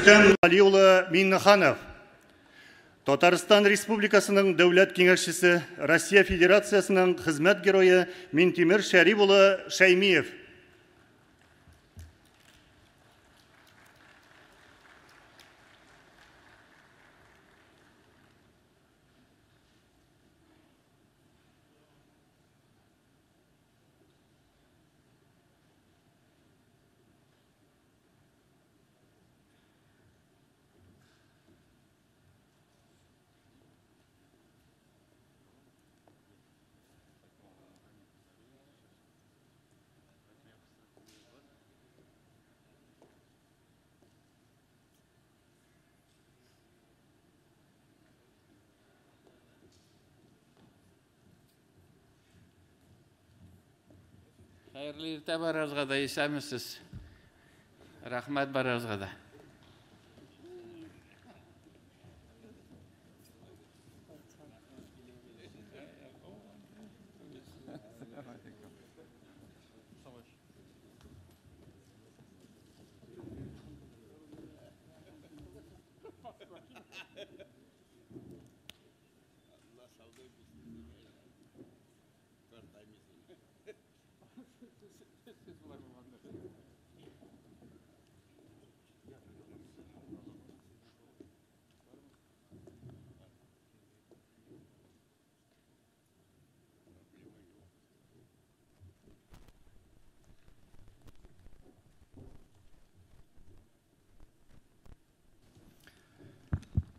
Рөстәм Али улы Миңнеханов. Татарстан Республикасының Дәүләт Киңәшчесе, Россия Федерациясенең хезмәт герое Минтимер Шәрип улы Шәймиев. Хәерле иртә барыгызга да, исәнмесез. Рәхмәт барыгызга да.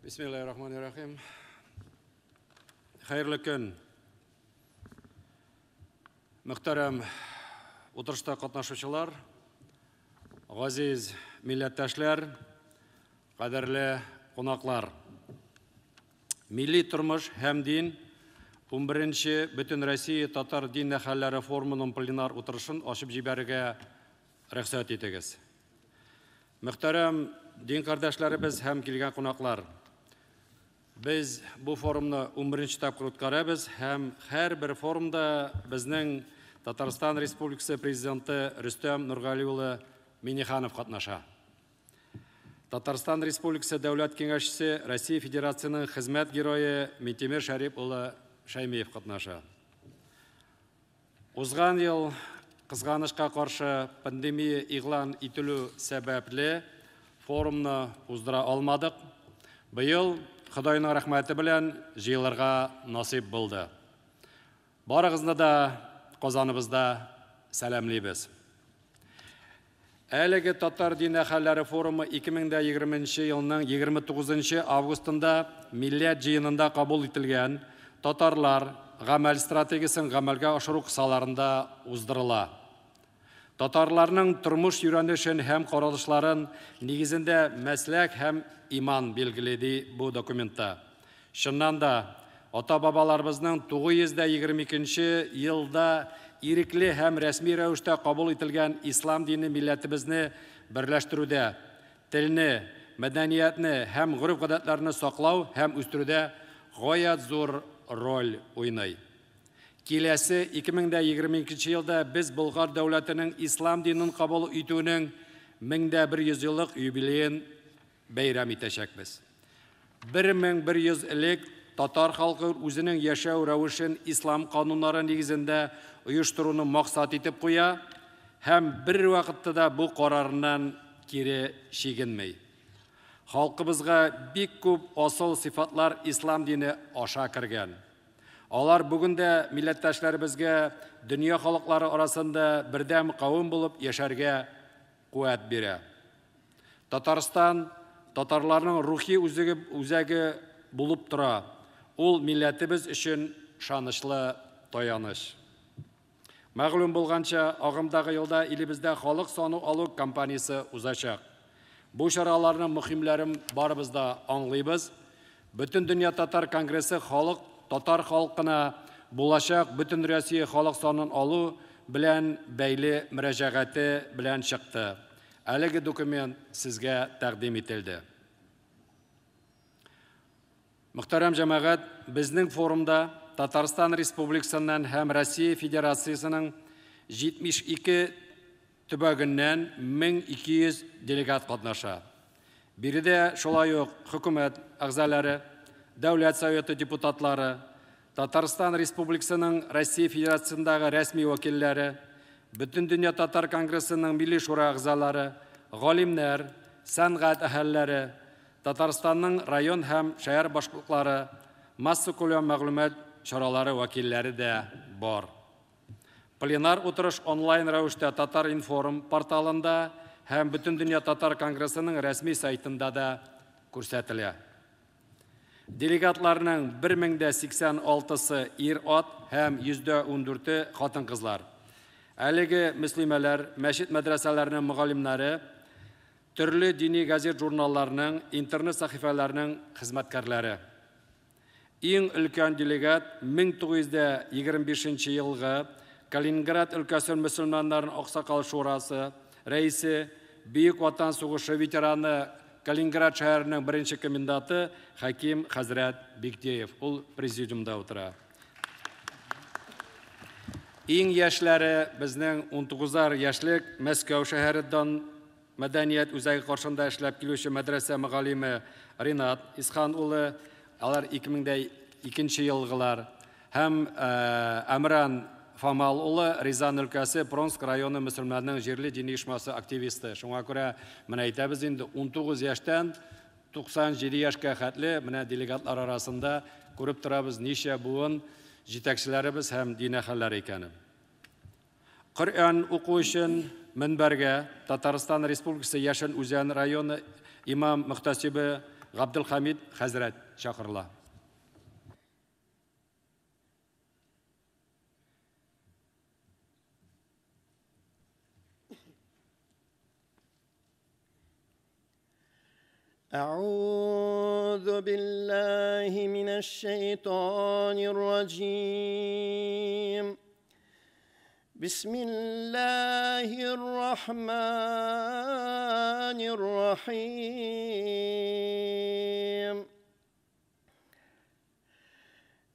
Бисмиллахир-рахманир-рахим. Хәерле көн. Мөхтәрәм утырышта катнашучылар, газиз милләттәшләр, кадерле кунаклар. Милли тормыш һәм дин 11-нче Бөтенроссия татар дин әһелләре форумының пленар утырышын ачып җибәрергә рөхсәт итегез. Мөхтәрәм дин кардәшләребез һәм килгән кунаклар, без бу форумны 11-нче тапкыр үткәрәбез һәм һәрбер форумда безнең Татарстан Республикасы Президенты Рөстәм Нургали улы Миңнеханов катнаша. Татарстан Республикасы Дәүләт Киңәшчесе, Россия Федерациясенең хезмәт герое Минтимер Шәрип улы Шәймиев катнаша. Узган ел кызганычка каршы пандемия игълан ителү сәбәпле форумны уздыра алмадык. Быел Ходайның рәхмәте белән җыелырга насыйп булды. Барыгызны да Казаныбызда сәламлибез. Әлеге татар дин әһелләре форумы 2020 елның 29 августында Милләт җыенында кабул ителгән татарлар гамәл стратегиясен гамәлгә ашыру кысаларында уздырыла. Татарларның тормыш өйрәнешен һәм каралышларын нигезендә мәсләк һәм иман билгели ди бу документта. Чыннан да, ата-бабаларыбызның 922 елда ирекле һәм рәсми рәвештә кабул ителгән ислам дине милләтебезне берләштерүдә, телне, мәдәниятне һәм гореф-гадәтләрне саклау һәм үстерүдә гаять зур роль уйный. Киләсе 2022 елда без Болгар дәүләтенең ислам динен кабул итүенең 1100 еллык юбилеен бәйрәм итәчәкбез. 1100 элек татар халкы үзенең яшәү рәвешен ислам кануннары нигезендә оештыруны максат итеп куя һәм бер вакытта да бу карарыннан кире чигенми. Халкыбызга бик күп асыл сыйфатлар ислам дине аша кергән. Алар бүген дә милләттәшләребезгә дөнья халыклары арасында бердәм кавым булып яшәргә куәт бирә. Татарстан татарларның рухи үзәге булып тора. Ул милләтебез өчен ышанычлы таяныч. Мәгълүм булганча, агымдагы елда илебездә халык саны алу кампаниясе узачак. Бу чараларның мөһимләрен барыбыз да аңлыйбыз. Бөтендөнья татар конгрессы халык татар халкына булачак бөтен Россия халык санын алу белән бәйле мөрәҗәгате белән чыкты. Әлеге документ сезгә тәкъдим ителде. Мөхтәрәм җәмәгать, безнең форумда Татарстан Республикасыннан һәм Россия Федерациясенең 72 төбәгеннән 1200 делегат катнаша. Биредә шулай ук хөкүмәт әгъзалары, Дәүләт Советы депутатлары, Татарстан Республикасының Россия Федерациясендәге рәсми вәкилләре, Бөтендөнья татар конгрессының Милли шура әгъзалары, галимнәр, сәнгать әһелләре, Татарстанның район һәм шәһәр башлыклары, массакүләм мәгълүмат чаралары вәкилләре дә бар. Пленар утырыш онлайн рәвештә Татар-информ порталында һәм Бөтендөнья татар конгрессының рәсми сайтында да күрсәтелә. Делегатларның 1086-сы ир-ат һәм 114-е хатын-кызлар. Әлеге мөслимәләр, мәчет мәдрәсәләренең мөгаллимнәре, төрле дини газет-журналларның, интернет сәхифәләренең хезмәткәрләре. Иң өлкән делегат 1925 елгы Калининград өлкәсе мөселманнарының Аксакал шурасы рәисе, Бөек Ватан сугышы ветераны, Калининград шәһәренең беренче коменданты Хәким хәзрәт Бигдеев. Ул президиумда утыра. Иң яшьләре безнең 19 яшьлек Мәскәү шәһәре дан мәдәният үзәге каршында эшләп килүче мәдрәсә мөгаллиме Ринат Исхан улы, алар 2002 елгылар, һәм Әмран Фамал улы Рязань өлкәсе Пронск районы мөселманның җирле дини оешмасы активисты. Шуңа күрә менә әйтәбез инде 19 яшьтән 97 яшькә хәтле менә делегатлар арасында күреп торабыз ничә буын җитәкчеләребез һәм дин әһелләре икәнен. Коръән уку өчен мөнбәргә Татарстан Республикасы Яшел Үзән районы имам мөхтәсибе Габделхамид хәзрәт чакырыла. أعوذ بالله من الشيطان الرجيم. بسم الله الرحمن الرحيم.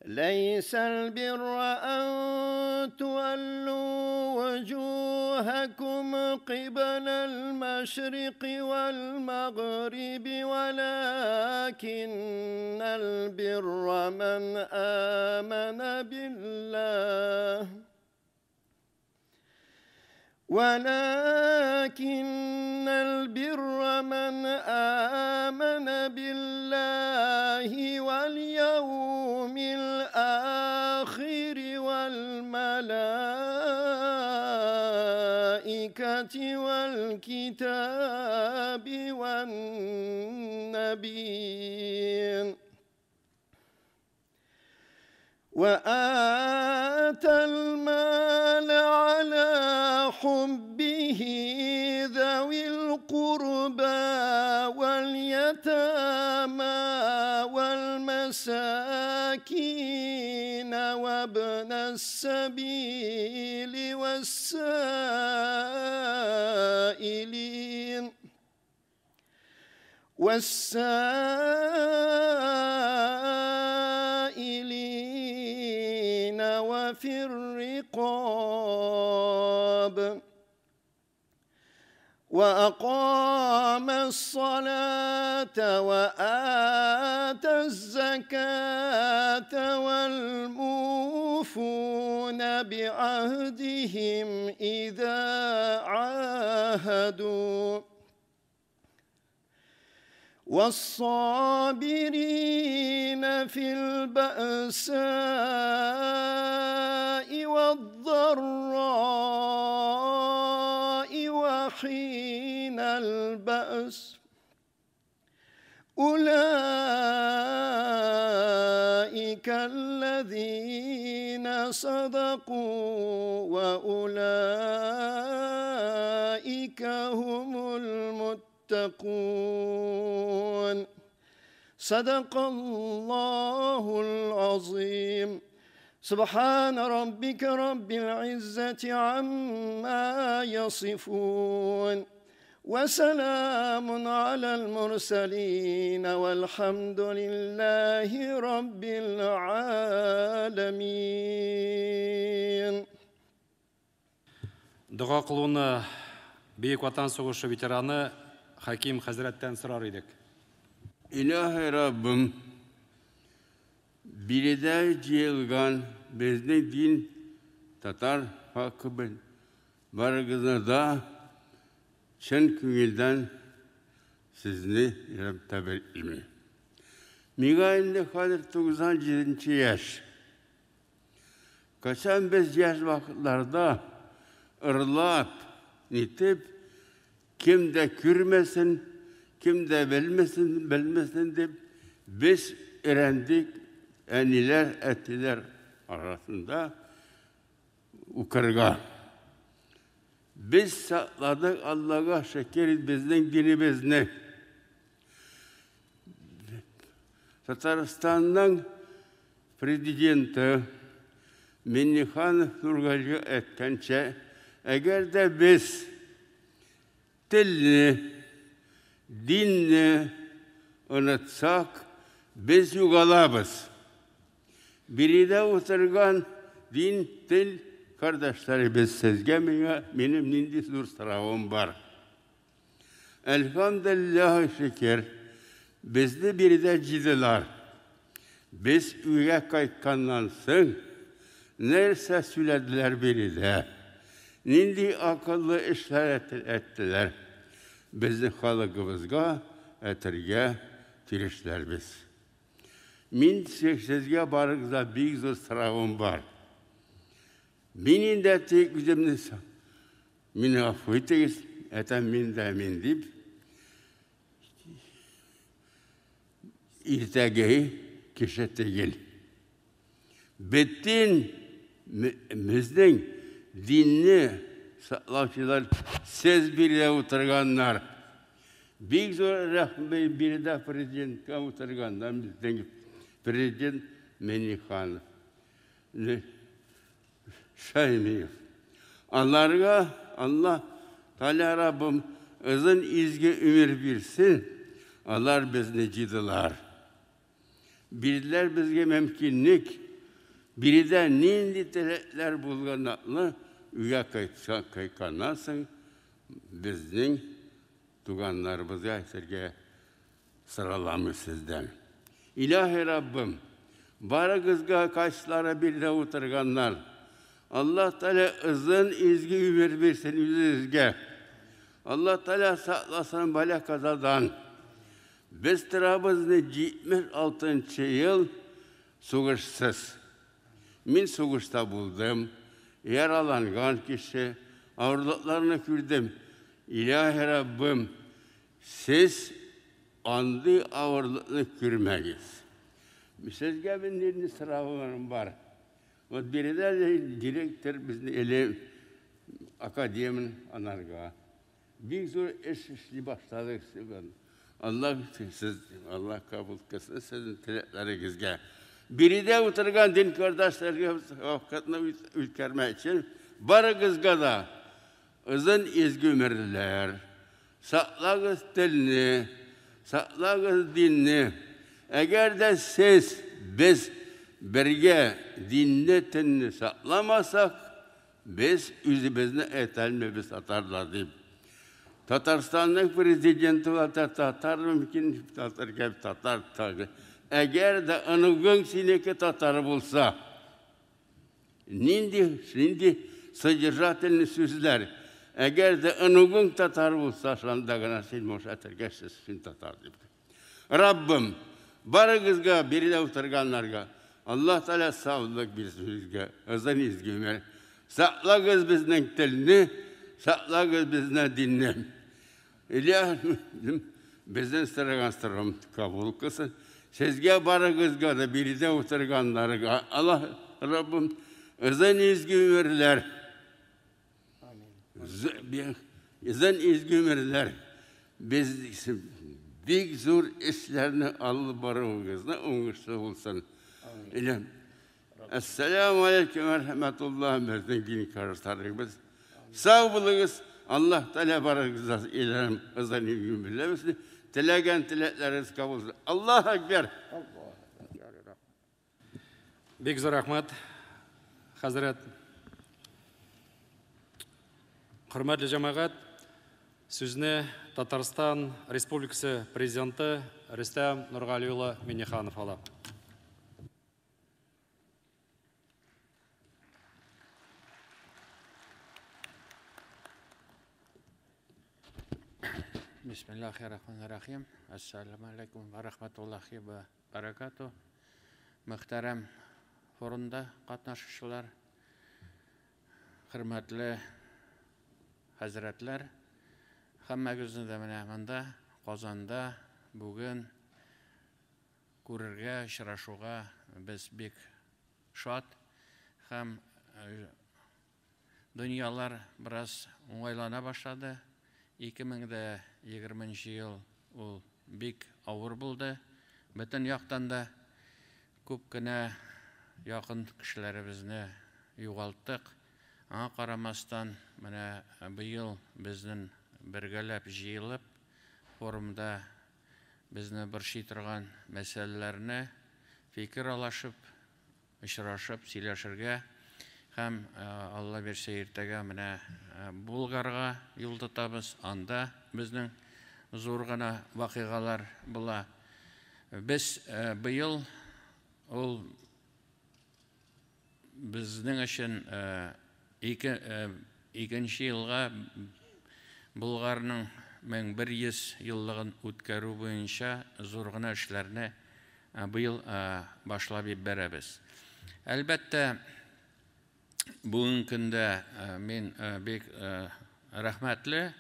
ليس البر أن تولوا وجوهكم قبل المشرق والمغرب ولكن البر من آمن بالله ولكن البر من آمن بالله واليوم الآخر والملائكة والكتاب والنبيين وآتى المال على حبه ذوي القربى واليتامى والمساكين وابن السبيل والسائلين وفي الرقاب وأقام الصلاة وآتى الزكاة والموفون بعهدهم إذا عاهدوا والصابرين في البأساء والضراء وحين البأس أولئك الذين صدقوا وأولئك هم المتقون. صدق الله العظيم. سبحان ربك رب العزة عما يصفون وسلام على المرسلين والحمد لله رب العالمين. Дога кылуны Бөек Ватан сугышы ветераны Хәким хәзрәттән сорар идек. Илаһи Раббым, биредә җыелган безнең дин татар халкы барыгызны да чын күңелдән сезне тәбриклим. Миңа инде хәзер 97 яшь. Качан без яшь вакытларда ырлап, нитеп, кем дә күрмәсен, кем дә белмәсен, белмәсен дип, без өйрәндек әниләр, әтиләр арасында укырга. Без сакладык, Аллага шөкер, безнең динебезне. Татарстанның президенты Минниханов Нургали әйткәнчә, әгәр дә без телне, динне онытсак, без югалабыз. Биредә утырган дин, тел кардәшләребез, сезгә миңа минем нинди зур соравым бар. Әлхәмдүлилләһ шөкер, безне биредә җыйдылар. Без өйгә кайтканнан соң нәрсә сөйләделәр биредә? Нинди акыллы эшләр әйттеләр? Безнең халкыбызга әйтергә тиешләрбез. Мин сезгә барыгызга бик зур соравым бар. Мин инде тик үземне, мине гафу итегез, әйтәм мин дә мин дип, иртәге кеше түгел. Бөтен безнең динне саклаучылар сез биредә утырганнар. Бик зур рәхмәт биредә президентка утырганнар, безнең президент Минниханов, Шаймиев. Аларга Алла Тәгалә Раббым озын изге өмер бирсен, алар безне җыйдылар. Бирделәр безгә мөмкинлек, биредә нинди теләкләр булганны өйгә кайтканнан соң безнең туганнарыбызга әйтергә сораламыз сездән. Илаһи Раббым, барыгызга кайсылары биредә утырганнар, Алла Тәгалә озын изге өмер бирсен үзегезгә. Алла Тәгалә сакласын бәла казадан. Без торабыз 76 ел сугышсыз. Мин сугышта булдым, яраланган кеше, авырлыкларны күрдем. Илаһи Раббым, сез андый авырлыкны күрмәгез. Сезгә мин нинди соравым бар. Вот биредә директор безне эле академин анарга. Бик зур эш эшли башладык. Алла сез, Алла кабул кылсын сезнең теләкләрегезгә. Биредә утырган дин кардәшләргә вакытны үткәрмәк өчен барыгызга да озын изге өмерләр. Саклагыз телне, саклагыз динне. Әгәр дә сез, без бергә динне, телне сакламасак, без үзебезне әйтәлмибез татарлар дип. Татарстанның президенты татар мөмкин, татар кәп татар тагы. Әгәр дә оныгың синеке татар булса, нинди содержательный сүзләр. Әгәр дә оныгың татар булса, шунда гына син можешь әйтергә син татар дип. Раббым, барыгызга биредә утырганнарга Алла Тәгалә саулык бирсен сезгә, озын изге өмер. Саклагыз безнең телне, саклагыз безнең динне. Илаһым, безнең сораган сорауым кабул кылсын. Сезгә барыгызга да биредә утырганнарга Алла Раббым озын изге өмерләр. Озын изге өмерләр. Без бик зур эшләрне алып баруыгызны уңышлы булсын. Илаһым. Әссәламу алейкум ва рахматуллаһ, безнең дин кардәшләребез. Сау булыгыз. Аллаһ Тәгалә барыгызга илаһым озын изге өмерләр бирсен. Теләгән теләкләрегез кабул булсын. Аллаһу акбар. Бик зур рәхмәт, хәзрәт. Хөрмәтле җәмәгать, Сүзне Татарстан Республикасы Президенты Рөстәм Нургали улы Миңнеханов ала. Бисмиллахи-рахмани-рахим. Ассаламу алейкум ва рахматуллахи ва баракату. Мөхтәрәм форумда катнашучылар, хөрмәтле хәзрәтләр, һәммәгезне дә менә монда, Казанда бүген күрергә, очрашуга без бик шат һәм дөньялар бераз уңайлана башлады. 2020 ел ул бик авыр булды. Бөтен яктан да күп кенә якын кешеләребезне югалттык. Аңа карамастан, менә быел безнең бергәләп җыелып, форумда безне борчый торган мәсьәләләрне фикер алышып, очрашып, сөйләшергә һәм Алла бирсә иртәгә менә Булгарга юл тотабыз. Анда безнең зур гына вакыйгалар була. Без быел ул безнең өчен икенче елга Булгарның 1100 еллыгын үткәрү буенча зур гына эшләрне быел башлап җибәрәбез. Әлбәттә, бүгенге көндә мин бик рәхмәтле.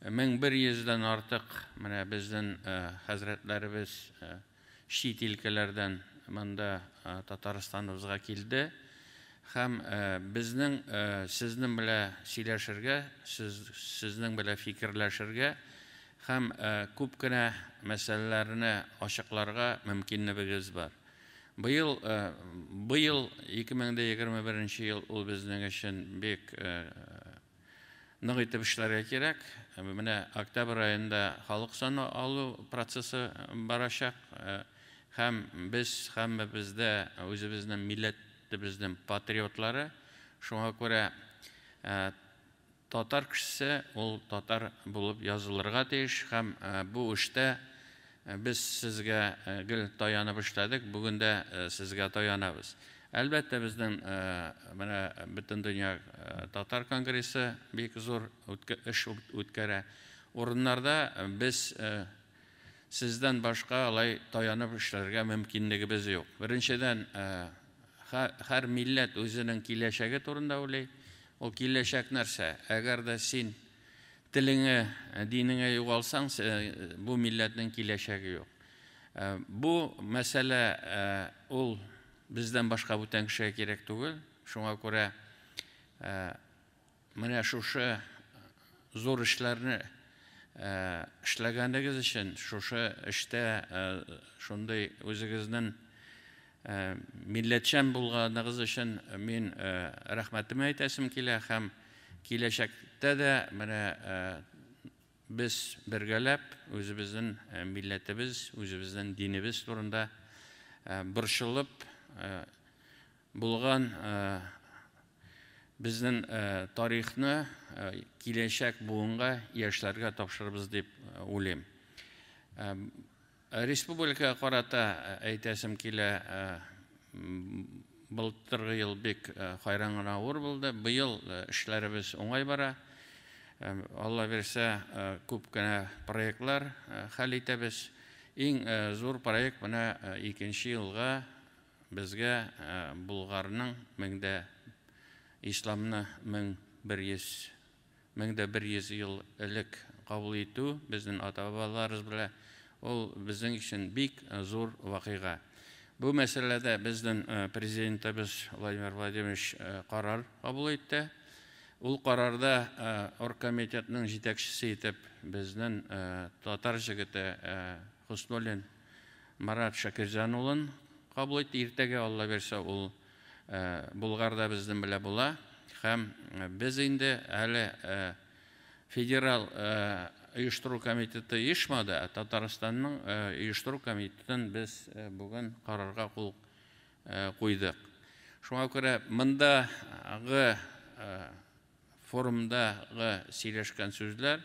1100-дән артык менә безнең хәзрәтләребез чит илкәләрдән монда Татарстаныбызга килде. Һәм безнең сезнең белән сөйләшергә, сезнең белән фикерләшергә һәм күп кенә мәсьәләләрне ачыкларга мөмкинлегебез бар. Быел 2021 ел ул безнең өчен бик нык итеп эшләргә кирәк. Менә октябрь аенда халык саны алу процессы барачак. Һәм без һәммәбездә үзебезнең милләтебезнең патриотлары. Шуңа күрә татар кешесе ул татар булып язылырга тиеш һәм бу эштә без сезгә гел таянып эшләдек, бүген дә сезгә таянабыз. Әлбәттә, безнең менә Бөтендөнья татар конгрессы бик зур эш үткәрә. Урыннарда без сездән башка алай таянып эшләргә мөмкинлегебез юк. Беренчедән, һәр милләт үзенең киләчәге турында уйлый. Ул киләчәк нәрсә? Әгәр дә син телеңе, динеңе югалсаң, бу милләтнең киләчәге юк. Бу мәсьәлә ул бездән башка бүтән кешегә кирәк түгел. Шуңа күрә менә шушы зур эшләрне эшләгәнегез өчен, шушы эштә шундый үзегезнең милләтчән булганыгыз өчен мин рәхмәтемне әйтәсем килә һәм киләчәктә дә менә без бергәләп үзебезнең милләтебез, үзебезнең динебез турында борчылып булган безнең тарихны киләчәк буынга, яшьләргә тапшырабыз дип уйлыйм. Республикага карата әйтәсем килә, былтыргы ел бик хайран гына авыр булды. Быел эшләребез уңай бара. Алла бирсә, күп кенә проектлар хәл итәбез. Иң зур проект менә икенче елга безгә Булгарның меңдә исламны 1100 ел элек кабул итү безнең ата-бабаларыбыз белән ул безнең өчен бик зур вакыйга. Бу мәсьәләдә безнең президентыбыз Владимир Владимирович карар кабул итте. Ул карарда оргкомитетның җитәкчесе итеп безнең татар җегете Хуснуллин Марат Шакирҗан улын кабул итте. Иртәгә Алла бирсә ул Булгарда безнең белән була. Һәм без инде әле федерал оештыру комитеты оешмады, ә Татарстанның оештыру комитетын без бүген карарга кул куйдык. Шуңа күрә мондагы форумдагы сөйләшкән сүзләр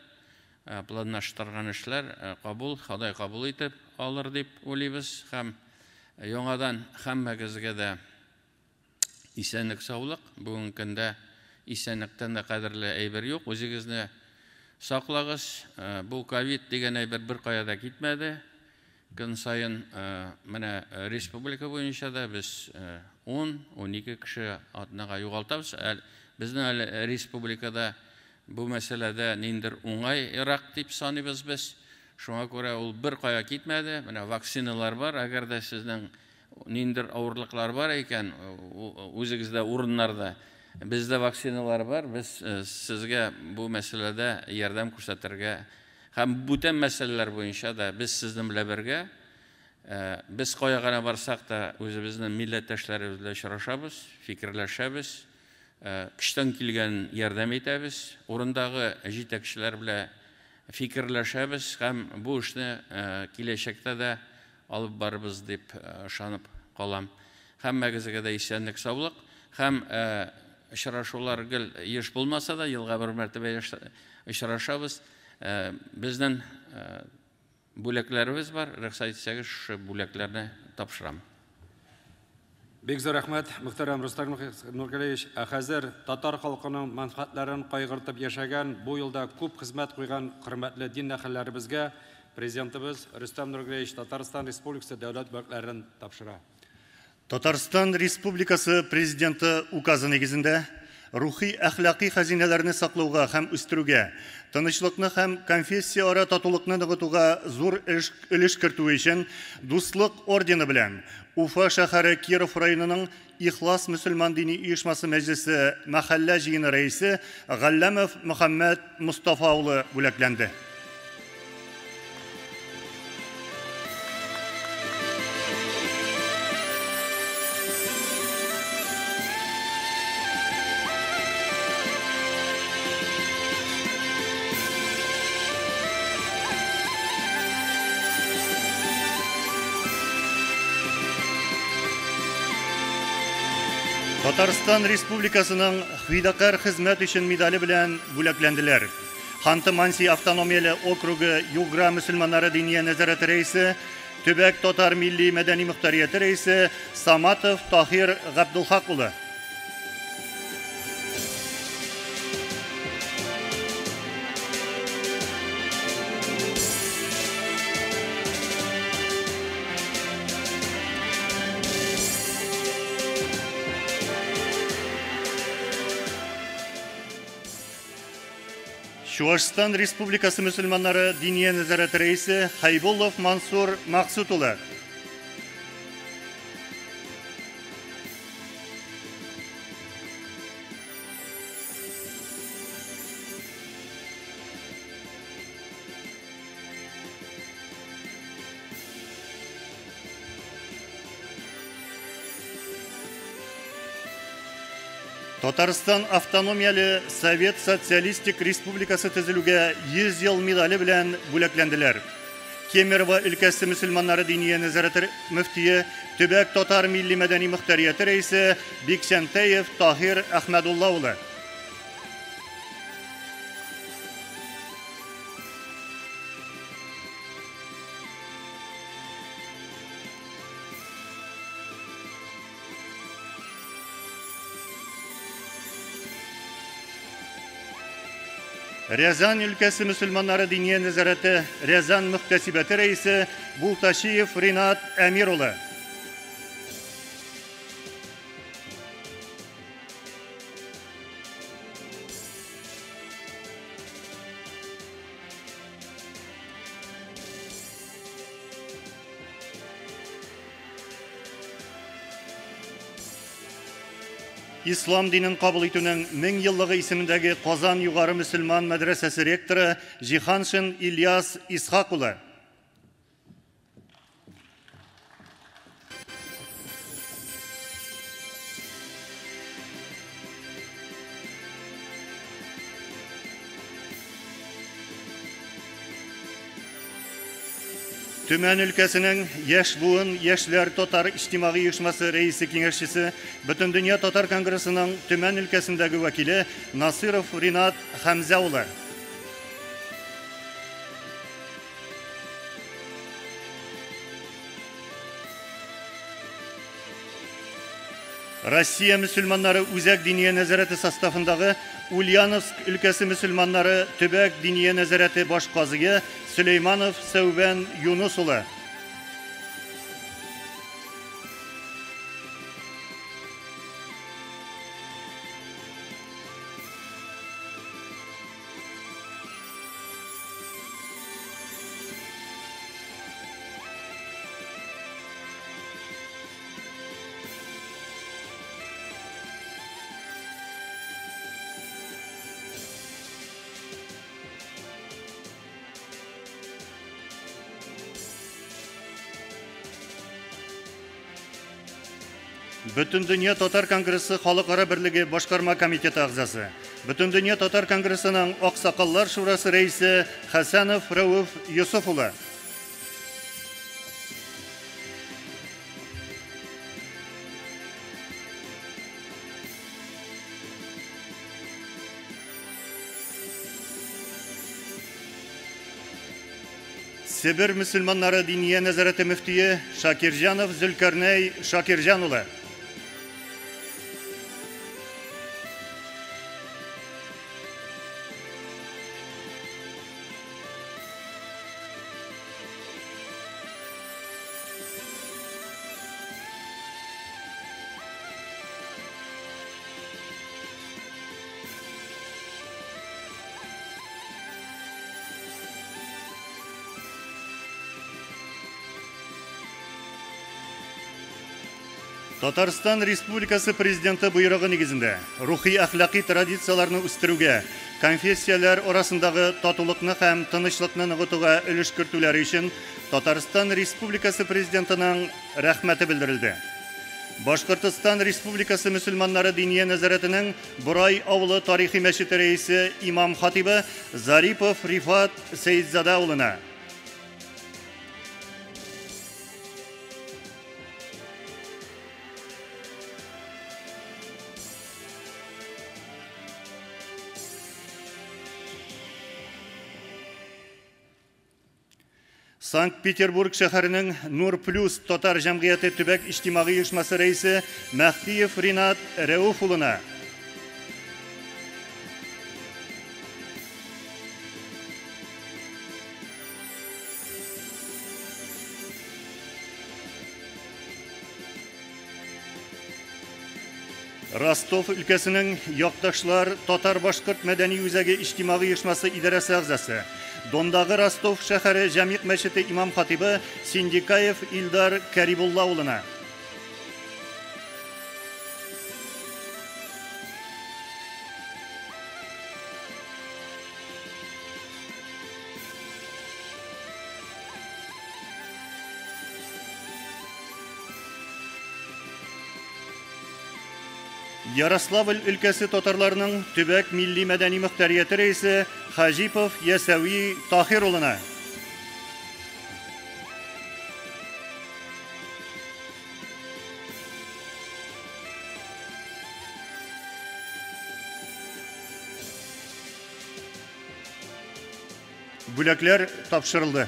Планлаштырган эшләр кабул, Ходай кабул итеп алыр дип уйлыйбыз. Һәм яңадан һәммәгезгә дә исәнлек, саулык. Бүгенге көндә исәнлектән дә кадерле әйбер юк. Үзегезне саклагыз. Бу ковид дигән әйбер бер кая да китмәде. Көн саен менә республика буенча да без 10-12 кеше атнага югалтабыз. Безнең әле республикада бу мәсьәләдә ниндер уңайрак дип саныйбыз без. Шуңа күрә ул бер кая китмәде. Менә вакциналар бар. Әгәр дә сезнең ниндер авырлыклар бар икән, үзегездә урыннарда бездә вакциналар бар. Без сезгә бу мәсьәләдә ярдәм күрсәтергә һәм бүтән мәсьәләләр буенча да без сезнең белән бергә, без кая гына барсак та үзебезнең милләттәшләребез белән очрашабыз, фикерләшәбез, көчтән килгән ярдәм итәбез, урындагы җитәкчеләр белән фикерләшәбез һәм бу эшне киләчәктә дә алып барырбыз дип ышанып калам. Һәммәгезгә дә исәнлек, саулык һәм очрашулар гел еш булмаса да, елга бер мәртәбә очрашабыз. Безнең бүләкләребез бар, рөхсәт итсәгез, шушы бүләкләрне тапшырам. Бик зур рәхмәт, мөхтәрәм Рөстәм Нургалиевич. Ә хәзер татар халкының мәнфәгатьләрен кайгыртып яшәгән, бу елда күп хезмәт куйган хөрмәтле дин әһелләребезгә Президентыбыз Рөстәм Нургалиевич Татарстан Республикасы дәүләт бүләкләрен тапшыра. Татарстан Республикасы Президенты указы нигезендә рухи әхлаки хәзинәләрне саклауга һәм үстерүгә, тынычлыкны һәм конфессияара татулыкны ныгытуга зур өлеш кертү өчен Дуслык ордены белән Уфа шәһәре Киров районының Ихлас мөселман дини оешмасы мәҗлесе мәхәллә җыены рәисе Галләмов Мөхәммәд Мостафа улы бүләкләнде. Татарстан Республикасының Фидакар хезмәт өчен медале белән бүләкләнделәр. Ханты-Манси автономияле округы Югра мөселманнары диния нәзарәте рәисе, Төбәк татар милли мәдәни мөхтәрияте рәисе Саматов Таһир Габдулхак улы. Чуашстан Республикасы мөселманнары диния нәзарәте рәисе Хайбуллов Мансур Максут улы. Татарстан автономияле Совет Социалистик Республикасы төзелүгә 100 ел медале белән бүләкләнделәр. Кемерово өлкәсе мөселманнары диния нәзарәте мөфтие, Төбәк татар милли мәдәни мөхтәрияте рәисе Бикчәнтәев Таһир Әхмәдулла улы. Рязань өлкәсе мөселманнары диния нәзарәте Рязань мөхтәсибәте рәисе Булташиев Ринат Әмир улы. Ислам динен кабул итүнең 1000 еллыгы исемендәге Казан югары мөселман мәдрәсәсе ректоры Җиһаншин Ильяс Исхак улы. Төмән өлкәсенең Яшь буын яшьләр татар иҗтимагый оешмасы рәисе киңәшчесе, Бөтендөнья татар конгрессының Төмән өлкәсендәге вәкиле Насыров Ринат Хәмзә улы. Россия мөселманнары Үзәк диния нәзарәте составындагы Ульяновск өлкәсе мөселманнары Төбәк диния нәзарәте баш казые Сөләйманов Сәүбән Юнус улы. Бөтендөнья татар конгрессы Халыкара берлеге башкарма комитеты әгъзасы, Бөтендөнья татар конгрессының Аксакаллар шурасы рәисе Хәсәнов Рәүф Йосыф улы. Себер мөселманнары диния нәзарәте мөфтие Шакирҗанов Зөлкәрнәй Шакирҗан улы. Татарстан Республикасы Президенты боерыгы нигезендә рухи әхлаки традицияләрне үстерүгә, конфессияләр арасындагы татулыкны һәм тынычлыкны ныгытуга өлеш кертүләре өчен Татарстан Республикасы Президентының рәхмәте белдерелде. Башкортостан Республикасы мөселманнары диния нәзарәтенең Борай авылы тарихи мәчете рәисе имам хатибы Зарипов Рифат Сәйдзада улына. Санкт-Петербург шәһәренең Нур Плюс татар җәмгыяте төбәк иҗтимагый оешмасы рәисе Мәһдиев Ринат Рәүф улына. Ростов өлкәсенең Якташлар татар-башкорт мәдәни үзәге иҗтимагый оешмасы идарәсе әгъзасы, Дондагы Ростов шәһәре Җәмигъ мәчете имам хатибы Синдикаев Илдар Кәрибулла улына. Ярославль өлкәсе татарларының төбәк милли мәдәни мөхтәрияте рәисе Хаҗипов Ясәви Таһир улына. Бүләкләр тапшырылды.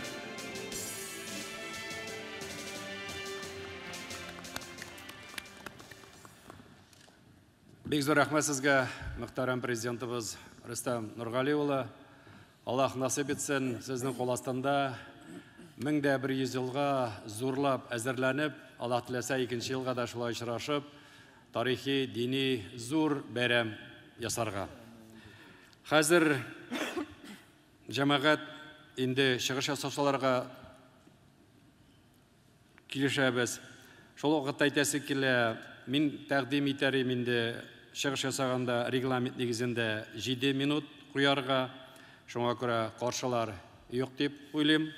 Бик зур рәхмәт сезгә, мөхтәрәм президентыбыз Рөстәм Нургали улы. Аллаһ насыйп итсен, сезнең кул астында 1100 елга зурлап әзерләнеп, Аллаһ теләсә икенче елга да шулай очрашып, тарихи, дини зур бәйрәм ясарга. Хәзер җәмәгать инде чыгыш ясаучыларга килешәбез. Шул вакытта әйтәсе килә, мин тәкъдим итәр идем инде чыгыш ясаганда регламент нигезендә 7 минут куярга, шуңа күрә каршылар юк дип уйлыйм.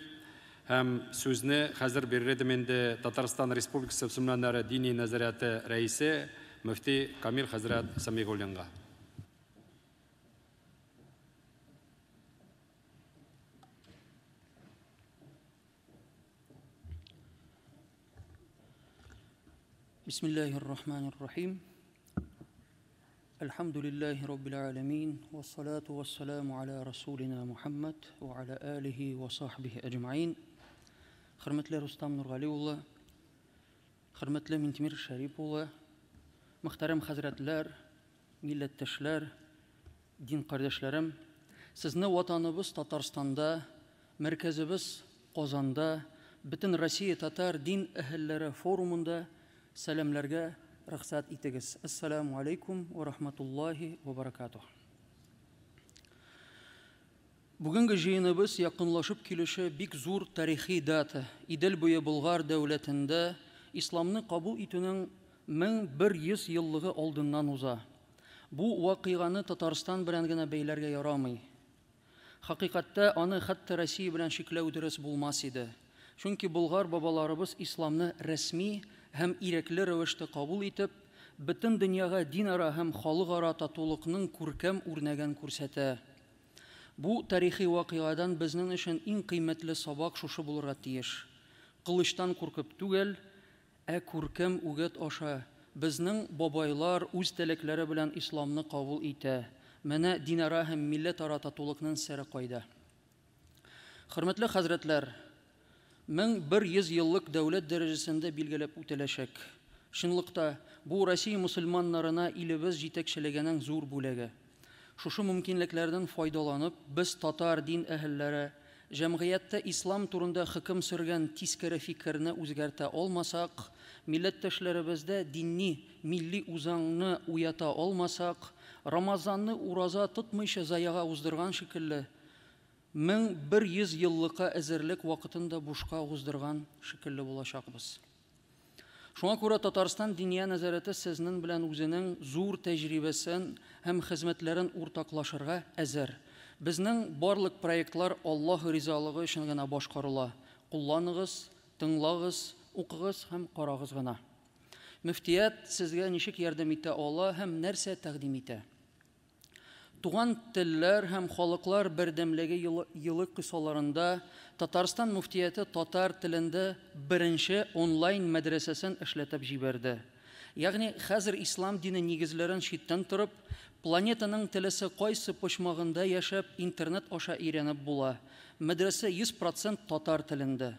Һәм сүзне хәзер бирер идем инде Татарстан Республикасы мөселманнары дини нәзарәте рәисе мөфти Камил хәзрәт Сәмигуллинга. Бисмиллахир рахманир рахим. الحمد لله رب العالمين والصلاة والسلام على رسولنا محمد وعلى آله وصحبه أجمعين. Хөрмәтле Рустам Нургали улы, хөрмәтле Минтимер Шәриф улы, Мөхтәрәм хәзрәтләр, милләттәшләр, дин кардәшләрем, сезне ватаныбыз Татарстанда, мәркәзебез Казанда, бөтен Россия татар дин әһелләре форумында сәламләргә рөхсәт итегез. Ассаламу алейкум ва рахматуллахи ва баракатух. Бүгенге җыеныбыз якынлашып килүче бик зур тарихи дата. Идел буе Болгар дәүләтендә исламны кабул итүнең 1100 еллыгы алдыннан уза. Бу вакыйганы Татарстан белән генә бәйләргә ярамый. Хакыйкатьтә аны хәтта Россия белән чикләү дөрес булмас иде. Чөнки болгар бабаларыбыз исламны рәсми һәм ирекле рәвештә кабул итеп, бөтен дөньяга динара һәм халыкара татулыкның күркәм үрнәген күрсәтә. Бу тарихи вакыйгадан безнең өчен иң кыйммәтле сабак шушы булырга тиеш. Кылычтан куркып түгел, ә күркәм үгет аша безнең бабайлар үз теләкләре белән исламны кабул итә. Менә динара һәм милләтара татулыкның сере кайда. Хөрмәтле хәзрәтләр, 1100 еллык дәүләт дәрәҗәсендә билгеләп үтеләчәк. Чынлыкта бу Россия мусульманнарына илебез җитәкчелегенең зур бүләге. Шушы мөмкинлекләрдән файдаланып, без татар дин әһелләре җәмгыятьтә ислам турында хөкем сөргән тискәре фикерне үзгәртә алмасак, милләттәшләребездә динни, милли үзаңны уята алмасак, Рамазанны ураза тотмыйча заяга уздырган шикелле, 1100 еллыкка әзерлек вакытын да бушка уздырган шикелле булачакбыз. Шуңа күрә Татарстан Диния нәзарәте сезнең белән үзенең зур тәҗрибәсен һәм хезмәтләрен уртаклашырга әзер. Безнең барлык проектлар Аллаһ ризалыгы өчен генә башкарыла. Кулланыгыз, тыңлагыз, укыгыз һәм карагыз гына. Мөфтият сезгә ничек ярдәм итә ала һәм нәрсә тәкъдим итә? Туган телләр һәм халыклар бердәмлеге елы кысаларында Татарстан мөфтияте татар телендә беренче онлайн мәдрәсәсен эшләтеп җибәрде. Ягъни хәзер ислам дине нигезләрен читтән торып, планетаның теләсә кайсы почмагында яшәп, интернет аша өйрәнеп була. Мәдрәсә 100% татар телендә.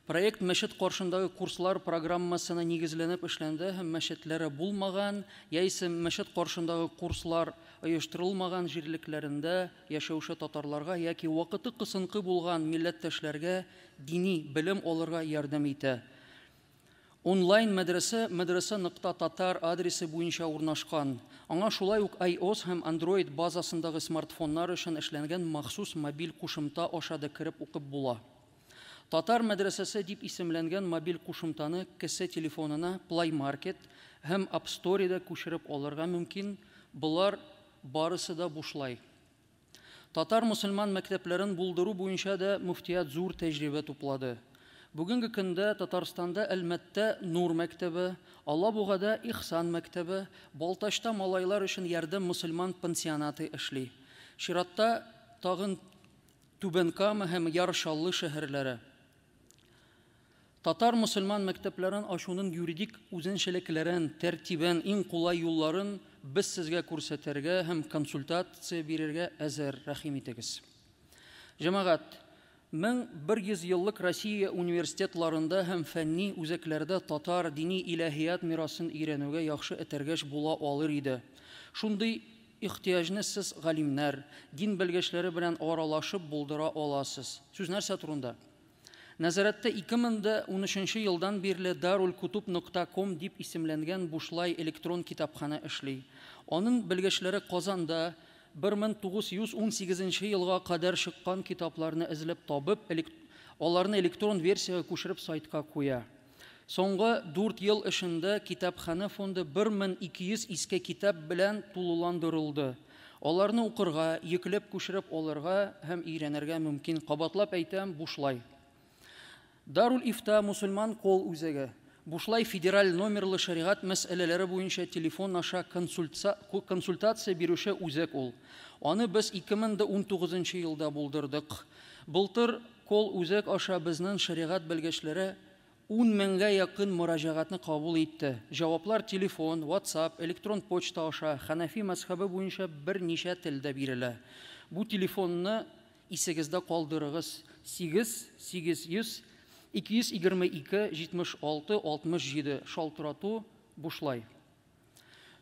Проект мәчет каршындагы курслар программасына нигезләнеп эшләнде һәм мәчетләре булмаган, яисә мәчет каршындагы курслар оештырылмаган җирлекләрендә яшәүче татарларга яки вакыты кысынкы булган милләттәшләргә дини белем алырга ярдәм итә. Онлайн мәдрәсә мәдрәсә.татар адресы буенча урнашкан. Аңа шулай ук iOS һәм Android базасындагы смартфоннар өчен эшләнгән махсус мобиль кушымта аша да кереп укып була. Татар мәдрәсәсе дип исемләнгән мобиль кушымтаны кесә телефонына Play Market һәм App Store'да күчереп алырга мөмкин. Болар барысы да бушлай. Татар мусульман мәктәпләрен булдыру буенча да мөфтият зур тәҗрибә туплады. Бүгенге көндә Татарстанда Әлмәттә Нур мәктәбе, Алабугада Ихсан мәктәбе, Балтачта малайлар өчен Ярдәм мусульман пансионаты эшли. Чиратта тагын Түбән Кама һәм Яр Чаллы шәһәрләре. Татар мусульман мәктәпләрен ачуның юридик үзенчәлекләрен, тәртибен, иң кулай юлларын без сезгә күрсәтергә һәм консультация бирергә әзер, рәхим итегез. Җәмәгать, 1100 еллык Россия университетларында һәм фәнни үзәкләрдә татар дини илаһият мирасын өйрәнүгә яхшы этәргеч була алыр иде. Шундый ихтыяҗны сез галимнәр, дин белгечләре белән аралашып булдыра аласыз. Сүз нәрсә турында? Нәзарәттә 2013 елдан бирле darulkutub.com дип исемләнгән бушлай электрон китапхана эшли. Аның белгечләре Казанда 1918 елга кадәр чыккан китапларны эзләп табып, аларны электрон версиягә күчереп сайтка куя. Соңгы 4 ел эчендә китапхана фонды 1200 иске китап белән тулыландырылды. Аларны укырга, йөкләп күчереп алырга һәм өйрәнергә мөмкин. Кабатлап әйтәм, бушлай. Дарул Ифта мусульман кол үзәге. Бушлай федераль номерлы шәригать мәсьәләләре буенча телефон аша консультация бирүче үзәк ул. Аны без 2019 елда булдырдык. Былтыр кол үзәк аша безнең шәригать белгечләре 10 меңгә якын мөрәҗәгатьне кабул итте. Җаваплар телефон, WhatsApp, электрон почта аша Ханафи мәзһәбе буенча берничә телдә бирелә. Бу телефонны исегездә калдырыгыз: 8 800 222 76 67. Шалтырату бушлай.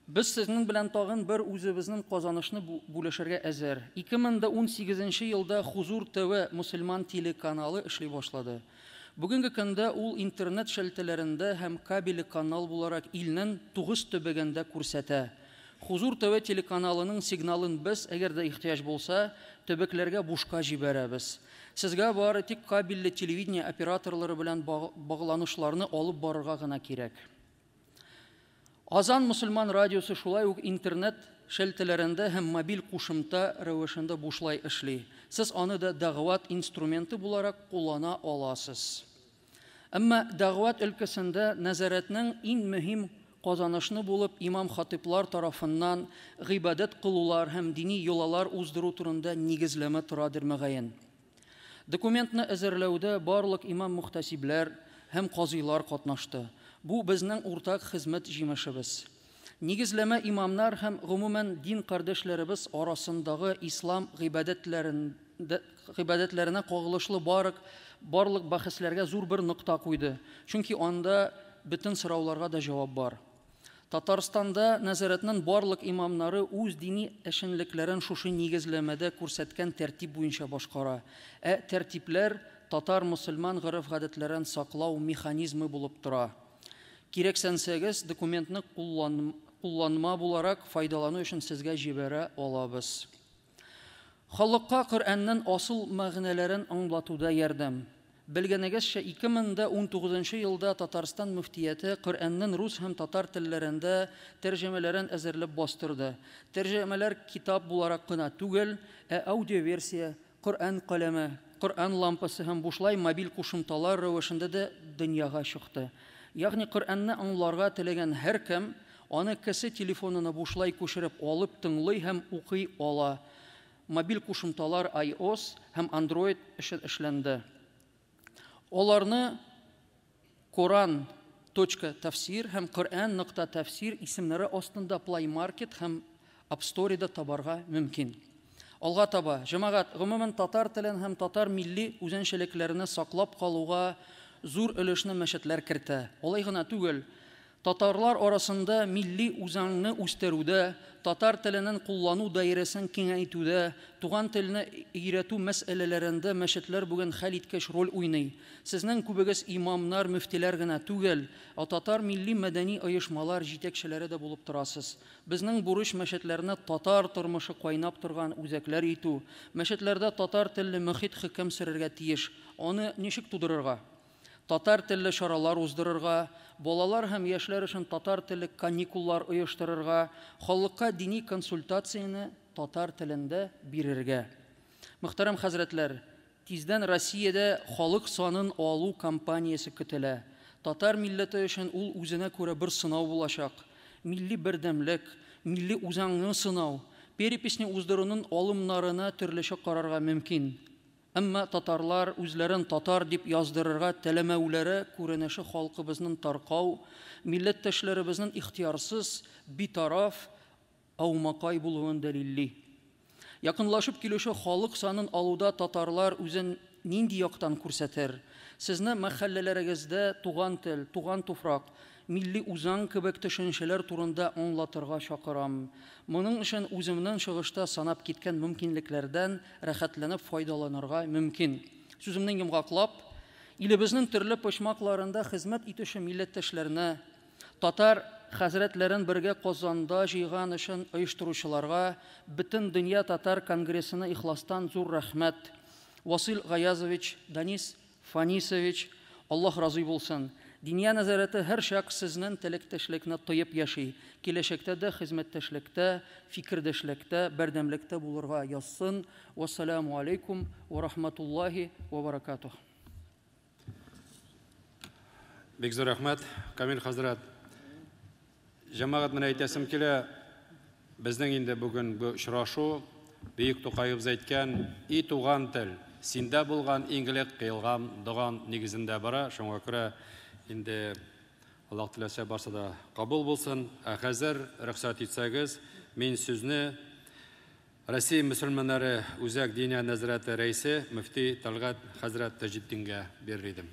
Без сезнең белән тагын бер үзебезнең казанышны бүлешергә әзер. 2018 елда Хузур ТВ мөселман телеканалы эшли башлады. Бүгенге көндә ул интернет шелтәләрендә һәм кабеле канал буларак илнең 9 төбәгендә күрсәтә. Хузур ТВ телеканалының сигналын без, әгәр дә ихтыяҗ булса, төбәкләргә бушка җибәрәбез. Сезгә бары тик кабелле телевидение операторлары белән багланышларны алып барырга гына кирәк. Азан мөселман радиосы шулай ук интернет шелтәләрендә һәм мобиль кушымта рәвешендә бушлай эшли. Сез аны да дәгъват инструменты буларак куллана аласыз. Әмма дәгъват өлкәсендә нәзарәтнең иң мөһим казанышны булып имам-хатиплар тарафыннан гыйбадәт кылулар һәм дини йолалар уздыру турында нигезләмә торадыр мөгаен. Документны әзерләүдә барлык имам-мөхтәсибләр һәм казыйлар катнашты. Бу безнең уртак хезмәт җимешебез. Нигезләмә имамнар һәм гомумән дин кардәшләребез арасындагы ислам гыйбадәтләренә кагылышлы барлык бәхәсләргә зур бер нокта куйды. Чөнки анда бөтен сорауларга да җавап бар. Татарстанда нәзарәтнең барлык имамнары үз дини эшчәнлекләрен шушы нигезләмәдә күрсәткән тәртип буенча башкара. Ә тәртипләр татар мөселман гореф-гадәтләрен саклау механизмы булып тора. Кирәксәнсәгез, документны кулланма буларак файдалану өчен сезгә җибәрә алабыз. Халыкка Коръәннең асыл мәгънәләрен аңлатуда ярдәм. Белгәнегезчә, 2019 елда Татарстан мөфтияте Коръәннең рус һәм татар телләрендә тәрҗемәләрен әзерләп бастырды. Тәрҗемәләр китап буларак кына түгел, ә аудиоверсия, Коръән каләме, Коръән лампасы һәм бушлай мобиль кушымталар рәвешендә дә дөньяга чыкты. Ягъни Коръәнне аңларга теләгән һәркем аны кесе телефонына бушлай күчереп алып тыңлый һәм укый ала. Мобиль кушымталар iOS һәм Android өчен эшләнде. Аларны Коран.тәфсир һәм Коръән.тәфсир исемнәре астында Play Market һәм App Store'да табарга мөмкин. Алга таба, җәмәгать, гомумән татар телен һәм татар милли үзенчәлекләрен саклап калуга зур өлешне мәчетләр кертә. Алай гына түгел, татарлар арасында милли үзаңны үстерүдә, татар теленең куллану даирәсен киңәйтүдә, туган телне өйрәтү мәсьәләләрендә мәчетләр бүген хәлиткеч роль уйный. Сезнең күбегез имамнар, мөфтиләр генә түгел, ә татар милли мәдәни оешмалар җитәкчеләре дә булып торасыз. Безнең бурыч мәчетләрне татар тормышы кайнап торган үзәкләр итү. Мәчетләрдә татар телле мөхит хөкем сөрергә тиеш. Аны ничек тудырырга? Татар телле чаралар уздырырга, балалар һәм яшьләр өчен татар телле каникуллар оештырырга, халыкка дини консультацияне татар телендә бирергә. Мөхтәрәм хәзрәтләр, тиздән Россиядә халык санын алу кампаниясе көтелә. Татар милләте өчен ул үзенә күрә бер сынау булачак. Милли бердәмлек, милли үзаңны сынау, переписьне уздыруның алымнарына төрлечә карарга мөмкин. Әмма татарлар үзләрен татар дип яздырырга теләмәүләре күренеше халкыбызның таркау, милләттәшләребезнең ихтыярсыз, битараф, аумакай булуын дәлилли. Якынлашып килүче халык санын алуда татарлар үзен нинди яктан күрсәтер? Сезне мәхәлләләрегездә туган тел, туган туфрак, милли үзаң кебек төшенчәләр турында аңлатырга чакырам. Моның өчен үземнең чыгышта санап киткән мөмкинлекләрдән рәхәтләнеп файдаланырга мөмкин. Сүземне йомгаклап, илебезнең төрле почмакларында хезмәт итүче милләттәшләрне, татар хәзрәтләрен бергә Казанда җыйган өчен оештыручыларга бөтен дөнья татар конгрессына ихластан зур рәхмәт. Васил Гаязович, Данис Фанисович, Аллаһ разый булсын. Диния нәзарәте һәр чак сезнең теләктәшлекне тоеп яши. Киләчәктә дә хезмәттәшлектә, фикердәшлектә, бердәмлектә булырга язсын. Вассаламу алейкум ва рахматуллахи ва баракатух. Бик зур рәхмәт, Камил хәзрәт. Җәмәгать, менә әйтәсем килә, безнең инде бүген бу очрашу Бөек Тукаебыз әйткән "И туган тел, синдә булган иң элек кыйлган доган" нигезендә бара. Шуңа күрә инде Аллаһ теләсә барсы да кабул булсын. Ә хәзер рөхсәт итсәгез, мин сүзне Россия мөселманнары Үзәк диния нәзарәте рәисе мөфти Тәлгать хәзрәт Таҗетдингә бирер идем.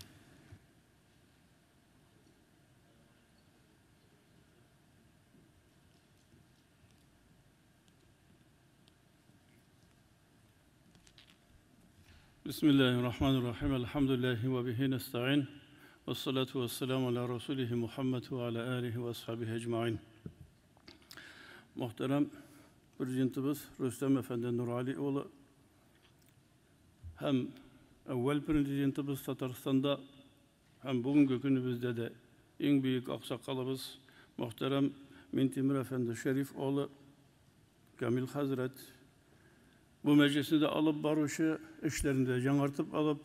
Бисмиллахир-рахманир-рахим. Әлхәмдүлилләһи вә бихи нәстәгыйн. Вәссалату вәссәламу аля расулихи Мухаммад вә аля алихи вә асхабихи әҗмәгыйн. Мөхтәрәм президентыбыз Рөстәм әфәнде Нурали улы һәм әүвәл президентыбыз Татарстанда һәм бүгенге көнебездә дә иң бөек аксакалыбыз мөхтәрәм Минтимер әфәнде Шәриф улы Камил хәзрәт, бу мәҗлесне дә алып баручы, эшләрен дә яңартып алып,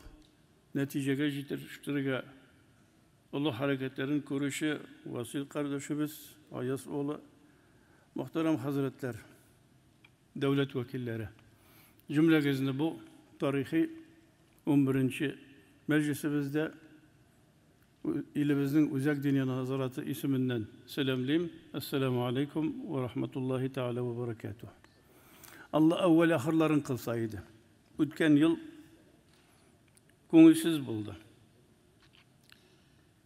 нәтиҗәгә җитерергә олы хәрәкәтләрен күрүче Васил кардәшебез Аяз улы, мөхтәрәм хәзрәтләр, дәүләт вәкилләре. Җөмләгезне бу тарихи 11нче мәҗлесебездә илебезнең Үзәк Диния назараты исеменнән сәламлим. Ассаламу алейкум ва рахматуллахи тааля ва баракатух. Алла әүвәл ахырларын кылса иде. Үткән ел күңелсез булды.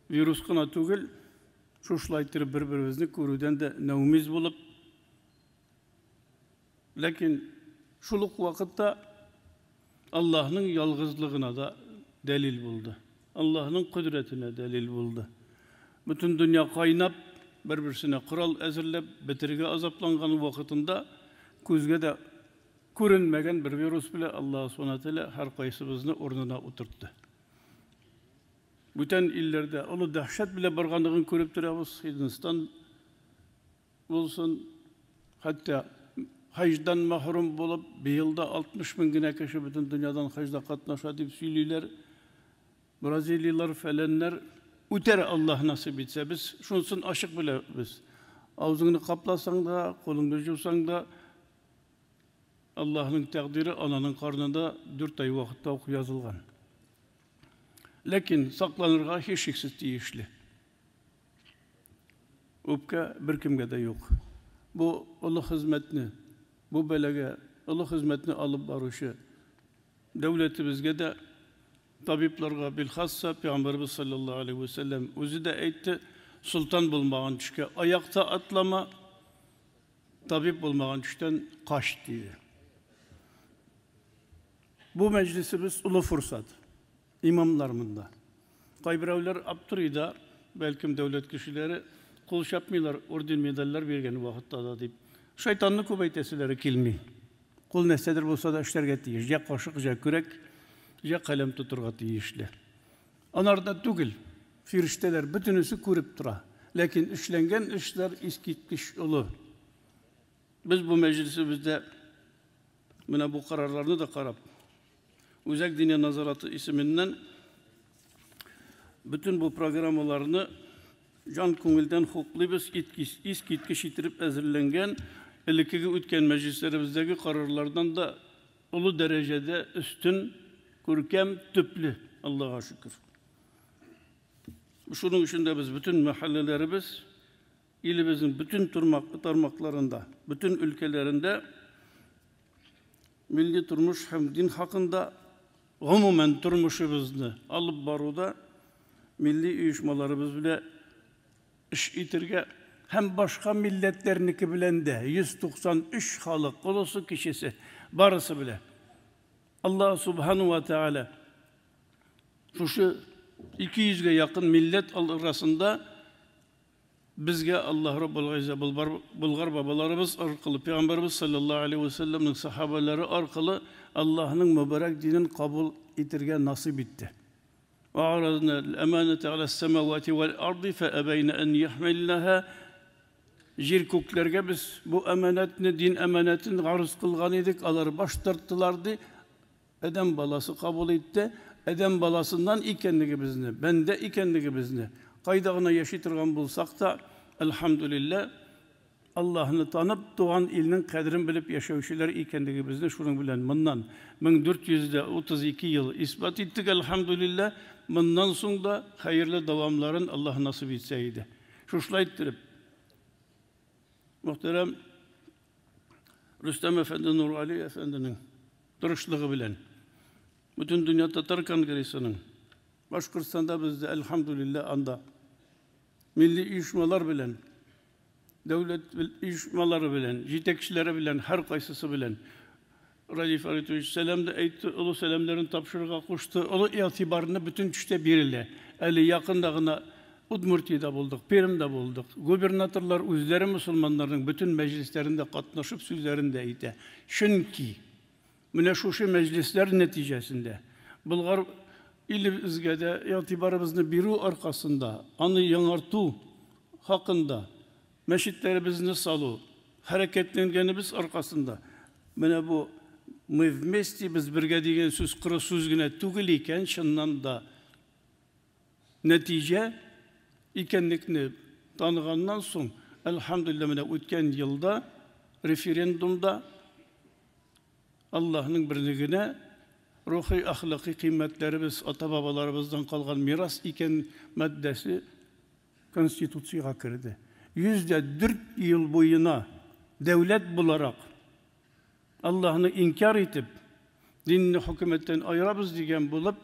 Вирус кына түгел, шушылай итеп бер-беребезне күрүдән дә нәүмиз булып, ләкин шул ук вакытта Аллаһның ялгызлыгына да дәлил булды. Аллаһның кодрәтенә дәлил булды. Бөтен дөнья кайнап, бер-берсенә корал әзерләп, бетерергә азапланган вакытында күзгә дә күренмәгән бер вирус белән Аллаһ Субхана Тәгалә һәр кайсыбызны урынына утыртты. Бүтән илләрдә олы дәһшәт белән барганлыгын күреп торабыз. Һиндстан булсын, хәтта хаҗдан мәхрүм булып, быел да 60 мең генә кеше бөтен дөньядан хаҗда катнаша дип сөйлиләр. Бразилияләр, фәләннәр үтәр Аллаһ насыйп итсә. Без шунысын ачык беләбез. Авызыңны капласаң да, кулыңны жусаң да, Аллаһның тәкъдире ананың карнында 4 ай вакытта ук язылган. Ләкин сакланырга һичшиксез тиешле. Үпкә беркемгә дә юк. Бу олы хезмәтне, бу бәлагә олы хезмәтне алып баручы дәүләтебезгә дә, табибларга билхасса Пәйгамбәрбез саллаллаһу алейһи ва сәлләм үзе дә әйтте, солтан булмаган төшкә аякта атлама, табиб булмаган төштән кач диде. Бу мәҗлесебез олы форсат. Имамлар монда. Кайберәүләр аптырый да, бәлкем дәүләт кешеләре кул чапмыйлар, орден медальләр биргән вакытта да дип. Шайтанны күп әйтәселәре килми. Кул нәрсәдер булса да эшләргә тиеш. Я кашык, я көрәк, я каләм тотырга тиешле. Анарда түгел, фирештәләр бөтенесе күреп тора. Ләкин эшләнгән эшләр искиткеч олы. Без бу мәҗлесебездә менә бу карарларны да карап, Үзәк Диния назараты исеменнән бөтен бу программаларны җан күңелдән хуплыйбыз, искиткеч итеп әзерләнгән, элеккеге үткән мәҗлесләребездәге карарлардан да олы дәрәҗәдә өстен, күркәм, төпле, Аллаһка шөкер. Шуның өчен дә без бөтен мәхәлләләребез, илебезнең бөтен тармакларында, бөтен өлкәләрендә милли тормыш һәм дин хакында гомумән тормышыбызны алып баруда милли оешмаларыбыз белән эш итергә һәм башка милләтләрнеке белән дә 193 халык, олысы кечесе, барысы белә. Аллаһ субхану ва тааля шушы 200гә якын милләт арасында безгә Аллаһ Раббул Гыйззә Болгар бабаларыбыз аркылы, Пәйгамбәрбез саллаллаһу алейһи ва сәлләмнең сахабалары аркылы Аллаһның мөбарәк динен кабул итергә насыйп итте. وعرضنا الأمانة على السماوات والأرض فأبين أن يحملنها. Җир күкләргә без бу әманәтне, дин әманәтен гарыз кылган идек, алар баш тарттылар ди. Адәм баласы кабул итте. Адәм баласыннан икәнлегебезне, бәндә икәнлегебезне, кайда гына яши торган булсак та, әлхәмдүлилләһ, Аллаһны танып, туган илнең кадерен белеп яшәүчеләр икәнлегебезне шуның белән моннан 1432 ел исбат иттек, әлхәмдүлилләһ. Моннан соң да хәерле дәвамларын Аллаһ насыйп итсә иде. Шушылай иттереп, мөхтәрәм Рөстәм әфәнде Нургали әфәнденең тырышлыгы белән Бөтен дөнья татар конгрессының Башкортстанда бездә, әлхәмдүлилләһ, анда милли оешмалар белән, дәүләт оешмалары белән, җитәкчеләре белән, һәр кайсысы белән Радий Фәритович сәлам дә әйтте, олы сәламнәрен тапшырырга кушты. Олы игътибарны бөтен төштә бирелә. Әле якында гына Удмуртиядә булдык, Пермьдә булдык. Губернаторлар үзләре мөселманнарның бөтен мәҗлесләрендә катнашып сүзләрен дә әйтә. Чөнки менә шушы мәҗлесләр нәтиҗәсендә Болгар илебезгә дә игътибарыбызны бирү аркасында, аны яңарту хакында, мәчетләребезне салу, хәрәкәтләнгәнебез аркасында менә бу мы вместе, без бергә дигән сүз коры сүз генә түгел икән, чыннан да нәтиҗә икәнлекне таныганнан соң, әлхәмдүлилләһ, менә үткән елда референдумда Аллаһның берлегенә рухи әхлакый кыйммәтләребез ата-бабаларыбыздан калган мирас икән маддәсе Конституциягә керде. 104 ел буена дәүләт буларак Аллаһны инкяр итеп, динне хөкүмәттән аерабыз дигән булып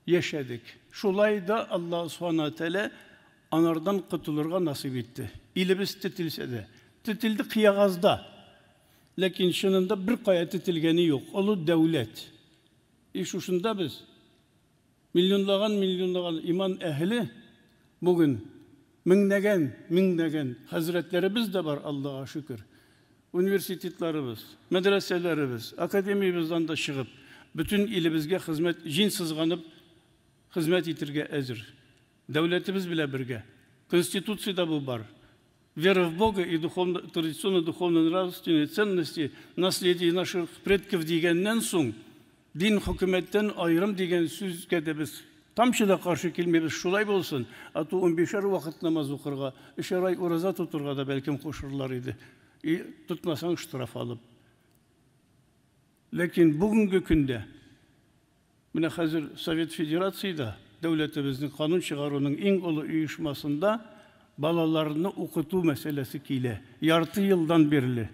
яшәдек. Шулай да Аллаһ Субхана Тәгалә анардан котылырга насыйп итте. Илебез тетелсә дә, тетелде кыягазда. Ләкин чынында бер кая тетелгәне юк. Олы дәүләт. И шушында без миллионлаган миллионлаган иман әһеле бүген меңнәгән меңнәгән хәзрәтләребез дә бар, Аллаһка шөкер. Университетларыбыз, мәдрәсәләребез, академиябездән дә чыгып, бөтен илебезгә хезмәт, җин сызганып хезмәт итәргә әзер. Дәүләтебез белән бергә. Конституциядә бу бар. Вера в Бога и духовно, традиционно духовно-нравственные ценности, наследие наших предков дигәннән соң, дин хөкүмәттән аерым дигән сүзгә дә без тамчы да каршы килмибез, шулай булсын. А то 15 вакыт намаз укырга, өчәр ай ураза тотырга да бәлкем кушырлар иде. И тотмасаң штраф алып. Ләкин бүгенге көндә менә хәзер Совет Федерацияда дәүләтебезнең канун чыгаруның иң олы оешмасында балаларны укыту мәсьәләсе килә. Ярты елдан бирле.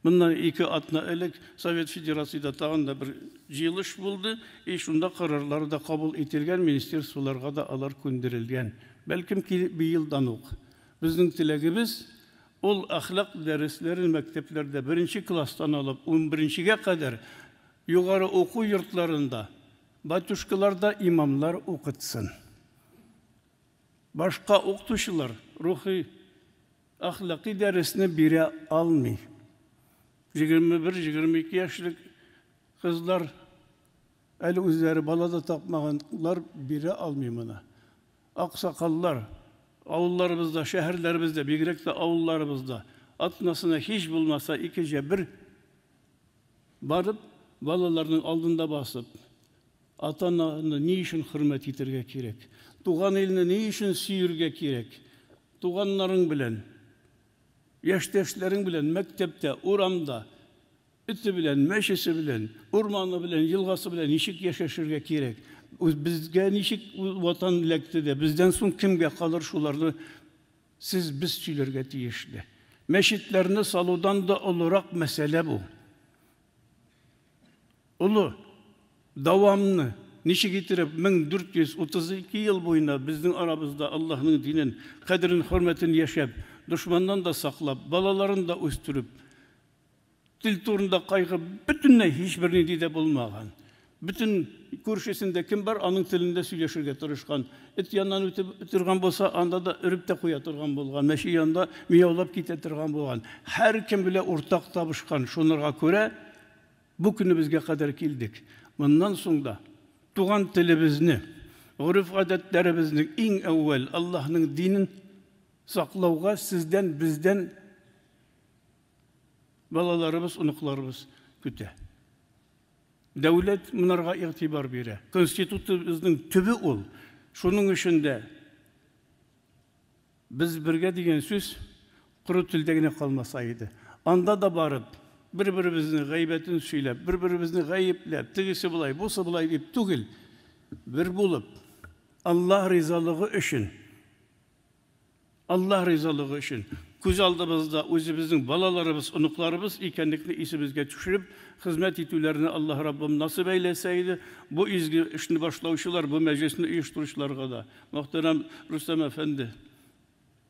Моннан 2 атна элек Совет Федерацияда тагын да бер җыелыш булды, и шунда карарлар да кабул ителгән, министерстволарга да алар күндерелгән. Бәлкем быелдан ук. Безнең теләгебез ул әхлак дәресләрен мәктәпләрдә 1 класстан алып 11-гә кадәр югары уку йортларында батюшкалар да имамлар укытсын. Башка укытучылар рухи әхлаки дәресне бирә алмый. 21-22 яшьлек кызлар әле үзләре бала да тапмаганлар бирә алмый моны. Аксакаллар авылларыбызда, шәһәрләребездә, бигрәк тә авылларыбызда атнасына һич булмаса 2-1 барып, балаларның алдында басып, ата-ананы ни өчен хөрмәт итәргә кирәк, туган илне ни өчен сөяргә кирәк, туганнарың белән, яшьтәшләрең белән мәктәптә, урамда, эте белән, мәчесе белән, урманы белән, елгасы белән ничек яшәшергә кирәк, безгә ничек ватан эләкте дә, бездән соң кемгә калыр, шуларны сез без сөйләргә тиешле. Мәчетләрне салудан да олырак мәсьәлә бу. Олы, дәвамны ничек иттереп 1432 ел буена безнең арабызда Аллаһның динен, кадерен, хөрмәтен яшәп, дошманнан да саклап, балаларын да үстереп, тел турында кайгы бөтенләй һич бер нинди дә булмаган. Бөтен күршесендә кем бар, аның телендә сөйләшергә тырышкан. Эт яныннан үтеп торган булса, анда да өреп тә куя торган булган, мәче янында мияулап китә торган булган. Һәркем белән уртак табышкан. Шунырга күрә бу көнебезгә кадәр килдек. Моннан соң да туган телебезне, гореф-гадәтләребезнең иң әүвәл Аллаһның динен саклауга сездән, бездән балаларыбыз, оныкларыбыз көтә. Дәүләт монарга игътибар бирә. Конституциябезнең төбе ул. Шуның өчен дә без бергә дигән сүз коры телдә генә калмаса иде. Анда да барып, бер-беребезнең гайбәтен сөйләп, бер-беребезне гаепләп, тегесе болай, бусы болай дип түгел, бер булып, Аллаһ ризалыгы өчен, Аллаһ ризалыгы өчен күз алдыбызда үзебезнең балаларыбыз, оныкларыбыз икәнлекне исебезгә төшереп, хезмәт итүләрне Аллаһ Раббым насыйп әйләсә иде. Бу изге эшне башлаучылар, бу мәҗлесне оештыручыларга да, мөхтәрәм Рөстәм әфәнде,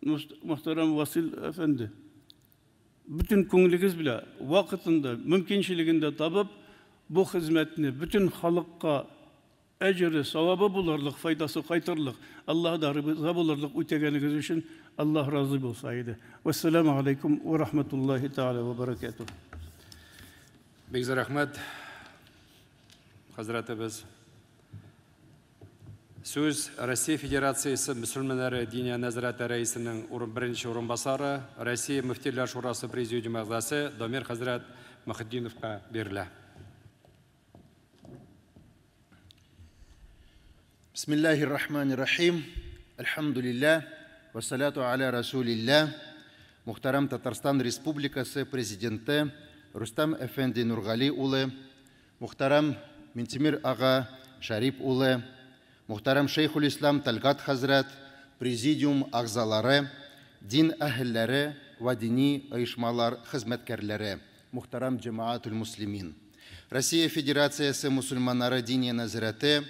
мөхтәрәм Васил әфәнде, бөтен күңелегез белән вакытында, мөмкинчелегендә табып, Бу хезмәтне бөтен халыкка әҗере, савабы булырлык, файдасы кайтырлык, Аллаһ да риза булырлык үтәгәнегез өчен Аллаһ разый булса иде. Вассаламу алейкум ва рахматуллахи тааля ва баракатух. Бик зур рәхмәт, хәзрәтебез. Сүз Россия Федерациясе мөселманнары Диния нәзарәте рәисенең беренче урынбасары, Россия Мөфтиләр шурасы президиумы әгъзасы Дамир хәзрәт Мөхетдиновка бирелә. Бисмиллахир рахманир рахим. Альхамдулилля. Вассалату аля расулилля. Мухтарам Татарстан Республикасы президенты Рустам әфәнде Нургали улы, мухтарам Минтимер ага Шарип улы, мухтарам Шейхул Ислам Талгат хәзрәт, президиум әгъзалары, дин әһелләре ва дини оешмалар хезмәткәрләре, мухтарам җәмәгатул муслимин. Россия Федерациясе мусульманнары Диния нәзарәте,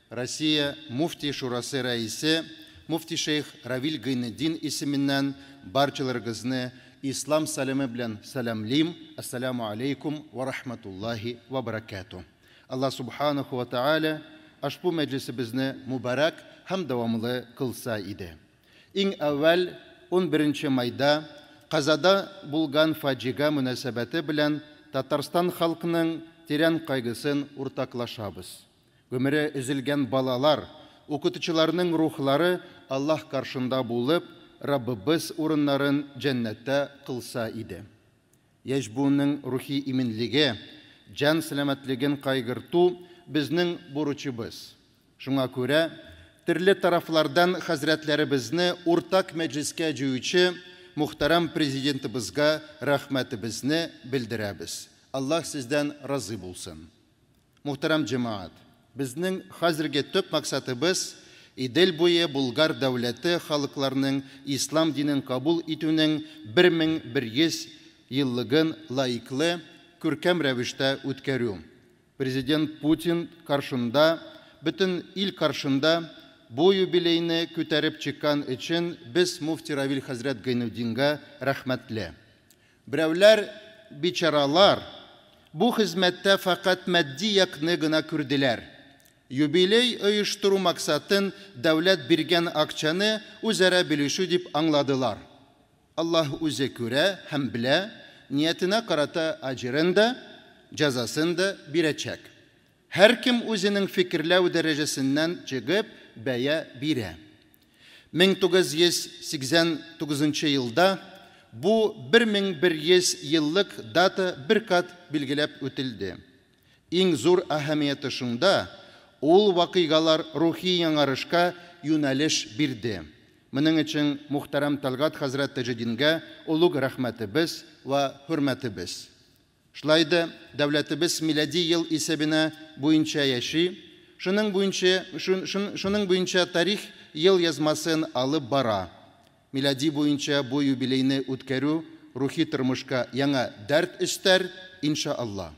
Россия Муфти Шурасы рәисе, муфти шейх Равил Гайнетдин исеменнән барчаларыгызны ислам сәламе белән сәламлим. Ассаламу алейкум ва рахматуллахи ва баракату. Аллаһ субханаху ва тааля ошбу мәҗлисебезне мубарак һәм дәвамлы кылса иде. Иң әүвәл 11 майда Казада булган фаҗига мөнәсәбәте белән Татарстан халкының тирән кайгысын уртаклашабыз. Гомере өзелгән балалар, укытучыларның рухлары Аллаһ каршында булып, Раббыбыз урыннарын җәннәттә кылса иде. Яшь буынның рухи иминлеге, җан сәламәтлеген кайгырту безнең бурычыбыз. Шуңа күрә төрле тарафлардан хәзрәтләребезне уртак мәҗлескә җыючы мухтарам президентыбызга рәхмәтебезне белдерәбез. Аллаһ сездән разый булсын. Мухтарам җәмәгать, безнең хәзерге төп максатыбыз Идел буе Булгар дәүләте халыкларының ислам динен кабул итүнең 1100 еллыгын лаеклы, күркәм рәвештә үткәрү. Президент Путин каршында, бөтен ил каршында бу юбилейны күтәреп чыккан өчен без муфти Равил хәзрәт Гайнетдингә рәхмәтле. Берәүләр, бичаралар, бу хезмәттә фәкать матди якны гына күрделәр. Юбилей оештыру максатын дәүләт биргән акчаны үзара бүлешү дип аңладылар. Аллаһ үзе күрә һәм белә, ниятенә карата әҗерен дә, җәзасын да бирәчәк. Һәркем үзенең фикерләү дәрәҗәсеннән чыгып бәя бирә. 1989 елда бу 1100 еллык дата бер кат билгеләп үтелде. Иң зур әһәмияте шунда, ул вакыйгалар рухи яңарышка юнәлеш бирде. Моның өчен мухтарам Талгат хәзрәт Таҗетдингә олуг рәхмәтебез ва хөрмәтебез. Шулай да дәүләтебез милади ел исәбенә буенча яши, шуның буенча тарих ел язмасын алып бара. Милади буенча бу юбилейны үткәрү рухи тормышка яңа дәрт өстәр, иншалла.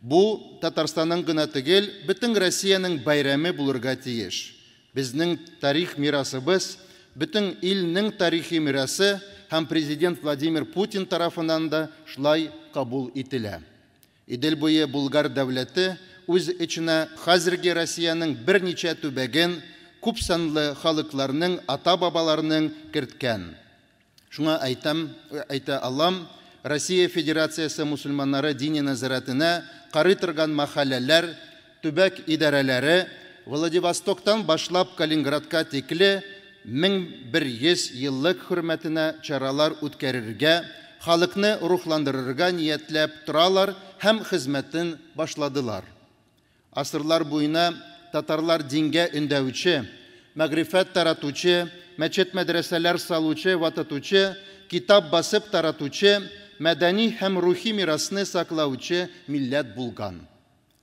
Бу Татарстанның гына түгел, бөтен Россиянең бәйрәме булырга тиеш. Безнең тарих мирасыбыз, бөтен илнең тарихи мирасы һәм президент Владимир Путин тарафыннан да шулай кабул ителә. Идел буе Булгар дәүләте үз эченә хәзерге Россиянең берничә төбәген, күп санлы халыкларның ата-бабаларының керткән. Шуңа әйтә алам, Россия Федерациясе мусульманнары дини нәзарәтенә карый торган мәхәлләләр, төбәк идарәләре Владивостоктан башлап Калининградка тикле 1100 еллык хөрмәтенә чаралар үткәрергә, халыкны рухландырырга ниятләп торалар һәм хезмәтен башладылар. Асырлар буена татарлар дингә өндәүче, мәгърифәт таратучы, мәчет мәдрәсәләр салучы, вататучы, китап басып таратучы, мәдәни һәм рухи мирасны саклаучы милләт булган.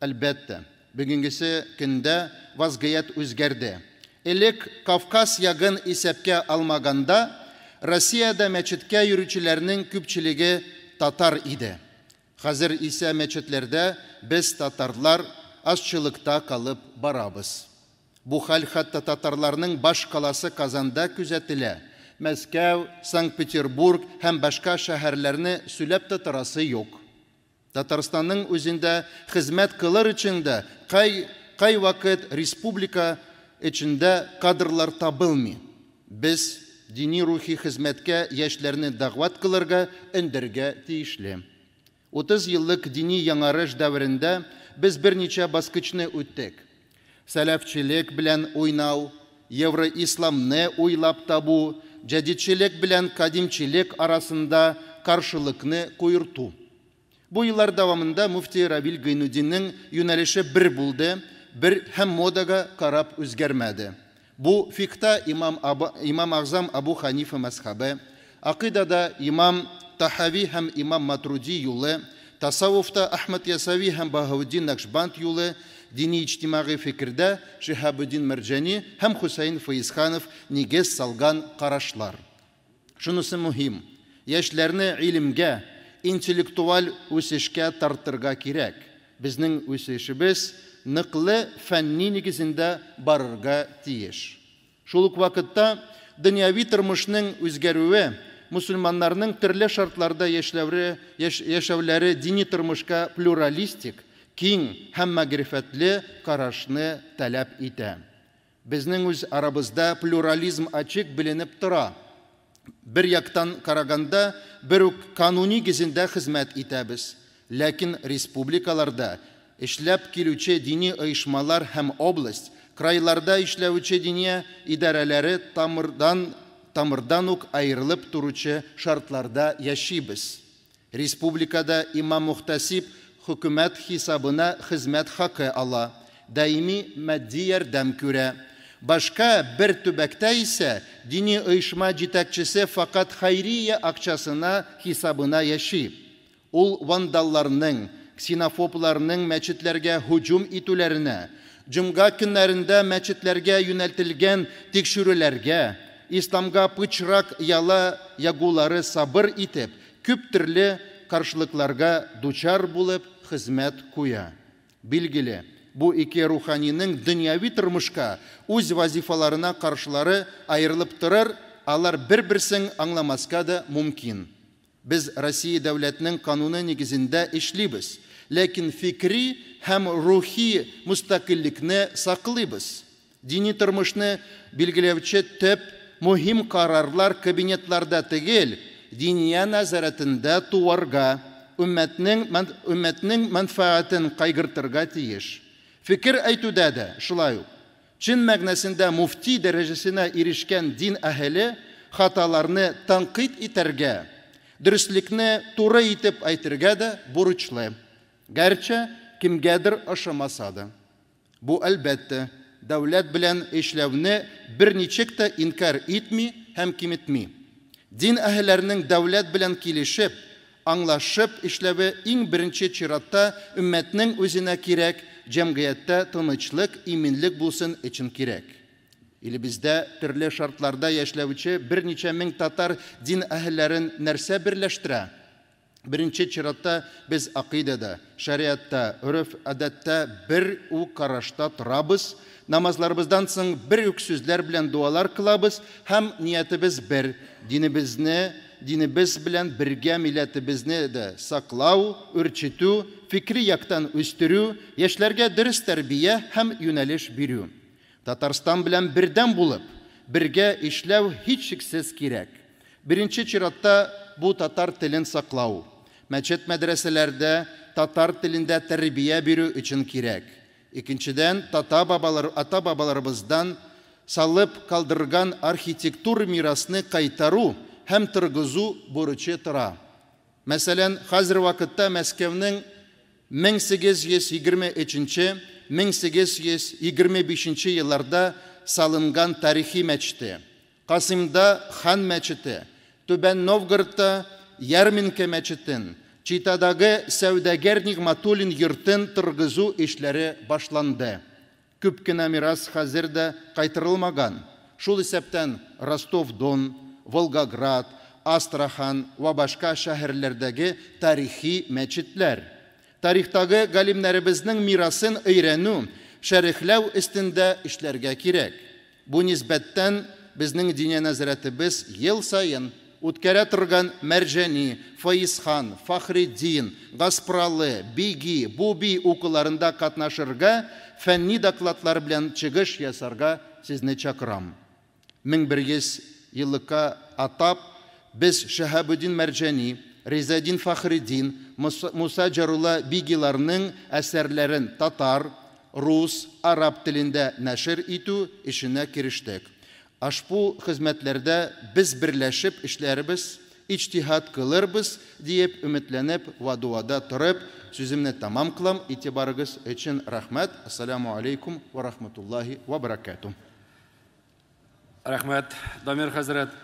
Әлбәттә, бүгенгесе көндә вазгыять үзгәрде. Элек Кавказ ягын исәпкә алмаганда, Россиядә мәчеткә йөрүчеләрнең күпчелеге татар иде. Хәзер исә мәчетләрдә без татарлар азчылыкта калып барабыз. Бу хәл хәтта татарларның баш каласы Казанда күзәтелә. Мәскәү, Санкт-Петербург һәм башка шәһәрләрне сөйләп тә торасы юк. Татарстанның үзендә хезмәт кылыр өчен дә кай вакыт республика эчендә кадрлар табылмый. Без дини рухи хезмәткә яшьләрне дәгъват кылырга, өндәргә тиешле. 30 еллык дини яңарыш дәверендә без берничә баскычны үттек. Сәләфчелек белән уйнау, евроисламны уйлап табу, җәдидчелек белән кадимчелек арасында каршылыкны куерту. Бу еллар дәвамында мөфти Равил Гайнутдинның юнәлеше бер булды, бер һәм модага карап үзгәрмәде. Бу фикта имам Агзам Абу Ханифа мәзхәбе, акыйдада имам Тахави һәм имам Матруди юлы, тасаввуфта Ахмад Ясави һәм Баһауддин Накшбанд юлы, дини иҗтимагый фикердә Шиһабуддин Мәрҗани һәм Хусейн Фәйзханов нигез салган карашлар. Шунысы мөһим, яшьләрне илемгә, интеллектуаль үсешкә тартырга кирәк. Безнең үсешебез ныклы фәнни нигезендә барырга тиеш. Шул ук вакытта дөньяви тормышның үзгәрүе, мусульманнарның төрле шартларда яшәүләре дини тормышка плюралистик, киң һәм мәгърифәтле карашны таләп итә. Безнең үз арабызда плюрализм ачык беленеп тора. Бер яктан караганда, бер үк канун нигезендә хезмәт итәбез. Ләкин республикаларда эшләп килүче дини оешмалар һәм область, крайларда эшләүче диния идарәләре тамырдан ук аерылып торучы шартларда яшибез. Республикада имам-мөхтәсиб хөкүмәт хисабына хезмәт хакы ала, даими матди ярдәм күрә. Башка бер төбәктә исә дини оешма җитәкчесе фақат хайрия акчасына хисабына яши. Ул вандалларның, ксенофобларның мәчетләргә һөҗүм итүләренә, җомга көннәрендә мәчетләргә юнәлтелгән тикшерүләргә, исламга пычрак яла ягулары сабыр итеп, күп төрле каршылыкларга дучар булып хезмәт куя. Билгеле, бу ике руханиның дөньяви тормышка үз вазифаларына каршылары аерылып торыр, алар бер-берсен аңламаска да мөмкин. Без Россия дәүләтенең кануны нигезендә эшлибез, ләкин фикри һәм рухи мөстәкыйльлекне саклыйбыз. Дини тормышны билгеләүче төп мөһим карарлар кабинетларда түгел, диния нәзарәтендә туарга, өммәтнең мәнфәгатен кайгыртырга тиеш. Фикер әйтүдә дә шулай ук. Чын мәгънәсендә муфти дәрәҗәсенә ирешкән дин әһеле хаталарны тәнкыйть итәргә, дөреслекне туры итеп әйтергә дә бурычлы. Гәрчә кемгәдер ошамаса да. Бу әлбәттә дәүләт белән эшләүне берничек тә инкар итми һәм киметми. Дин әһелләренең дәүләт белән килешеп, аңлашып эшләве иң беренче чиратта өммәтнең үзенә кирәк, җәмгыятьтә тынычлык, иминлек булсын өчен кирәк. Илебездә төрле шартларда яшәүче берничә мең татар дин әһелләрен нәрсә берләштерә? Беренче чиратта без акыйдада, шариатта, гореф-гадәттә бер үк карашта торабыз, намазларыбыздан соң бер үк сүзләр белән дуалар кылабыз һәм ниятебез бер, динебезне, динебез белән бергә милләтебезне дә саклау, үрчетү, фикри яктан үстерү, яшьләргә дөрес тәрбия һәм юнәлеш бирү. Татарстан белән бердәм булып, бергә эшләү һичшиксез кирәк. Беренче чиратта бу татар телен саклау. Мәчет мәдрәсәләрдә татар телендә тәрбия бирү өчен кирәк. Икенчедән, ата-бабаларыбыздан салып калдырган архитектур мирасны кайтару һәм торгызу бурычы тора. Мәсәлән, хәзер вакытта Мәскәүнең 1823-1825 елларда салынган тарихи мәчете, Касымда хан мәчете, Түбән Новгородта Ярминкә мәчетен, Читадагы сәүдәгәр Нигъмәтуллин йортын торгызу эшләре башланды. Күп кенә мирас хәзер дә кайтарылмаган. Шул исәптән Ростов-Дон, Волгоград, Астрахан ва башка шәһәрләрдәге тарихи мәчетләр. Тарихтагы галимнәребезнең мирасын өйрәнү, шәрехләү өстендә эшләргә кирәк. Бу нисбәттән безнең диния нәзарәтебез ел саен үткәрә торган Мәрҗани, Фаизхан, Фахретдин, Гаспралы, Биги, Буби укуларында катнашырга, фәнни докладлар белән чыгыш ясарга сезне чакырам. 1100 еллыкка атап без Шаһабуддин Мәрҗани, Ризадин Фахретдин, Муса Джарула Бигиларның әсәрләрен татар, рус, араб телендә нәшер итү эшенә керештек. Ашпу хезмәтләрдә без берләшеп эшләрбез, иҗтиһад кылырбыз диеп өметләнеп ва дуада торып, сүземне тамам кылам. Игътибарыгыз өчен рәхмәт. Ассаламу алейкум ва рахматуллахи ва баракатуh. Рәхмәт, Дамир хәзрәт.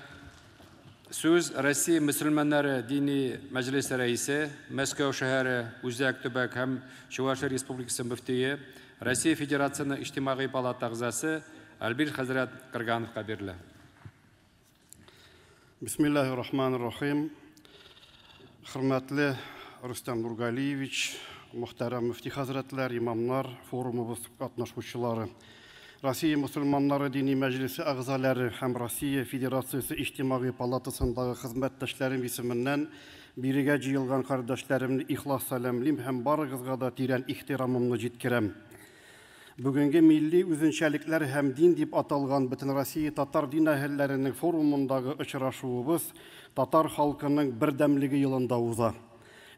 Сүз Россия мөселманнары дини мәҗлесе рәисе, Мәскәү шәһәре, Үзәк төбәк һәм Чувашия Республикасы мөфтие, Россия Федерациясенең Иҗтимагый палата әгъзасы Альбир хәзрәт Кыргановка бирелә. Бисмиллахир-рахманир-рахим. Хөрмәтле Рөстәм Нургалиевич, мөхтәрәм мөфти хәзрәтләр, имамнар, форумыбыз катнашучылары. Россия мөселманнары дини мәҗлесе әгъзалары һәм Россия Федерациясе Иҗтимагый палатасындагы хезмәттәшләрем исеменнән бирегә җыелган кардәшләремне ихлас сәламлим һәм барыгызга да тирән ихтирамымны җиткерәм. Бүгенге милли үзенчәлекләр һәм дин дип аталган Бөтенроссия татар дин әһелләренең форумындагы очрашуыбыз татар халкының бердәмлеге елында уза.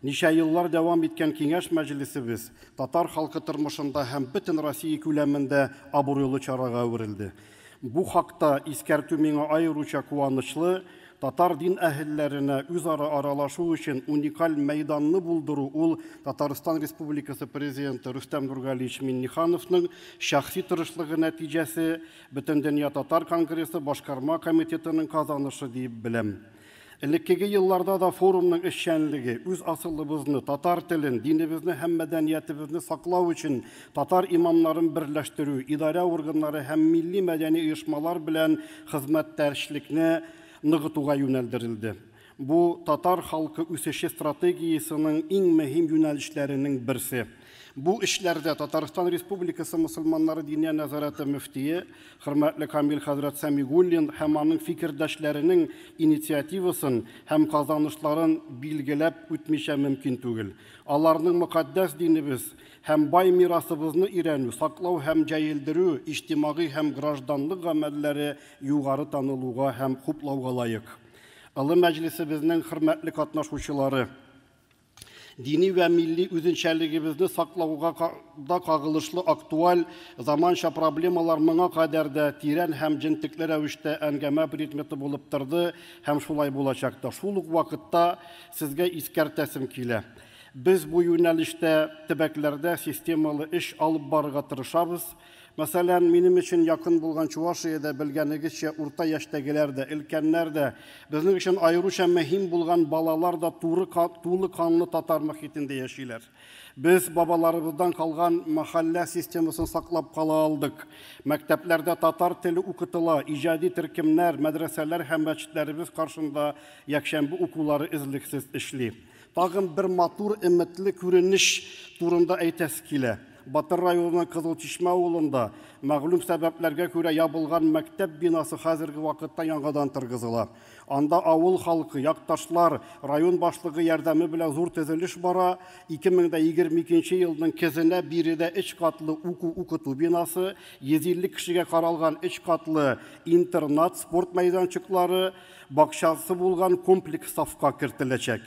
Ничә еллар дәвам иткән киңәш мәҗлесебез татар халкы тормышында һәм бөтен Россия күләмендә абруйлы чарага әверелде. Бу хакта искәртү миңа аеруча куанычлы. Татар дин әһелләренә үзара аралашу өчен уникаль мәйданны булдыру ул Татарстан Республикасы Президенты Рөстәм Нургалиевич Миннихановның шәхси тырышлыгы нәтиҗәсе, Бөтендөнья татар конгрессы башкарма комитетының казанышы дип беләм. Элеккеге елларда да форумның эшчәнлеге үз асылыбызны, татар телен, динебезне һәм мәдәниятебезне саклау өчен татар имамнарын берләштерү, идарә органнары һәм милли мәдәни оешмалар белән хезмәттәшлекне ныгытуга юнәлдерелде. Бу татар халкы үсеше стратегиясының иң мөһим юнәлешләренең берсе. Бу эшләрдә Татарстан Республикасы мөселманнары диния нәзарәте мөфтие хөрмәтле Камил хәзрәт Сәмигуллин һәм аның фикердәшләренең инициативасын һәм казанышларын билгеләп үтмичә мөмкин түгел. Аларның мөкатдәс динебез һәм бай мирасыбызны өйрәнү, саклау һәм җәелдерү, иҗтимагый һәм гражданлык гамәлләре югары танылуга һәм хуплауга лаек. Олы мәҗлесебезнең хөрмәтле катнашучылары, дини вә милли үзенчәлегебезне саклауга да кагылышлы актуаль заманча проблемалар моңа кадәр дә тирән һәм җентекле рәвештә әңгәмә предметы булып торды һәм шулай булачак та. Шул ук вакытта сезгә искәртәсем килә. Без бу юнәлештә төбәкләрдә системалы эш алып барырга тырышабыз. Мәсәлән, минем өчен якын булган Чувашиядә белгәнегезчә урта яшьтәгеләр дә, өлкәннәр дә, безнең өчен аеруча мөһим булган балалар да тулы канлы татар мохитендә яшиләр. Без бабаларыбыздан калган мәхәллә системасын саклап кала алдык. Мәктәпләрдә татар теле укытыла, иҗади төркемнәр, мәдрәсәләр һәм мәчетләребез каршында якшәмбе укулары эзлексез эшли. Тагын бер матур өметле күренеш турында әйтәсе килә. Батыр районының Кызыл Чишмә авылында мәгълүм сәбәпләргә күрә ябылган мәктәп бинасы хәзерге вакытта яңадан торгызыла. Анда авыл халкы, якташлар, район башлыгы ярдәме белән зур төзелеш бара. 2022 елның көзенә биредә 3 катлы уку-укыту бинасы, 150 кешегә каралган 3 катлы интернат, спорт мәйданчыклары, бакчасы булган комплекс сафка кертеләчәк.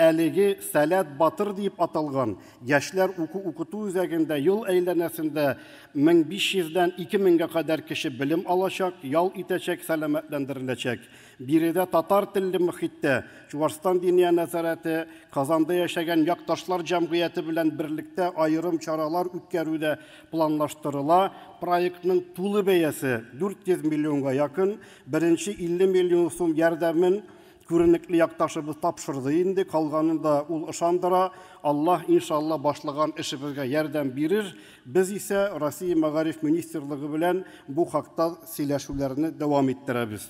Әлеге Сәләт Батыр дип аталган яшьләр уку-укыту үзәгендә ел әйләнәсендә 1500-дән 2000-гә кадәр кеше белем алачак, ял итәчәк, сәламәтләндереләчәк. Биредә татар телле мөхиттә Чувашстан диния нәзарәте, Казанда яшәгән якташлар җәмгыяте белән берлектә аерым чаралар үткәрү дә планлаштырыла. Проектның тулы бәясе 400 миллионга якын, беренче 50 миллион сум ярдәмен күренекле якташыбыз тапшырды инде, калганын да ул ышандыра. Аллаһ иншалла башлаган эшебезгә ярдәм бирер. Без исә Россия Мәгариф министрлыгы белән бу хакта сөйләшүләрне дәвам иттерәбез.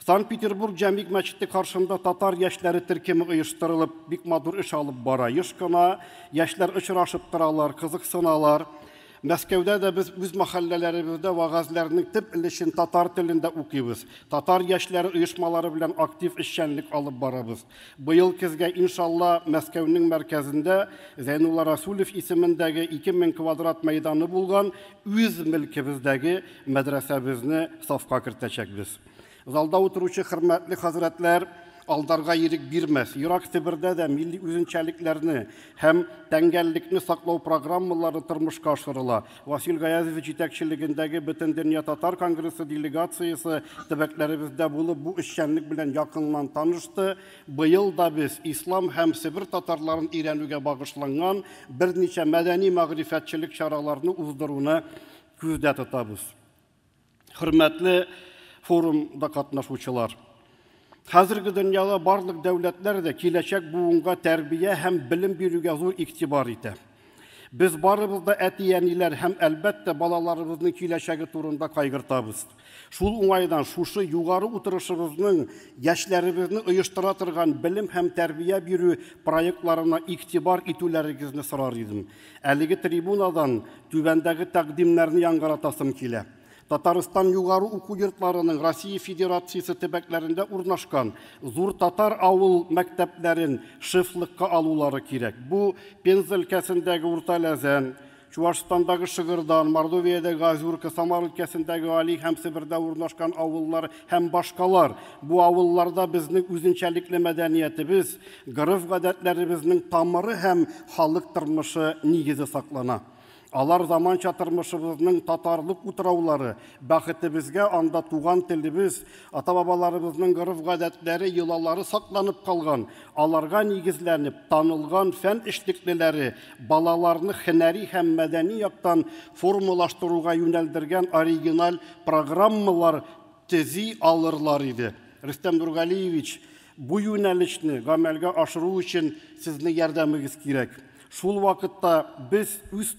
Санкт-Петербург Җәмигъ мәчете каршында татар яшьләре төркеме оештырылып, бик матур эш алып бара. Еш кына яшьләр очрашып торалар, кызыксыналар. Мәскәүдә дә без үз мәхәлләләребездә вәгазьләрнең төп өлешен татар телендә укыйбыз. Татар яшьләре оешмалары белән актив эшчәнлек алып барабыз. Быел көзгә, иншалла, Мәскәүнең мәркәзендә Зәйнулла Расулев исемендәге 2000 квадрат мәйданы булган үз мөлкебездәге мәдрәсәбезне сафка кертәчәкбез. Залда утыручы хөрмәтле хәзрәтләр, алдарга ирек бирмәс. Ерак Себердә дә милли үзенчәлекләрне һәм тәңгәллекне саклау программалары тормышка ашырыла. Васил Гаязович җитәкчелегендәге Бөтендөнья татар конгрессы делегациясе төбәкләребездә булып, бу эшчәнлек белән якыннан танышты. Быел да без ислам һәм Себер татарларын өйрәнүгә багышланган берничә мәдәни мәгърифәтчелек чараларны уздыруны күздә тотабыз. Хөрмәтле форумда катнашучылар, хәзерге дөньяда барлык дәүләтләр дә киләчәк буынга тәрбия һәм белем бирүгә зур игътибар итә. Без барыбыз да әти-әниләр һәм әлбәттә балаларыбызның киләчәге турында кайгыртабыз. Шул уңайдан шушы югары утырышыбызның яшьләребезне оештыра торган белем һәм тәрбия бирү проектларына игътибар итүләрегезне сорар идем. Әлеге трибунадан түбәндәге тәкъдимнәрне яңгыратасым килә. Татарстан югары уку йортларының Россия Федерациясе төбәкләрендә урнашкан зур татар авыл мәктәпләрен шефлыкка алулары кирәк. Бу Пенза өлкәсендәге Урта Ләзән, Чувашстандагы Шыгырдан, Мордовиядәге Азюрка, Самар өлкәсендәге Али һәм Себердә урнашкан авыллар һәм башкалар. Бу авылларда безнең үзенчәлекле мәдәниятебез, гореф-гадәтләребезнең тамыры һәм халык тормышы нигезе саклана. Алар заманча тормышыбызның татарлык утраулары, бәхетебезгә анда туган телебез, ата-бабаларыбызның гореф-гадәтләре, йолалары сакланып калган, аларга нигезләнеп танылган фән эшлеклеләре балаларны һөнәри һәм мәдәни яктан формалаштыруга юнәлдергән оригиналь программалар төзи алырлар иде. Рөстәм Нургалиевич, бу юнәлешне гамәлгә ашыру өчен сезнең ярдәмегез кирәк. Шул вакытта без үз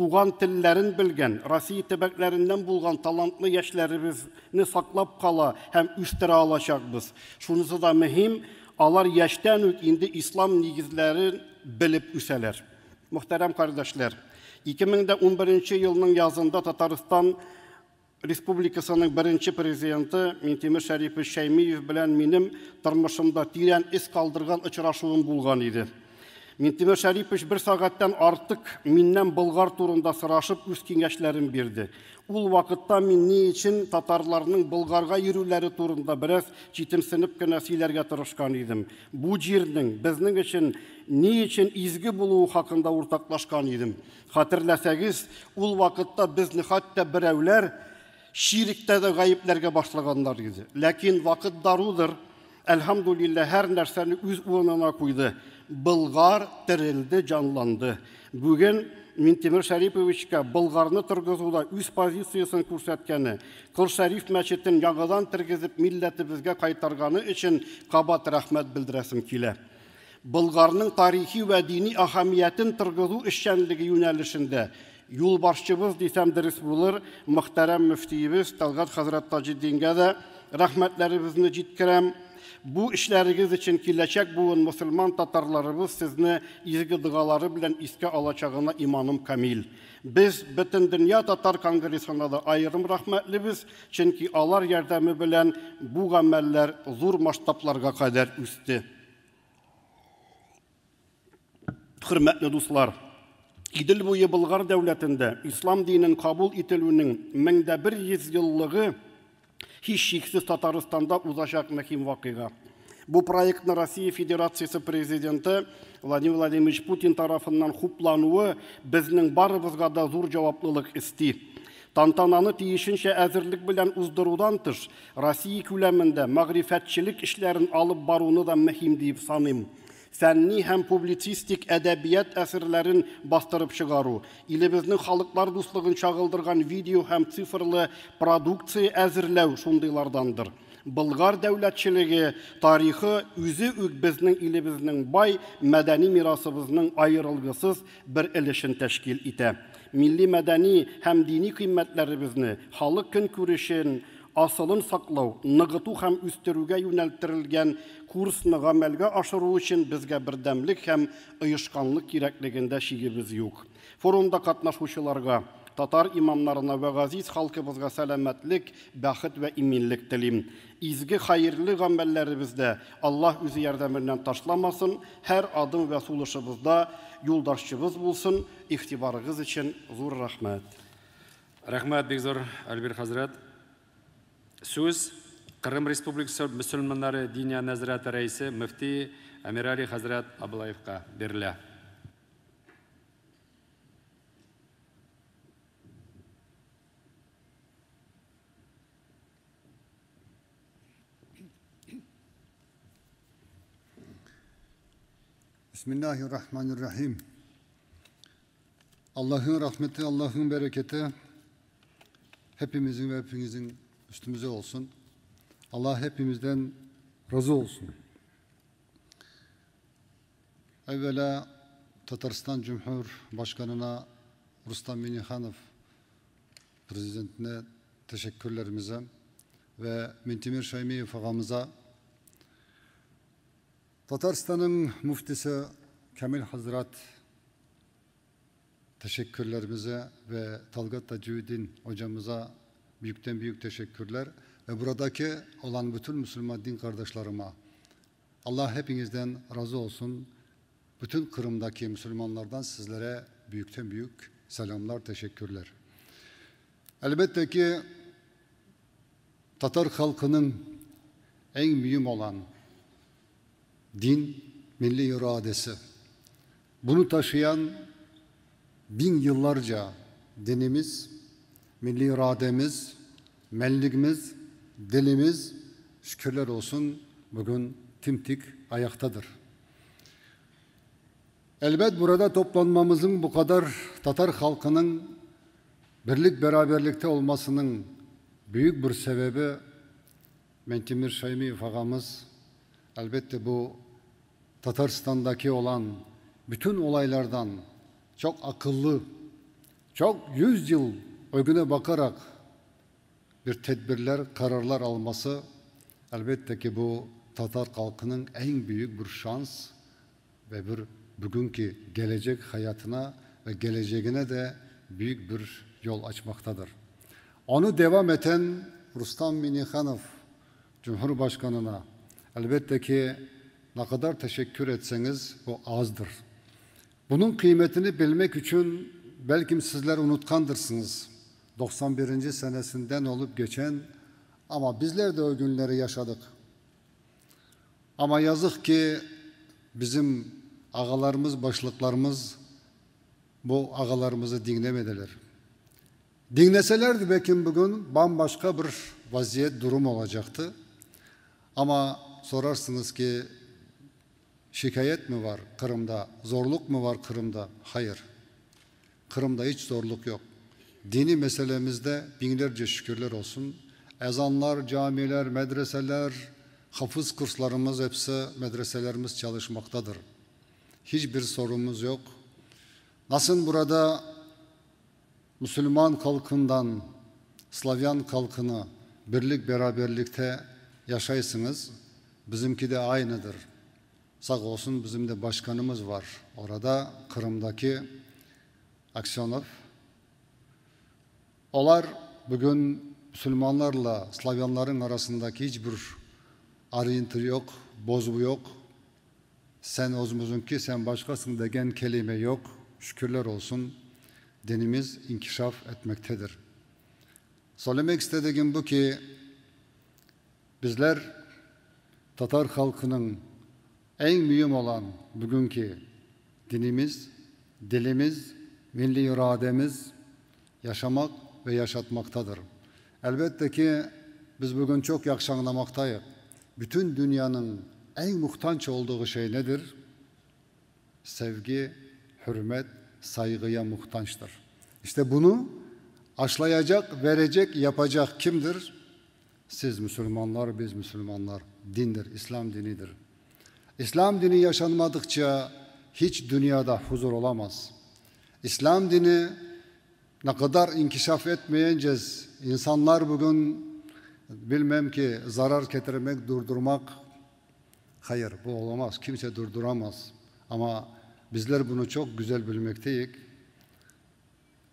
туган телләрен белгән, Россия төбәкләреннән булган талантлы яшьләребезне саклап кала һәм үстерә алачакбыз. Шунысы да мөһим, алар яшьтән үк инде ислам нигезләрен белеп үсәләр. Мөхтәрәм кардәшләр, 2011 елның язында Татарстан Республикасының беренче президенты Минтимер Шәрипович Шәймиев белән минем тормышымда тирән эз калдырган очрашуым булган иде. Минтимер Шәрипович бер сәгатьтән артык миннән Болгар турында сорашып үз киңәшләрен бирде. Ул вакытта мин ни өчен татарларның Болгарга йөрүләре турында бераз читенсенеп кенә сөйләргә тырышкан идем. Бу җирнең безнең өчен ни өчен изге булуы хакында уртаклашкан идем. Хәтерләсәгез, ул вакытта безне хәтта берәүләр ширектә дә гаепләргә башлаганнар иде. Ләкин вакыт дарудыр. Әлхәмдулилла, һәр нәрсәне үз урынына куйды. Болгар терелде, җанланды. Бүген Минтимер Шәриповичка Болгарны торгызуда үз позициясен күрсәткәне, Кол Шәриф мәчетен яңадан тергезеп милләтебезгә кайтарганы өчен кабат рәхмәт белдерәсем килә. Болгарның тарихи вә дини әһәмиятен торгызу эшчәнлеге юнәлешендә юлбашчыбыз дисәм дөрес булыр, мөхтәрәм мөфтиебез Талгат хәзрәт Таҗетдингә дә рәхмәтләребезне җиткерәм. Бу эшләрегез өчен киләчәк буын мөселман татарларыбыз сезне изге догалары белән искә алачагына иманым камил. Без Бөтендөнья татар конгрессына да аерым рәхмәтлебез, чөнки алар ярдәме белән бу гамәлләр зур масштабларга кадәр үсте. Хөрмәтле дуслар, Идел буе Болгар дәүләтендә ислам динен кабул ителүнең 1100 еллыгы һичшиксез Татарстанда узачак мөһим вакыйга. Бу проектны Россия Федерациясе президенты Владимир Владимирович Путин тарафыннан хуплануы безнең барыбызга да зур җаваплылык өсти. Тантананы тиешенчә әзерлек белән уздырудан тыш, Россия күләмендә мәгърифәтчелек эшләрен алып баруны да мөһим дип саныйм. Фәнни һәм публицистик әдәбият әсәрләрен бастырып чыгару, илебезнең халыклар дуслыгын чагылдырган видео һәм цифрлы продукция әзерләү шундыйлардандыр. Болгар дәүләтчелеге тарихы үзе үк безнең илебезнең бай мәдәни мирасыбызның аерылгысыз бер өлешен тәшкил итә. Милли мәдәни һәм дини кыйммәтләребезне, халык көнкүрешен, асылын саклау, ныгыту һәм үстерүгә юнәлттерелгән курсны гамәлгә ашыру өчен безгә бердәмлек һәм оешканлык кирәклегендә шигебез юк. Форумда катнашучыларга татар имамнарына вә газиз халкыбызга сәламәтлек, бәхет вә иминлек телим. Изге хәерле гамәлләребездә Аллаһ үзе ярдәменнән ташламасын, һәр адым вә сулышыбызда юлдашчыбыз булсын. Игътибарыгыз өчен зур рәхмәт. Рәхмәт бик зур, Әлбир хәзрәт. Сүз Кырым Республикасы мөселманнары Диния нәзарәте рәисе мөфти Әмирали хәзрәт Абылаевка бирелә. Bismillahirrahmanirrahim. Allah'ın rahmeti, Allah'ın bereketi hepimizin ve hepinizin üstümüze olsun. Allah hepimizden razı olsun. Evvela Tatarstan Cumhurbaşkanı'na, Rustam Minnihanov Prezidentine teşekkürlerimize ve Mintimir Şaymiyev ağamıza, Tatarstan'ın müftisi Kamil Hazret teşekkürlerimize ve Talgat Tacüddin hocamıza büyükten büyük teşekkürler ve buradaki olan bütün Müslüman din kardeşlerime Allah hepinizden razı olsun. Bütün Kırım'daki Müslümanlardan sizlere büyükten büyük selamlar, teşekkürler. Elbette ki Tatar halkının en mühim olan din, milli iradesi. Bunu taşıyan bin yıllarca dinimiz, milli irademiz, menligimiz, dilimiz şükürler olsun bugün timtik ayaktadır. Elbet burada toplanmamızın bu kadar Tatar halkının birlik beraberlikte olmasının büyük bir sebebi Mentimir Şaymiyev ağamız. Elbette bu Tatarstan'daki olan bütün olaylardan çok akıllı, çok 100 yıl ögüne bakarak bir tedbirler, kararlar alması elbette ki bu Tatar halkının en büyük bir şans ve bir bugünkü gelecek hayatına ve geleceğine de büyük bir yol açmaktadır. Onu devam eden Rustam Minnihanov Cumhurbaşkanı'na elbette ki ne kadar teşekkür etseniz o azdır. Bunun kıymetini bilmek için belki sizler unutkandırsınız. 91. senesinden olup geçen ama bizler de o günleri yaşadık. Ama yazık ki bizim ağalarımız, başlıklarımız bu ağalarımızı dinlemediler. Dinleselerdi belki bugün bambaşka bir vaziyet, durum olacaktı. Ama sorarsınız ki şikayet mi var Kırım'da, zorluk mu var Kırım'da? Hayır. Kırım'da hiç zorluk yok. Dini meselemizde binlerce şükürler olsun. Ezanlar, camiler, medreseler, hafız kurslarımız hepsi medreselerimiz çalışmaktadır. Hiçbir sorunumuz yok. Nasıl burada Müslüman halkından Slavyan halkını birlik beraberlikte yaşaysınız, bizimki de aynıdır. Sağ olsun bizim de başkanımız var. Orada Kırım'daki Aksyonov. Onlar bugün Müslümanlarla Slavyanların arasındaki hiçbir arıntı yok, bozbu yok. Sen ozmuzunki, sen başkasın degen kelime yok. Şükürler olsun dinimiz inkişaf etmektedir. Söylemek istediğim bu ki bizler Tatar halkının en mühim olan bugünkü dinimiz, dilimiz, milli irademiz yaşamak ve yaşatmaktadır. Elbette ki biz bugün çok yaxşı anlamaktayız. Bütün dünyanın en muhtaç olduğu şey nedir? Sevgi, hürmet, saygıya muhtaçtır. İşte bunu aşlayacak, verecek, yapacak kimdir? Siz Müslümanlar, biz Müslümanlar. Dindir, İslam dinidir. İslam dini yaşanmadıkça hiç dünyada huzur olamaz. İslam dini ne kadar inkişaf etmeyeceğiz. İnsanlar bugün bilmem ki zarar getirmek, durdurmak. Hayır, bu olamaz. Kimse durduramaz. Ama bizler bunu çok güzel bilmekteyiz.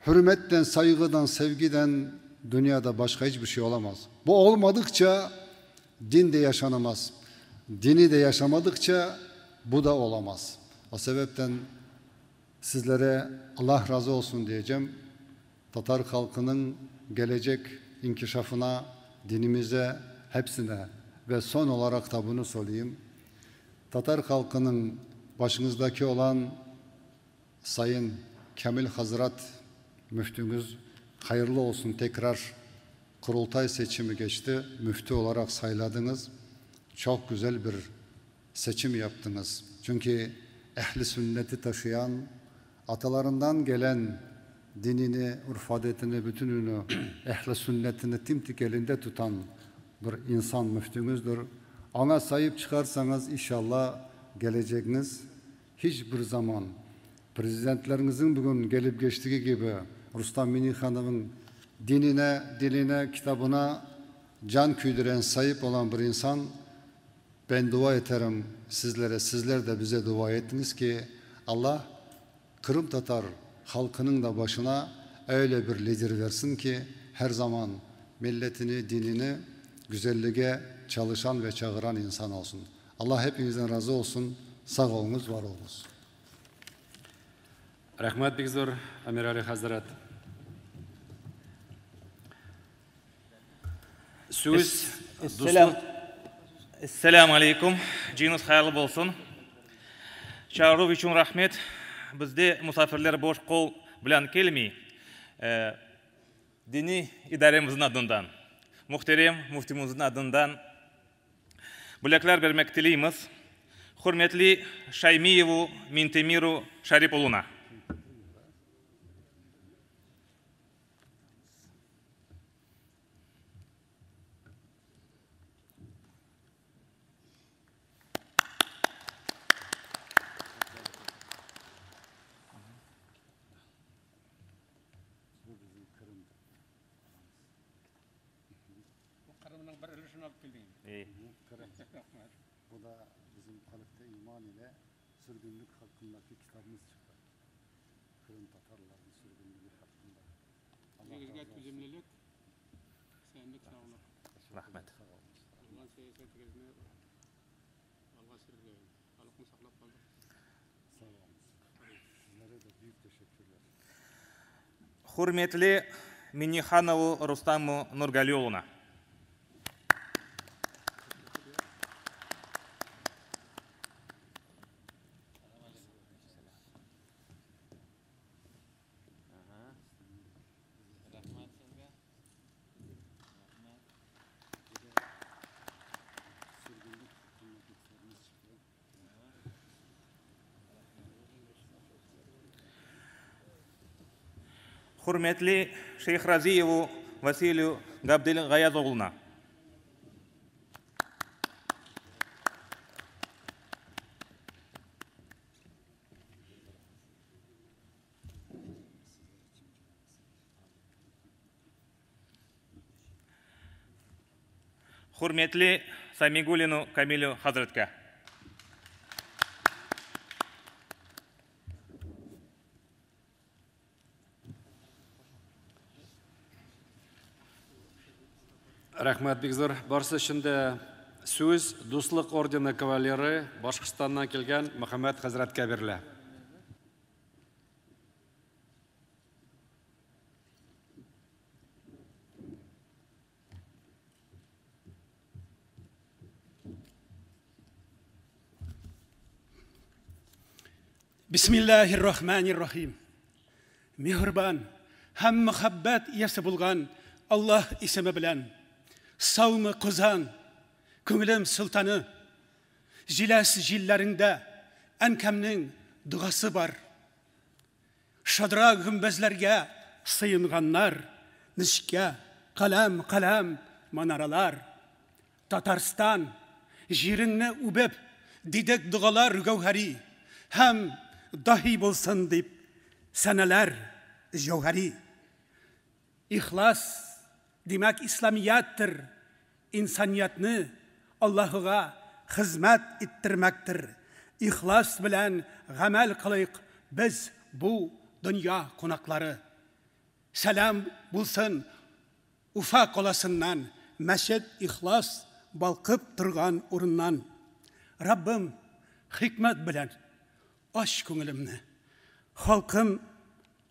Hürmetten, saygıdan, sevgiden dünyada başka hiçbir şey olamaz. Bu olmadıkça din de yaşanamaz. Dini de yaşamadıkça bu da olamaz. O sebepten sizlere Allah razı olsun diyeceğim. Tatar halkının gelecek inkişafına, dinimize, hepsine ve son olarak da bunu söyleyeyim. Tatar halkının başınızdaki olan Sayın Kamil Hazret müftümüz hayırlı olsun, tekrar kurultay seçimi geçti. Müftü olarak sayladınız. Çok güzel bir seçim yaptınız. Çünkü ehli sünneti taşıyan, atalarından gelen dinini, urf adetini, bütününü, ehli sünnetini timtik elinde tutan bir insan müftümüzdür. Ona sahip çıkarsanız inşallah geleceğiniz hiçbir zaman prezidentlerinizin bugün gelip geçtiği gibi Rustam Minnikhanov'un dinine, diline, kitabına can küydüren, sahip olan bir insan. Ben dua ederim sizlere, sizler de bize dua ettiniz ki Allah Kırım Tatar halkının da başına öyle bir lider versin ki her zaman milletini, dinini güzelliğe çalışan ve çağıran insan olsun. Allah hepinizden razı olsun. Sağ olunuz, var olunuz. Рәхмәт бик зур, Әмирали хәзрәт. Сүз Esselamu aleyküm. Cıyınız hayırlı bolsun. Çağıruv içün rahmet. Bizde musafirler boş qol bilen kelmey. Diniy idaremizin adından, muhterem müftimizin adından bilekler bermek tileymiz. Hürmetli Şaymiyevu Mintemiru Şaripoğlu'na. Bu da bizim kalpte iman ile sürgünlük hakkındaki kitabımız çıktı. Kırım Tatarların sürgünlüğü hakkında. Allah razı olsun. Rahmet. Sağ olun. Sizlere de büyük teşekkürler. Hürmetli Minnikhanovu Rustamu Nurgalioğlu'na. Hürmetli Şeyhraziyevu Vasiliu Gabdilgayazoğlu'na. Hürmetli Samigulinu Kamilü Hazretke. Рәхмәт бик зур. Барысы өчен дә сүз Дуслык ордены кавалеры Башкортстаннан килгән Мөхәммәт хәзрәткә бирелә. Bismillahirrahmanirrahim. Mehriban һәм мөхәббәт иясе булган Аллаһ исеме белән. Саумы Казан, күңелем султаны, җиләс җилләреңдә әнкәмнең догасы бар. Шадра гөмбәзләргә сыенганнар, нечкә каләм-каләм манаралар. Татарстан, җиреңне үбеп, дидек догалар гәүһәри, һәм даһи булсын дип сәнәләр җәүһәри. Ихлас, димәк исламияттыр, инсаниятны Аллаһыга хезмәт иттермәктер. Ихлас белән гамәл кылыйк без бу дөнья кунаклары. Сәлам булсын Уфа каласыннан, мәчет Ихлас балкып торган урыннан. Раббым, хикмәт белән ач күңелемне. Халкым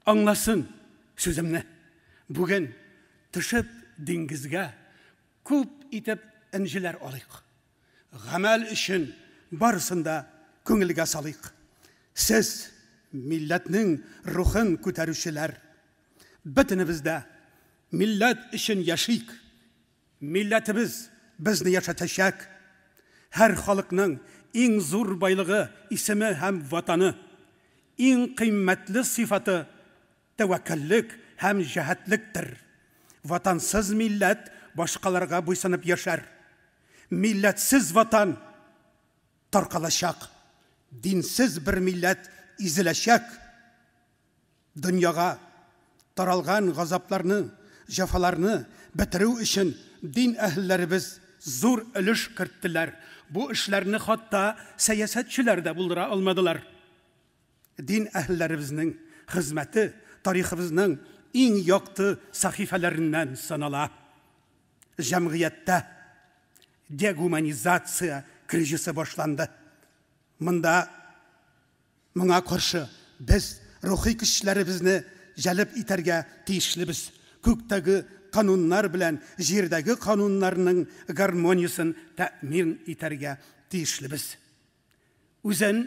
аңласын сүземне. Бүген төшеп диңгезгә күп итеп энҗеләр алыйк. Гамәл өчен барысын да күңелгә салыйк. Сез милләтнең рухын күтәрүчеләр. Бөтенебез дә милләт өчен яшик. Милләтебез безне яшәтәчәк. Һәр халыкның иң зур байлыгы исеме һәм ватаны. Иң кыйммәтле сыйфаты тәвәккәллек һәм җәһәтлектер. Ватансыз милләт башкаларга буйсынып яшәр. Милләтсез ватан таркалачак. Динсез бер милләт изеләчәк. Дөньяга таралган газапларны, җәфаларны бетерү өчен дин әһелләребез зур өлеш керттеләр. Бу эшләрне хатта сәясәтчеләр дә булдыра алмадылар. Дин әһелләребезнең хезмәте тарихыбызның иң якты сәхифәләреннән санала. Җәмгыятьтә дегуманизация кризисы башланды. Монда моңа каршы без рухи көчләребезне җәлеп итәргә тиешлебез. Күктәге кануннар белән җирдәге кануннарның гармониясен тәэмин итәргә тиешлебез. Үзен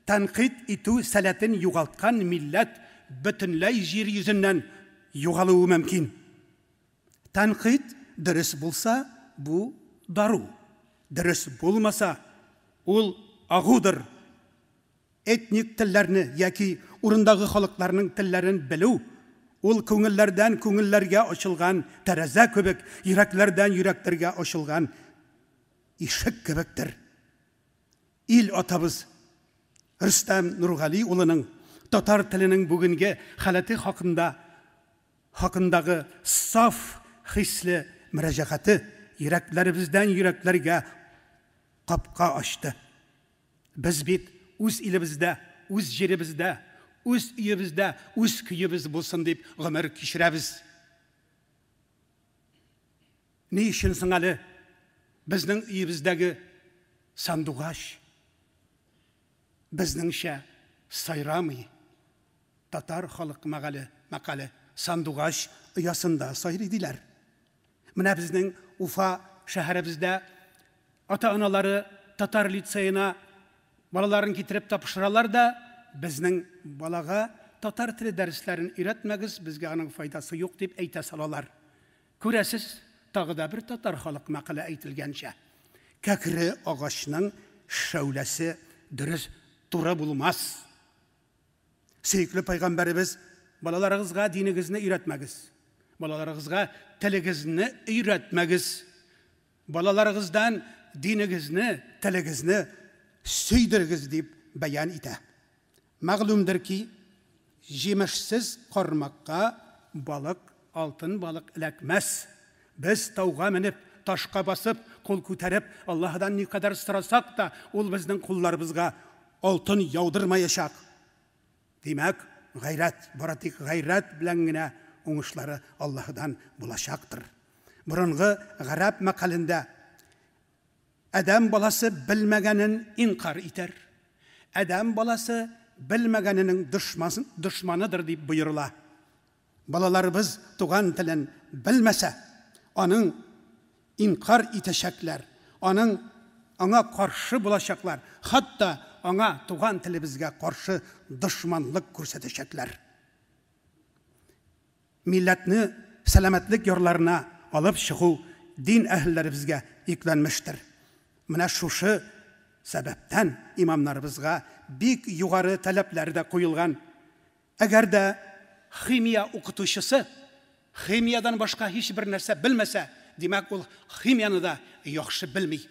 тәнкыйть итү сәләтен югалткан милләт бөтенләй җир йөзеннән югалуы мөмкин. Тәнкыйть дөрес булса, бу дару. Дөрес булмаса, ул агудыр. Этник телләрне яки урындагы халыкларның телләрен белү ул күңелләрдән күңелләргә ачылган тәрәзә кебек, йөрәкләрдән йөрәкләргә ачылган ишек кебектер. Ил атабыз Рөстәм Нургали улының татар теленең бүгенге халәте хакында хакындагы саф хисле мөрәҗәгате йөрәкләребездән йөрәкләргә капка ачты. Без бит үз илебездә, үз җиребездә, үз өебездә, үз көебез булсын дип гомер кичерәбез. Ни өчен соң әле безнең өебездәге сандугач безнеңчә сайрамый? Татар халык мәкале, мәкале сандугач оясында сайрый диләр. Менә безнең Уфа шәһәребездә ата-аналары татар лицеена балаларын китереп тапшыралар да, безнең балага татар теле дәресләрен өйрәтмәгез, безгә аның файдасы юк дип әйтә салалар. Күрәсез, тагы да бер татар халык мәкале әйтелгәнчә, кәкре агачның шәүләсе дөрес туры булмас. Сөекле пайгамбәребез балаларыгызга динегезне өйрәтмәгез. Балаларыгызга телегезне өйрәтмәгез. Балаларыгыздан динегезне, телегезне сөйдерегез дип бәян итә. Мәгълүмдер ки, җимешсез кармакка балык, алтын балык эләкмәс. Без тауга менеп, ташка басып, кул күтәреп, Аллаһыдан никадәр сорасак та, ул безнең кулларыбызга алтын яудырмаячак. Димәк, гайрәт, бары тик гайрәт белән генә уңышлары Аллаһыдан булачактыр. Борынгы гарәп мәкалендә адәм баласы белмәгәнен инкар итәр. Адәм баласы белмәгәненең дошманыдыр дип боерыла. Балаларыбыз туган телен белмәсә, аның инкар итәчәкләр, аның аңа каршы булачаклар, хатта аңа туган телебезгә каршы дошманлык күрсәтәчәкләр. Милләтне сәламәтлек ярларына алып чыгу дин әһелләребезгә йөкләнмештер. Менә шушы сәбәптән имамнарыбызга бик югары таләпләр дә куелган. Әгәр дә химия укытучысы химиядан башка һичбер нәрсә белмәсә, димәк, ул химияны да яхшы белми.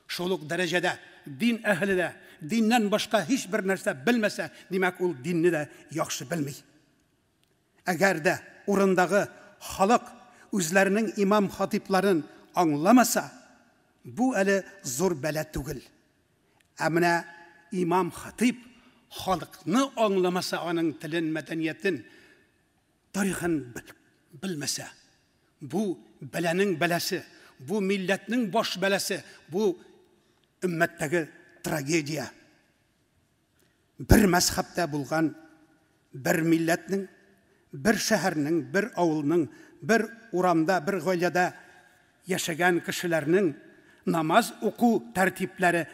Шул ук дәрәҗәдә дин әһеле дә диннән башка һичбер нәрсә белмәсә, димәк, ул динне дә яхшы белми. Әгәр дә урындагы халык үзләренең имам хатипларын аңламаса, бу әле зур бәла түгел. Ә менә имам хатип халыкны аңламаса, аның телен, мәдәниятен, тарихын белмәсә, бу бәланең бәласе, бу милләтнең баш бәласе, бу өммәттәге трагедия. Бер мәзһәбтә булган бер милләтнең, бер шәһәрнең, бер авылның, бер урамда, бер гаиләдә яшәгән кешеләрнең намаз уку тәртипләре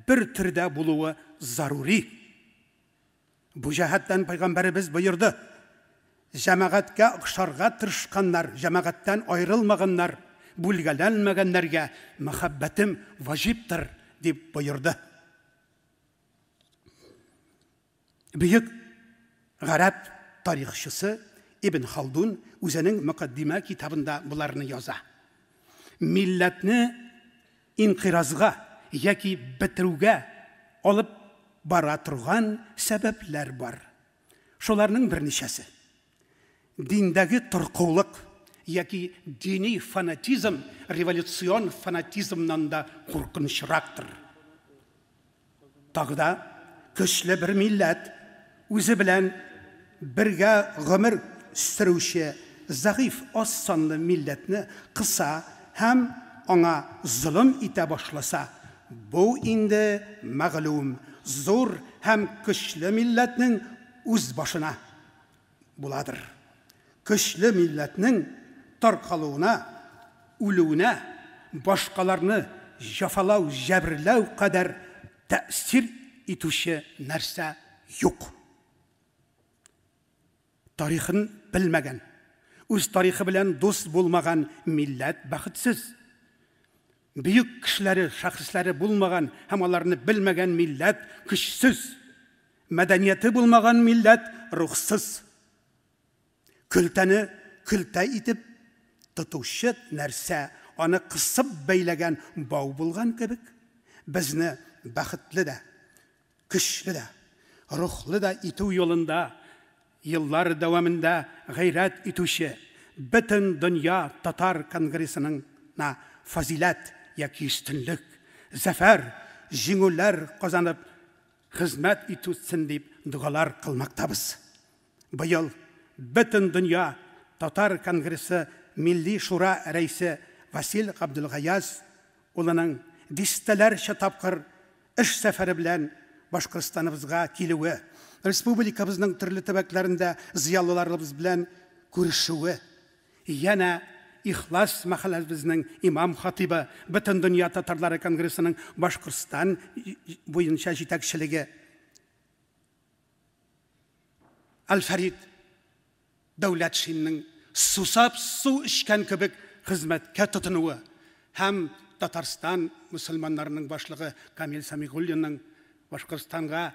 бер төрдә булуы зарури. Бу җәһәттән пәйгамбәребез боерды: Җәмәгатькә охшарга тырышканнар, җәмәгатьтән аерылмаганнар, бүлгәләнмәгәннәргә мәхәббәтем ваҗиптыр, дип боерды. Бөек гарәп тарихчысы Ибн Халдун үзенең Мөкаддимә китабында боларны яза. Милләтне инкыйразга яки бетерүгә алып бара торган сәбәпләр бар. Шуларның берничәсе. Диндәге торкаулык яки дини фанатизм революцион фанатизмнан да куркынычрактыр. Тагы да көчле бер милләт үзе белән бергә гомер сөрүче зәгыйфь аз санлы милләтне кыса һәм аңа золым итә башласа, бу инде мәгълүм зур һәм көчле милләтнең үз башына буладыр. Көчле милләтнең таркалуына, үлүенә башкаларны җәфалау, җәберләү кадәр тәэсир итүче нәрсә юк. Тарихын белмәгән, үз тарихы белән дус булмаган милләт бәхетсез. Бөек кешеләре, шәхесләре булмаган һәм аларны белмәгән милләт көчсез. Мәдәнияте булмаган милләт рухсыз. Көлтәне көлтә итеп тотучы нәрсә аны кысып бәйләгән бау булган кебек, безне бәхетле дә, көчле дә, рухлы да итү юлында еллар дәвамында гайрәт итүче бөтен дөнья татар конгрессының на фазиләт яки өстенлек, зәфәр, җиңүләр казанып хезмәт итүсен дип догалар кылмактабыз. Быел бөтен дөнья татар конгрессы Милли Шура рәисе Васил Габдулгаяз улының дистәләрчә тапкыр эш сәфәре белән Башкортстаныбызга килүе, республикабызның төрле төбәкләрендә зыялыларыбыз белән күрешүе, янә Ихлас мәхәлләбезнең имам хатибы, бөтен дөнья татарлары конгрессының Башкортстан буенча җитәкчелеге Альфарид Дәүләтшинның сусап су эчкән кебек хезмәткә тотынуы һәм Татарстан мөселманнарының башлыгы Камил Самигуллинның Башкортстанга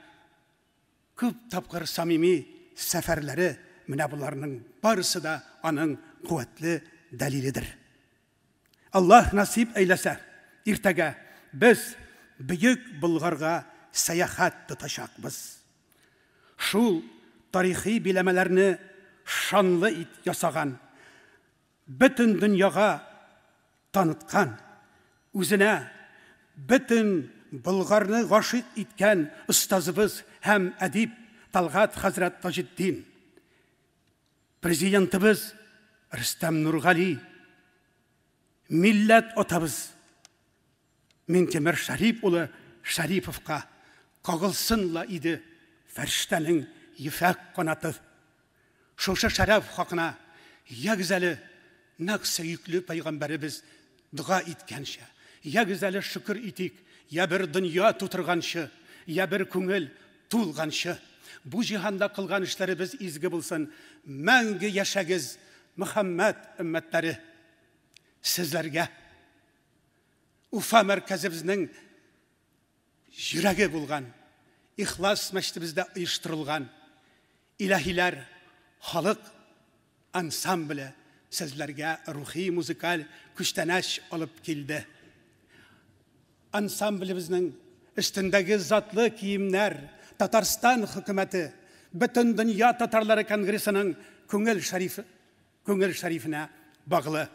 күп тапкыр самими сәфәрләре, менә боларның барысы да аның куәтле дәлиледер. Аллаһ насип әйләсә, иртәгә без Бөек Болгарга сәяхәт тотачакбыз. Шул тарихи биләмәләрне шанлы ит ясаган, бөтен дөньяга таныткан, үзенә бөтен Болгарны гашыйк иткән остазыбыз һәм әдип Талгат хәзрәт Таҗетдин, президентыбыз Рөстәм Нургали, милләт атабыз Минтимер Шәрип улы Шәриповка кагылсын ла иде фәрештәнең ефәк канаты. Шушы шәрәф хакына, ягез әле, нәкъ сөекле пәйгамбәребез дога иткәнчә, ягез әле шөкер итик, я бер дөнья тутырганчы, я бер күңел тулганчы. Бу җиһанда кылган эшләребез изге булсын. Мәңге яшәгез, Мөхәммәд өммәтләре. Сезләргә Уфа мәркәзебезнең йөрәге булган Ихлас мәчетебездә оештырылган Илаһиләр халык ансамбле сезләргә рухи музыкаль күчтәнәч алып килде. Ансамблебезнең өстендәге затлы киемнәр Татарстан хөкүмәте, бөтен дөнья татарлары конгрессының күңел шәриф, күңел шәрифенә баглы.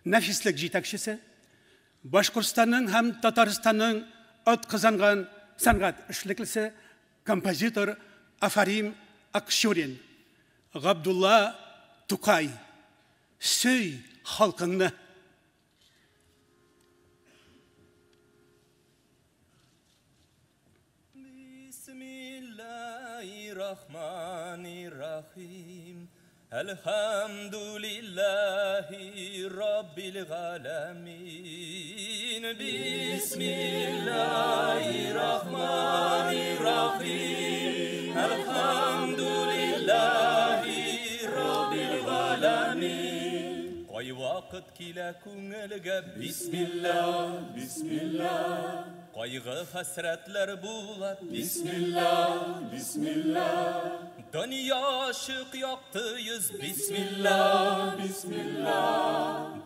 Нәфислек җитәкчесе, Башкортстанның һәм Татарстанның атказанган сәнгать эшлеклесе, композитор Афарим Акчурин. Габдулла Тукай, сөй халкыңны. Bismillahirrahmanirrahim. Elhamdülillahi Rabbil alemin. Bismillahirrahmanirrahim. Elhamdülillahi Rabbil alemin. Кай вакыт килә күңелгә бисмилла, бисмилла. Кайгы хәсрәтләр була бисмилла, бисмилла. Дөнья ачык якты йөз бисмилла, бисмилла.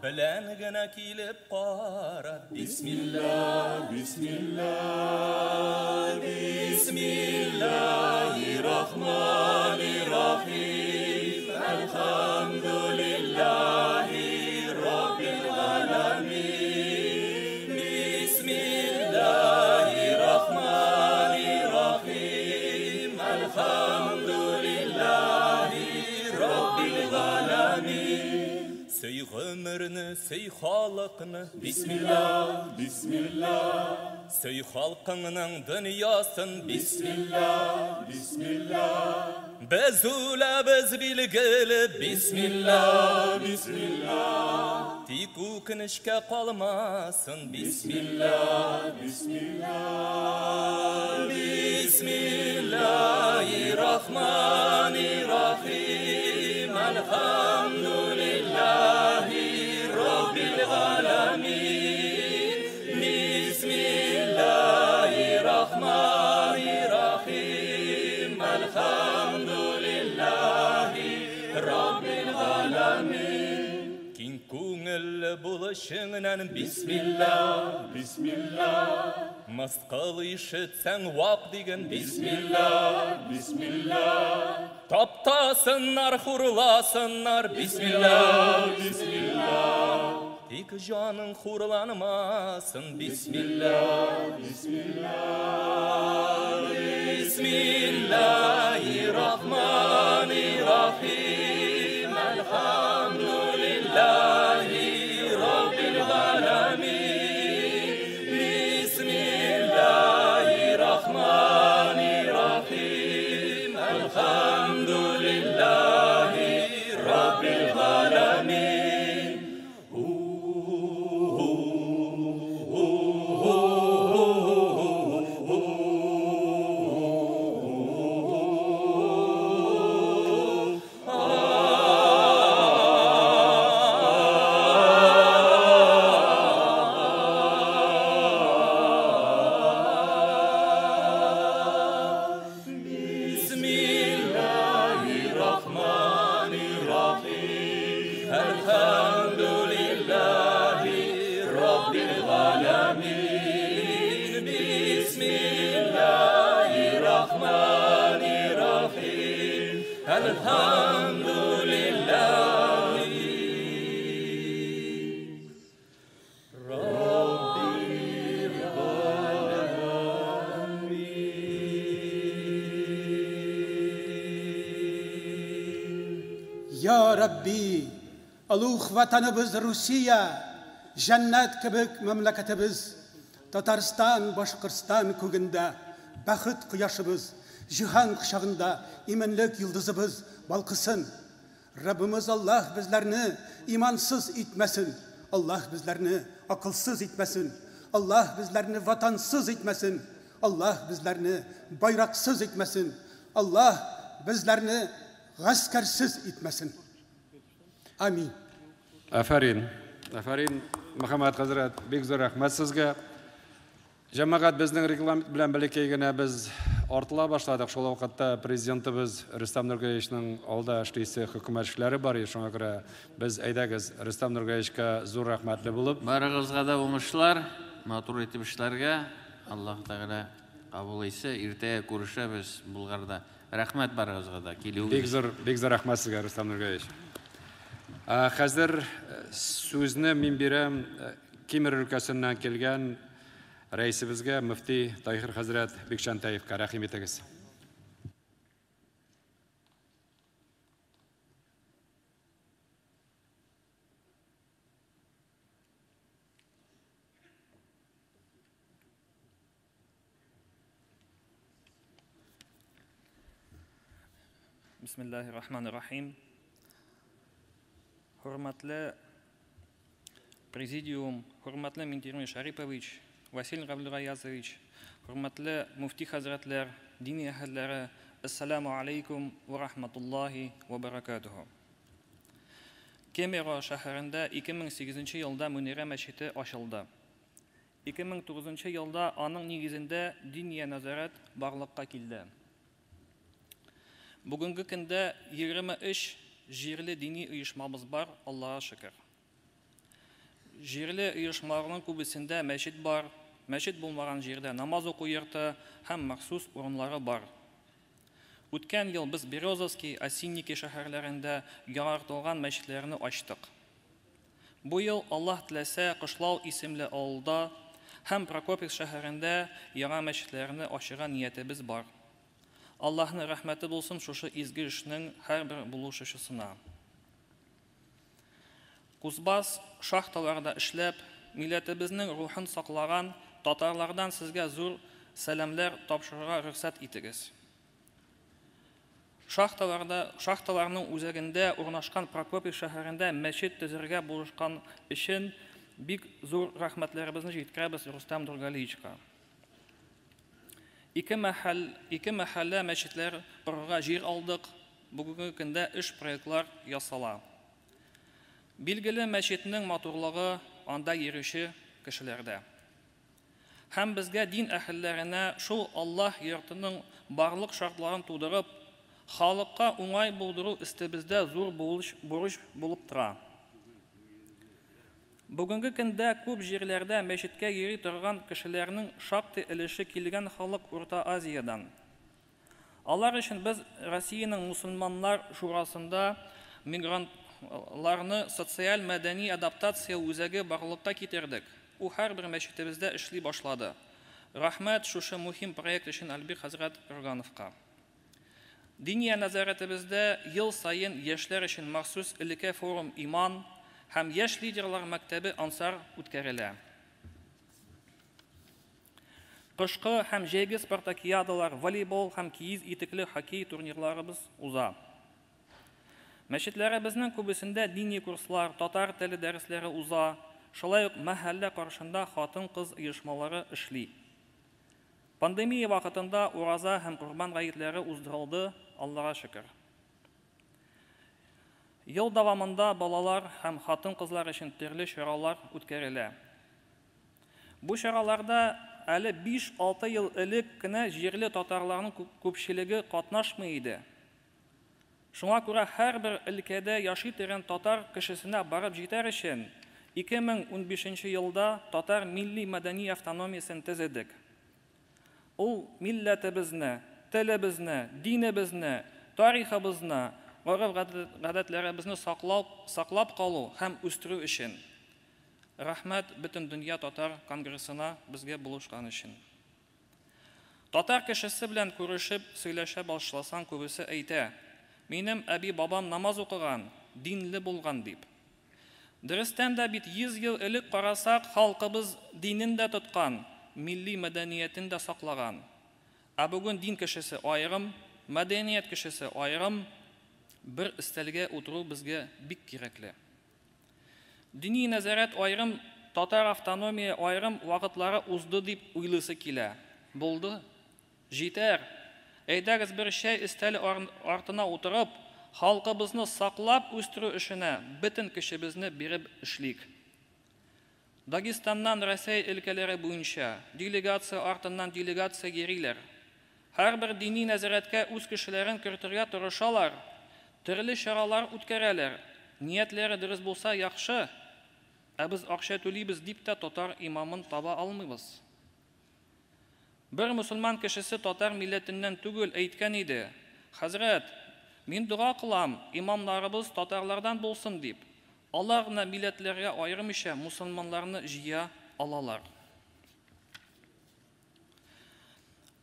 Белән генә килеп кара бисмилла, бисмилла. Бисмиллahirrahmanirrahim. Elhamdülillahi Rabbil alemin. Bismillahirrahmanirrahim. Elhamdülillahi Rabbil alemin. Сөй гомерне, сөй халыкны, бисмилла, бисмилла. Сөй халкыңның дөньясын, бисмилла, бисмилла. Без үләбез билгеле, бисмилла, бисмилла. Тик үкенечкә калмасын, бисмилла, бисмилла. Bismillahirrahmanirrahim. Elhamdülillahi Rabbil alemin. Bismillahirrahmanirrahim. Elhamdülillahi Rabbil alemin. Киң күңелле булышыңнан бисмилла, бисмилла. Мыскыл ишетсәң вак диген бисмилла, бисмилла. Таптасыннар, хурласыннар, бисмилла, бисмилла. Тик җаның хурланмасын, бисмилла, бисмилла. Bismillahirrahmanirrahim. Elhamdülillahi Rabbil alemin. Bismillahirrahmanirrahim. Elhamdülillahi Rabbil alemin. Bismillahirrahmanirrahim. Elhamdülillahi Rabbil alemin. Bismillahirrahmanirrahim. Elhamdülillahi Rabbil alemin. Ya Rabbi, Олуг ватаныбыз Русия, җәннәт кебек мәмләкәтебез, Татарстан, Башкортстан күгендә бәхет кояшыбыз, җиһан кочагында иминлек йолдызыбыз балкысын. Раббымыз Аллаһ безләрне имансыз итмәсен, Аллаһ безләрне акылсыз итмәсен, Аллаһ безләрне ватансыз итмәсен, Аллаһ безләрне байраксыз итмәсен, Аллаһ безләрне гаскәрсез итмәсен. Амин. Афәрин. Афәрин, Мөхәммәт хәзрәт, бик зур рәхмәт сезгә. Җәмәгать, безнең регламент белән бәләкәй генә без артыла башладык. Шул вакытта президентыбыз Рөстәм Нургалиевичның алда эшлисе хөкүмәт эшләре бар. Шуңа күрә без әйдәгез Рөстәм Нургалиевичка зур рәхмәтле булып. Барыгызга да уңышлар, матур итеп эшләргә. Аллаһ Тәгалә кабул итсә, иртәгә күрешәбез Булгарда. Рәхмәт барыгызга да килүегез. Бик зур рәхмәт сезгә, Рөстәм Нургалиевич. Хәзер сүзне мин бирәм Кемер өлкәсеннән килгән рәисебезгә, мөфти Таһир хәзрәт Бикчәнтәевкә. Рәхим итегез. Бисмиллахи рахмани рахим. Хөрмәтле президиум, хөрмәтле Минтимер Шарипович, Василий Габдулгаязович, хөрмәтле муфти хәзрәтләр, дини әһелләре, ассаламу алейкум ва рахматуллахи ва баракатуху. Кемерово шәһәрендә 2008 елда Мөнирә мәчете ачылды. 2009 елда аның нигезендә Диния нәзарәт барлыкка килде. Бүгенге көндә 23 җирле дини оешмабыз бар, Аллаһка шөкер. Җирле оешмаларның күбесендә мәчет бар, мәчет булмаган җирдә намаз уку йорты һәм махсус урыннары бар. Үткән ел без Березовский, Осинники шәһәрләрендә яңартылган мәчетләрне ачтык. Бу ел Аллаһ теләсә Кышлау исемле авылда һәм Прокопьевск шәһәрендә яңа мәчетләрне ачырга ниятебез бар. Аллаһның рәхмәте булсын шушы изге эшнең һәрбер булышучысына. Кузбасс шахталарда эшләп, милләтебезнең рухын саклаган татарлардан сезгә зур сәламләр тапшырырга рөхсәт итегез. Шахталарда, шахталарның үзәгендә урнашкан Прокопьевск шәһәрендә мәчет төзергә булышкан өчен бик зур рәхмәтләребезне җиткерәбез Рустам Нургалиевичка. Ике мәхәл, ике мәхәллә мәчетләр корырга җир алдык. Бүгенге көндә эш проектлар ясала. Билгеле мәчетнең матурлыгы анда йөрүче кешеләрдә. Һәм безгә дин әһелләренә шул Аллаһ йортының барлык шартларын тудырып, халыкка уңай булдыру өстебездә зур бурыч булып тора. Бүгенге көндә күп җирләрдә мәчеткә йөри торган кешеләрнең шактый өлеше килгән халык Урта Азиядән. Алар өчен без Россиянең мусульманнар шурасында мигрантларны социаль мәдәни адаптация үзәге барлыкка китердек. Ул һәрбер мәчетебездә эшли башлады. Рәхмәт шушы мөһим проект өчен Альбир хәзрәт Кргановка. Диния нәзарәтебездә ел саен яшьләр өчен махсус өлкә форум Иман һәм яшь лидерлар мәктәбе Ансар үткәрелә. Кышкы һәм җәйге спартакиадалар, волейбол һәм киез итекле хоккей турнирларыбыз уза. Мәчетләребезнең күбесендә дини курслар, татар теле дәресләре уза, шулай ук мәхәллә каршында хатын-кыз оешмалары эшли. Пандемия вакытында ураза һәм Корбан гаетләре уздырылды, Аллага шөкер. Ел дәвамында балалар һәм хатын-кызлар өчен төрле чаралар үткәрелә. Бу чараларда әле 5-6 ел элек кенә җирле татарларның күпчелеге катнашмый иде. Шуңа күрә һәрбер өлкәдә яши торган татар кешесенә барып җитәр өчен 2015 елда татар милли мәдәни автономиясен төзедек. Ул милләтебезне, телебезне, динебезне, тарихыбызны, гореф-гадәтләребезне саклап калу һәм үстерү өчен. Рәхмәт Бөтендөнья татар конгрессына безгә булышкан өчен. Татар кешесе белән күрешеп сөйләшә башласаң, күбесе әйтә: "Минем әби-бабам намаз укыган, динле булган" дип. Дөрестән дә бит 100 ел элек карасак, халкыбыз динен дә тоткан, милли мәдәниятен дә саклаган. Ә бүген дин кешесе аерым, мәдәният кешесе аерым, бер өстәлгә утыру безгә бик кирәкле. Дини нәзарәт аерым, татар автономия аерым вакытлары узды дип уйлыйсы килә. Булды. Җитәр. Әйдәгез бер чәй өстәле артына утырып, халкыбызны саклап үстерү эшенә бөтен көчебезне биреп эшлик. Дагестаннан Рәсәй өлкәләре буенча делегация артыннан делегация йөриләр. Һәрбер дини нәзарәткә үз кешеләрен кертергә тырышалар, төрле чаралар үткәрәләр. Ниятләре дөрес булса яхшы, ә без акча түлибез дип тә татар имамын таба алмыйбыз. Бер мусульман кешесе татар милләтеннән түгел әйткән иде: "Хәзрәт, мин дога кылам, имамнарыбыз татарлардан булсын дип. Алар гына милләтләргә аермыйча мусульманнарны җыя алалар."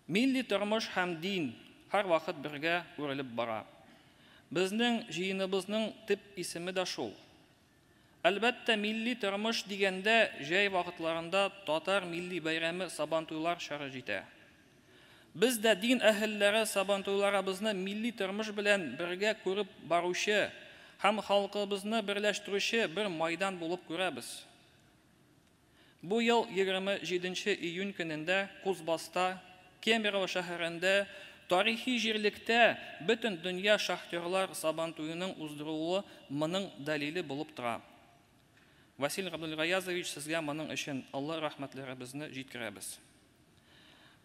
Милли тормыш һәм дин һәрвакыт бергә үрелеп бара. Безнең җыеныбызның төп исеме дә шул. Әлбәттә, милли тормыш дигәндә җәй вакытларында татар милли бәйрәме Сабантуйлар чоры җитә. Без дә дин әһелләре Сабантуйларыбызны милли тормыш белән бергә күреп баручы һәм халкыбызны берләштерүче бер майдан булып күрәбез. Бу ел 27 июнь көнендә Кузбасста, Кемерово шәһәрендә тарихи җирлектә бөтен дөнья шахтерлар Сабантуеның уздырылуы моның дәлиле булып тора. Василь Габдулгаязович, сезгә моның өчен Алла рәхмәтләребезне җиткерәбез.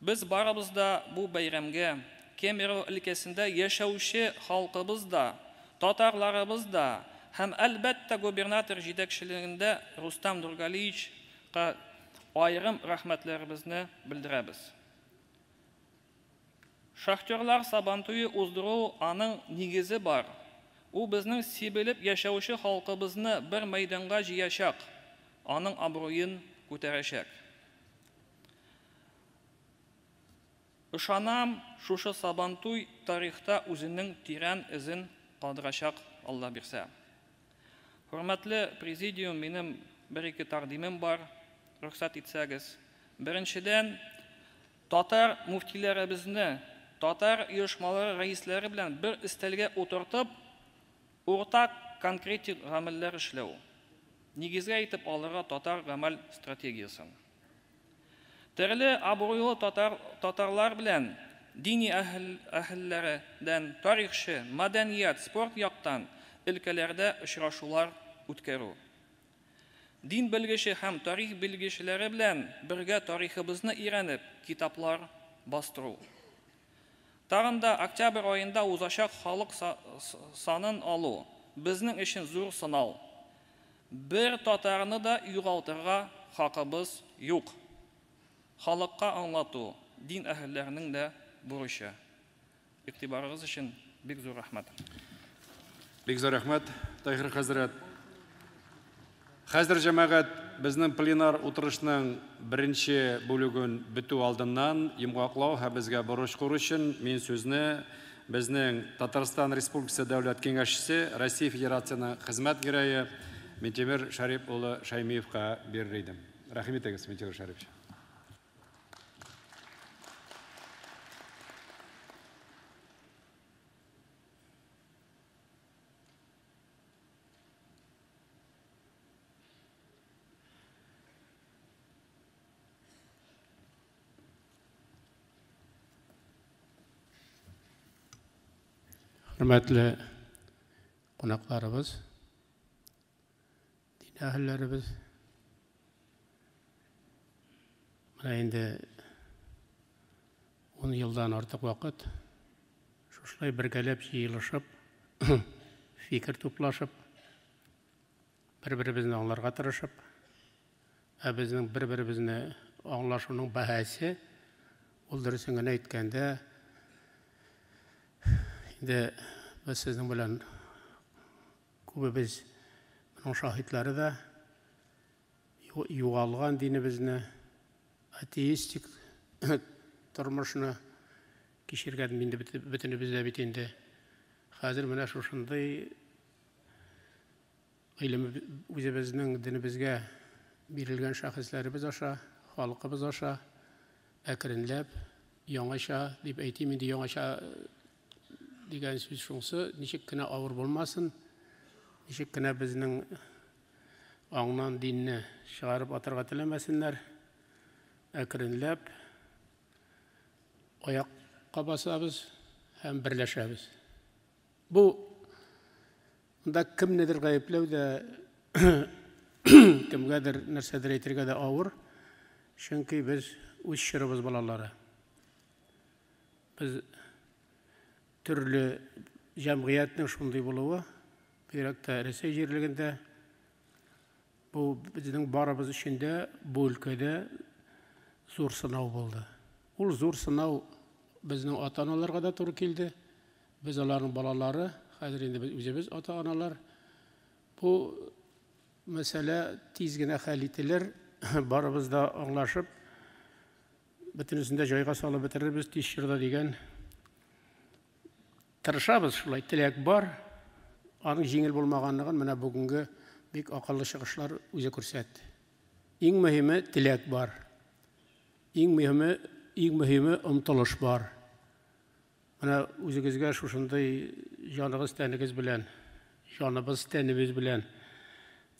Без барыбыз да бу бәйрәмгә Кемерово өлкәсендә яшәүче халкыбыз да, татарларыбыз да һәм әлбәттә губернатор җитәкчелегендә Рустам Нургалиевичка аерым рәхмәтләребезне белдерәбез. Шахтерлар Сабантуе уздыру аның нигезе бар. Ул безнең сибелеп яшәүче халкыбызны бер мәйданга җыячак, аның абруен күтәрәчәк. Ышанам, шушы Сабантуй тарихта үзенең тирән эзен калдырачак, Алла бирсә. Хөрмәтле президиум, минем бер-ике тәкъдимем бар, рөхсәт итсәгез. Беренчедән, татар муфтиләребезне, татар оешмалары рәисләре белән бер өстәлгә утыртып, уртак конкретик гамәлләр эшләү. Нигезгә итеп алырга татар гамәл стратегиясен. Төрле абруйлы татар, татарлар белән дини әһел, әһелләрдән, тарихчы, мәдәният, спорт яктан өлкәләрдә очрашулар үткәрү. Дин белгече һәм тарих белгечләре белән бергә тарихыбызны өйрәнеп, китаплар бастыру. Тагын да октябрь аенда узачак халык санын алу безнең өчен зур сынау. Бер татарны да югалтырга хакыбыз юк. Халыкка аңлату дин әһелләренең дә бурычы. Игътибарыгыз өчен бик зур рәхмәт. Бик зур рәхмәт, Таһир хәзрәт. Хәзер, җәмәгать, безнең пленар утырышның беренче бүлеген бетү алдыннан йомгаклау һәм безгә бурыч кую өчен мин сүзне безнең Татарстан Республикасы Дәүләт Киңәшчесе, Россия Федерациясенең хезмәт герое Минтимер Шәрип улы Шәймиевка бирер идем. Рәхим итегез, Минтимер Шәрипович. Хөрмәтле кунакларыбыз, дин әһелләребез, менә инде 10 елдан артык вакыт шушылай бергәләп җыелышып, фикер туплашып, бер-беребезне аңларга тырышып, ә безнең бер-беребезне аңлашуның бәһасе, ул дөресен генә әйткәндә, инде без сезнең белән күбебез моның шаһитлары да, югалган динебезне, атеистик тормышны кичергән инде бөтенебез дә бит инде. Хәзер менә шушындый гыйлем үзебезнең динебезгә бирелгән шәхесләребез аша, халкыбыз аша әкренләп яңача дип әйтим инде, яңача дигән сүз шунысы, ничек кенә авыр булмасын, ничек кенә безнең аңнан динне чыгарып атарга теләмәсеннәр, әкренләп аякка басабыз һәм берләшәбез. Бу монда кемнедер гаепләү дә, кемгәдер нәрсәдер әйтергә дә авыр, чөнки без үз чорыбыз балалары. Без төрле җәмгыятьнең шундый булуы, бигрәк тә Рәсәй җирлегендә, бу безнең барыбыз өчен дә бу өлкәдә зур сынау булды. Ул зур сынау безнең ата-аналарга да туры килде. Без аларның балалары, хәзер инде без үзебез ата-аналар. Бу мәсьәлә тиз генә хәл ителер, барыбыз да аңлашып, бөтенесен дә җайга салып бетерербез тиз чорда дигән тырышабыз, шулай теләк бар. Аның җиңел булмаганлыгын менә бүгенге бик акыллы чыгышлар үзе күрсәтте. Иң мөһиме теләк бар. Иң мөһиме иң мөһиме омтылыш бар. Менә үзегезгә шушындый җаныгыз, тәнегез белән, җаныбыз, тәнебез белән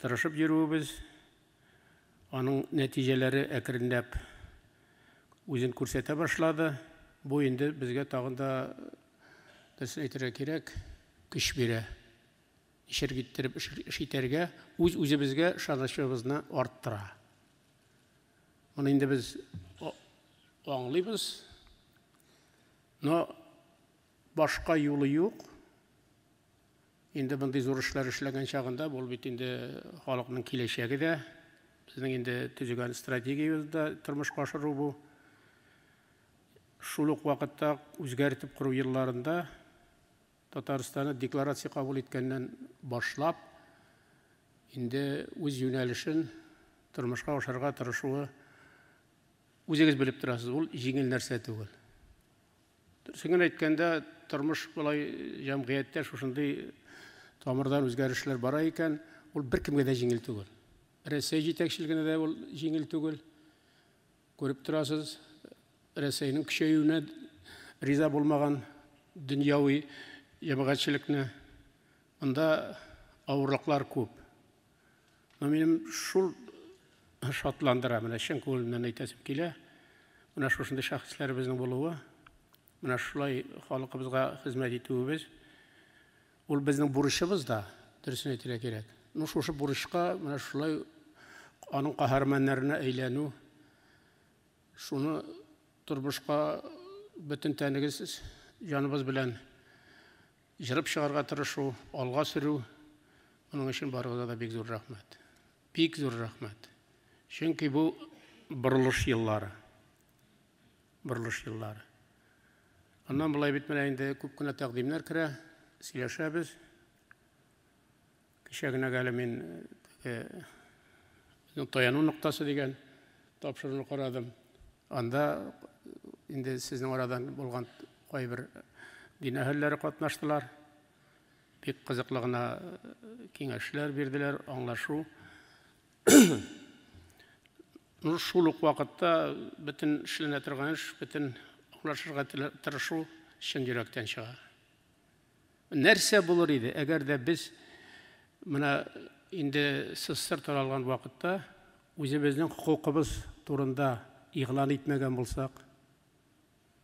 тырышып йөрүебез, аның нәтиҗәләре әкренләп үзен күрсәтә башлады. Бу инде безгә тагын да, дөресен әйтергә кирәк, көч бирә. Ничек иттереп эш итәргә, үз-үзебезгә ышанычыбызны арттыра. Моны инде без аңлыйбыз. Но башка юлы юк. Инде мондый зур эшләр эшләгән чагында бу бит инде халыкның киләчәге дә, безнең инде төзегән стратегиябез дә тормышка ашыру бу. Шул ук вакытта үзгәртеп кору елларында Татарстанны декларация кабул иткәннән башлап инде үз юнәлешен тормышка ашырырга тырышуы, үзегез белеп торасыз, ул җиңел нәрсә түгел. Дөресен генә әйткәндә, тормыш болай җәмгыятьтә шушындый тамырдан үзгәрешләр бара икән, ул беркемгә дә җиңел түгел. Рәсәй җитәкчелегенә дә ул җиңел түгел. Күреп торасыз, Рәсәйнең көчәюенә риза булмаган дөньяви җәмәгатьчелекне. Монда авырлыклар күп. Но минем шул шатландыра, менә чын күңелемнән әйтәсем килә. Менә шушындый шәхесләребезнең булуы, менә шулай халкыбызга хезмәт итүебез, ул безнең бурычыбыз да, дөресен әйтергә кирәк. Ну, шушы бурычка менә шулай аның каһарманнарына әйләнү, шуны тормышка бөтен тәнегез, җаныбыз белән җырып чыгарга тырышу, алга сөрү, моның өчен барыгызга да бик зур рәхмәт. Бик зур рәхмәт. Чөнки бу борылыш еллары. Борылыш еллары. Аннан болай бит менә инде күп кенә тәкъдимнәр керә, сөйләшәбез. Кичә генә әле мин теге безнең таяну ноктасы дигән тапшыруны карадым. Анда инде сезнең арадан булган кайбер дин әһелләре катнаштылар. Бик кызыклы гына киңәшләр бирделәр, аңлашу. Ну, шул ук вакытта бөтен эшләнә торган эш, бөтен аңлашырга тырышу чын йөрәктән чыга. Нәрсә булыр иде, әгәр дә без менә инде СССР таралган вакытта үзебезнең хокукыбыз турында игълан итмәгән булсак,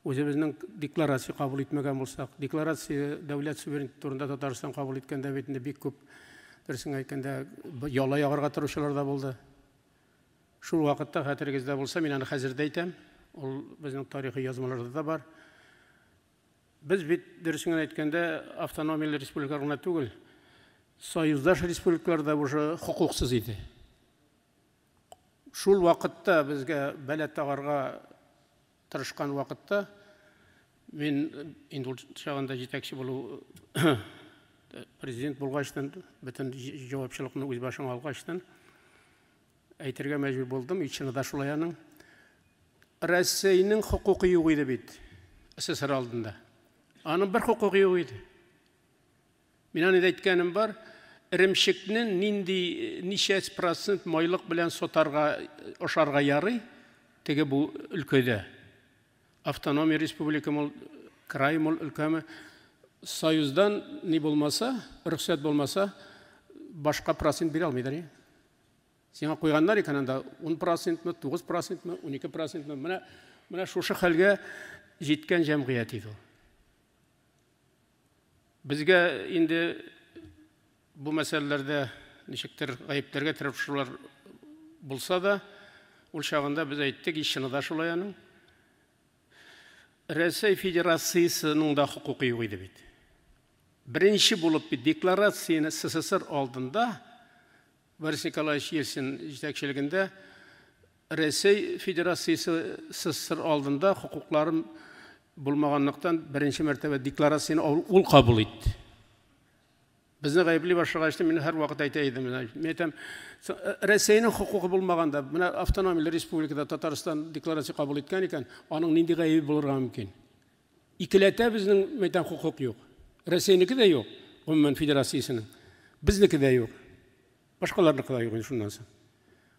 үзебезнең декларация кабул итмәгән булсак, декларация дәүләт суверенитеты турында Татарстан кабул иткәндә бит инде бик күп, дөресен әйткәндә, яла ягарга торучылар да булды. Шул вакытта хәтерегездә булса, мин аны хәзер дә әйтәм, ул безнең тарихи язмаларда да бар. Без бит, дөресен генә әйткәндә, автономияле республикалар гына түгел, союздаш республикалар да уже хокуксыз иде. Шул вакытта безгә бәла тагарга тырышкан вакытта мин инде ул чагында җитәкче булу, президент булгачтан, бөтен җавапчылыкны үз башыңа алгачтан әйтергә мәҗбүр булдым, и чыны да шулай аның. Рәсәйнең хокукы юк иде бит СССР алдында. Аның бер хокукы юк иде. Мин аны әйткәнем бар, эремчекне нинди ничә процент майлык белән сатарга, ашарга ярый теге бу өлкәдә. Автономия республика мул, край мул, өлкәме, союздан ни булмаса, рөхсәт булмаса, башка процент бирә алмыйдыр. Сиңа куйганнар икән анда 10 процентмы, 9 процентмы, 12 процентмы. Менә шушы хәлгә җиткән җәмгыять иде ул. Безгә инде бу мәсьәләләрдә ничектер гаепләргә тырышулар булса да, ул чагында без әйттек, чыны да шулай аның. Рәсәй Федерациясенең дә хокукы юк иде бит. Беренче булып бит декларацияне СССР алдында Борис Николаевич Ельцин җитәкчелегендә Рәсәй Федерациясе СССР алдында хокукларын булмаганлыктан беренче мәртәбә декларацияне ул кабул итте. Безне гаепли башлагач, мин һәрвакыт әйтә идем. Мин әйтәм, Рәсәйнең хокукы булмаганда, менә автономияле республикада Татарстан декларация кабул иткән икән, аның нинди гаебе булырга мөмкин? Икеләтә безнең, мин әйтәм, хокук юк. Рәсәйнеке дә юк, гомумән федерациясенең. Безнеке дә юк. Башкаларныкы да юк инде шуннан соң.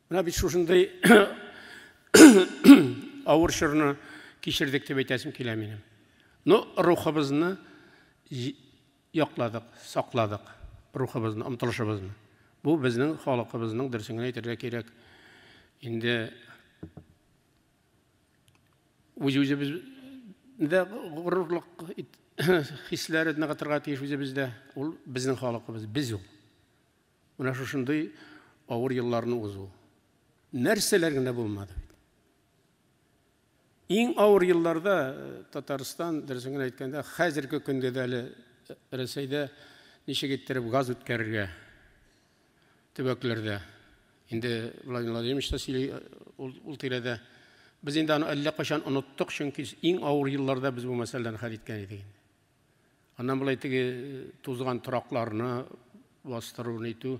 Менә бит шушындый авыр чорны кичердек дип әйтәсем килә минем. Но рухыбызны якладык, сакладык, рухыбызны, омтылышыбызны. Бу безнең халкыбызның, дөресен генә әйтергә кирәк. Инде үз-үзебездә горурлык хисләре ныгытырга тиеш үзебездә. Ул безнең халкыбыз, без ул. Менә шушындый авыр елларны узу. Нәрсәләр генә булмады бит. Иң авыр елларда Татарстан, дөресен генә әйткәндә, хәзерге көндә дә әле Рәсәйдә ничек иттереп газ үткәрергә төбәкләрдә. Инде Владимир Владимирович та сөйли ул тирәдә. Без инде аны әллә кайчан оныттык, чөнки иң авыр елларда без бу мәсьәләне хәл иткән идек инде. Аннан болай теге тузган торакларны бастыру, нитү.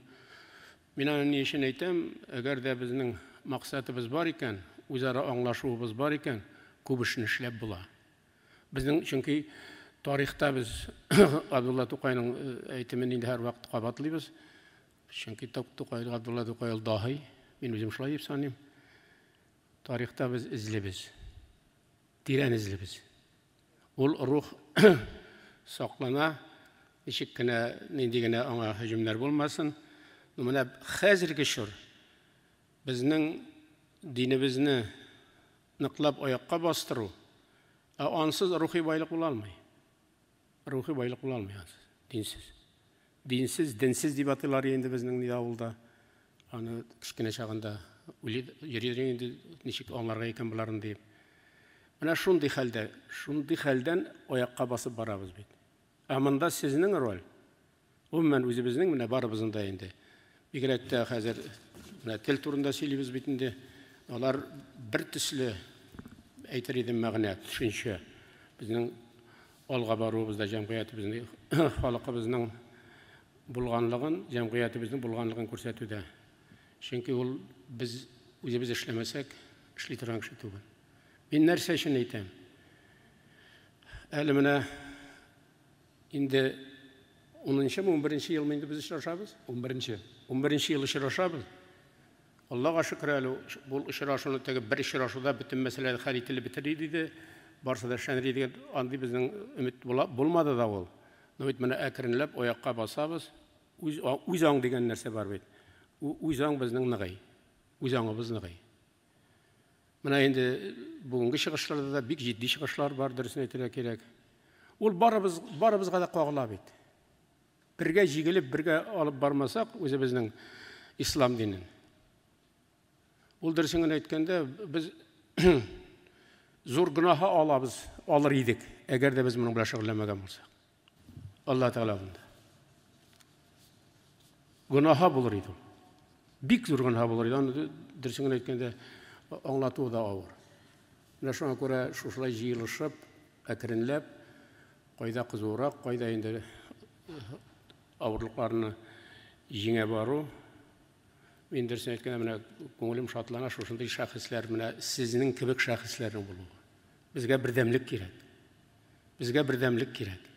Мин аны ни өчен әйтәм, әгәр дә безнең максатыбыз бар икән, үзара аңлашуыбыз бар икән, күп эшне эшләп була. Безнең чөнки тарихта без Габдулла Тукайның әйтемен инде һәрвакыт кабатлыйбыз. Чөнки Тукай, Габдулла Тукай ул даһи, мин үзем шулай дип саныйм. Тарихта без эзлибез. Тирән эзлибез. Ул рух саклана, ничек кенә, нинди генә аңа һөҗүмнәр булмасын. Но менә хәзерге чор безнең динебезне ныклап аякка бастыру, ә ансыз рухи байлык була алмый. Рухи байлык була алмый ансыз, динсез. Динсез, денсез дип атыйлар инде безнең ни авылда. Аны кечкенә чагында йөри инде, ничек аңларга икән боларын дип. Менә шундый хәлдә, шундый хәлдән аякка басып барабыз бит. Ә монда сезнең роль. Гомумән үзебезнең менә барыбызның да инде. Бигрәк тә хәзер менә тел турында сөйлибез бит инде. Алар бер төсле әйтер идем мәгънә, төшенчә. Безнең алга баруыбызда җәмгыятебезнең, халкыбызның булганлыгын, җәмгыятебезнең булганлыгын күрсәтүдә. Чөнки ул без үзебез эшләмәсәк, эшли торган кеше түгел. Мин нәрсә өчен әйтәм? Әле менә инде 10-нчы, 11 елмы инде без очрашабыз? 11-нче. 11 ел очрашабыз. Аллага шөкер, әле бу очрашуны теге бер очрашуда бөтен мәсьәләләр хәл ителеп бетер иде. Барсы да эшләнер иде дигән андый безнең өмет булмады да ул. Но бит менә әкренләп аякка басабыз. Үз, үз аң дигән нәрсә бар бит. Үз аң безнең ныгый. Үз аңыбыз ныгый. Менә инде бүгенге чыгышларда да бик җитди чыгышлар бар, дөресен әйтергә кирәк. Ул барыбыз, барыбызга да кагыла бит. Бергә җигелеп, бергә алып бармасак үзебезнең ислам динен. Ул дөресен генә әйткәндә, без зур гөнаһы алабыз, алыр идек, әгәр дә без моның белән шөгыльләнмәгән булсак. Алла Тәгалә алдында. Гөнаһы булыр иде ул. Бик зур гөнаһ булыр иде. Аны дөресен генә әйткәндә аңлатуы да авыр. Менә шуңа күрә шушылай җыелышып, әкренләп, кайда кызурак, кайда инде авырлыкларны җиңә бару. Мин дөресен әйткәндә, менә күңелем шатлана шушындый шәхесләр, менә сезнең кебек шәхесләрнең булуы. Безгә бердәмлек кирәк. Безгә бердәмлек кирәк.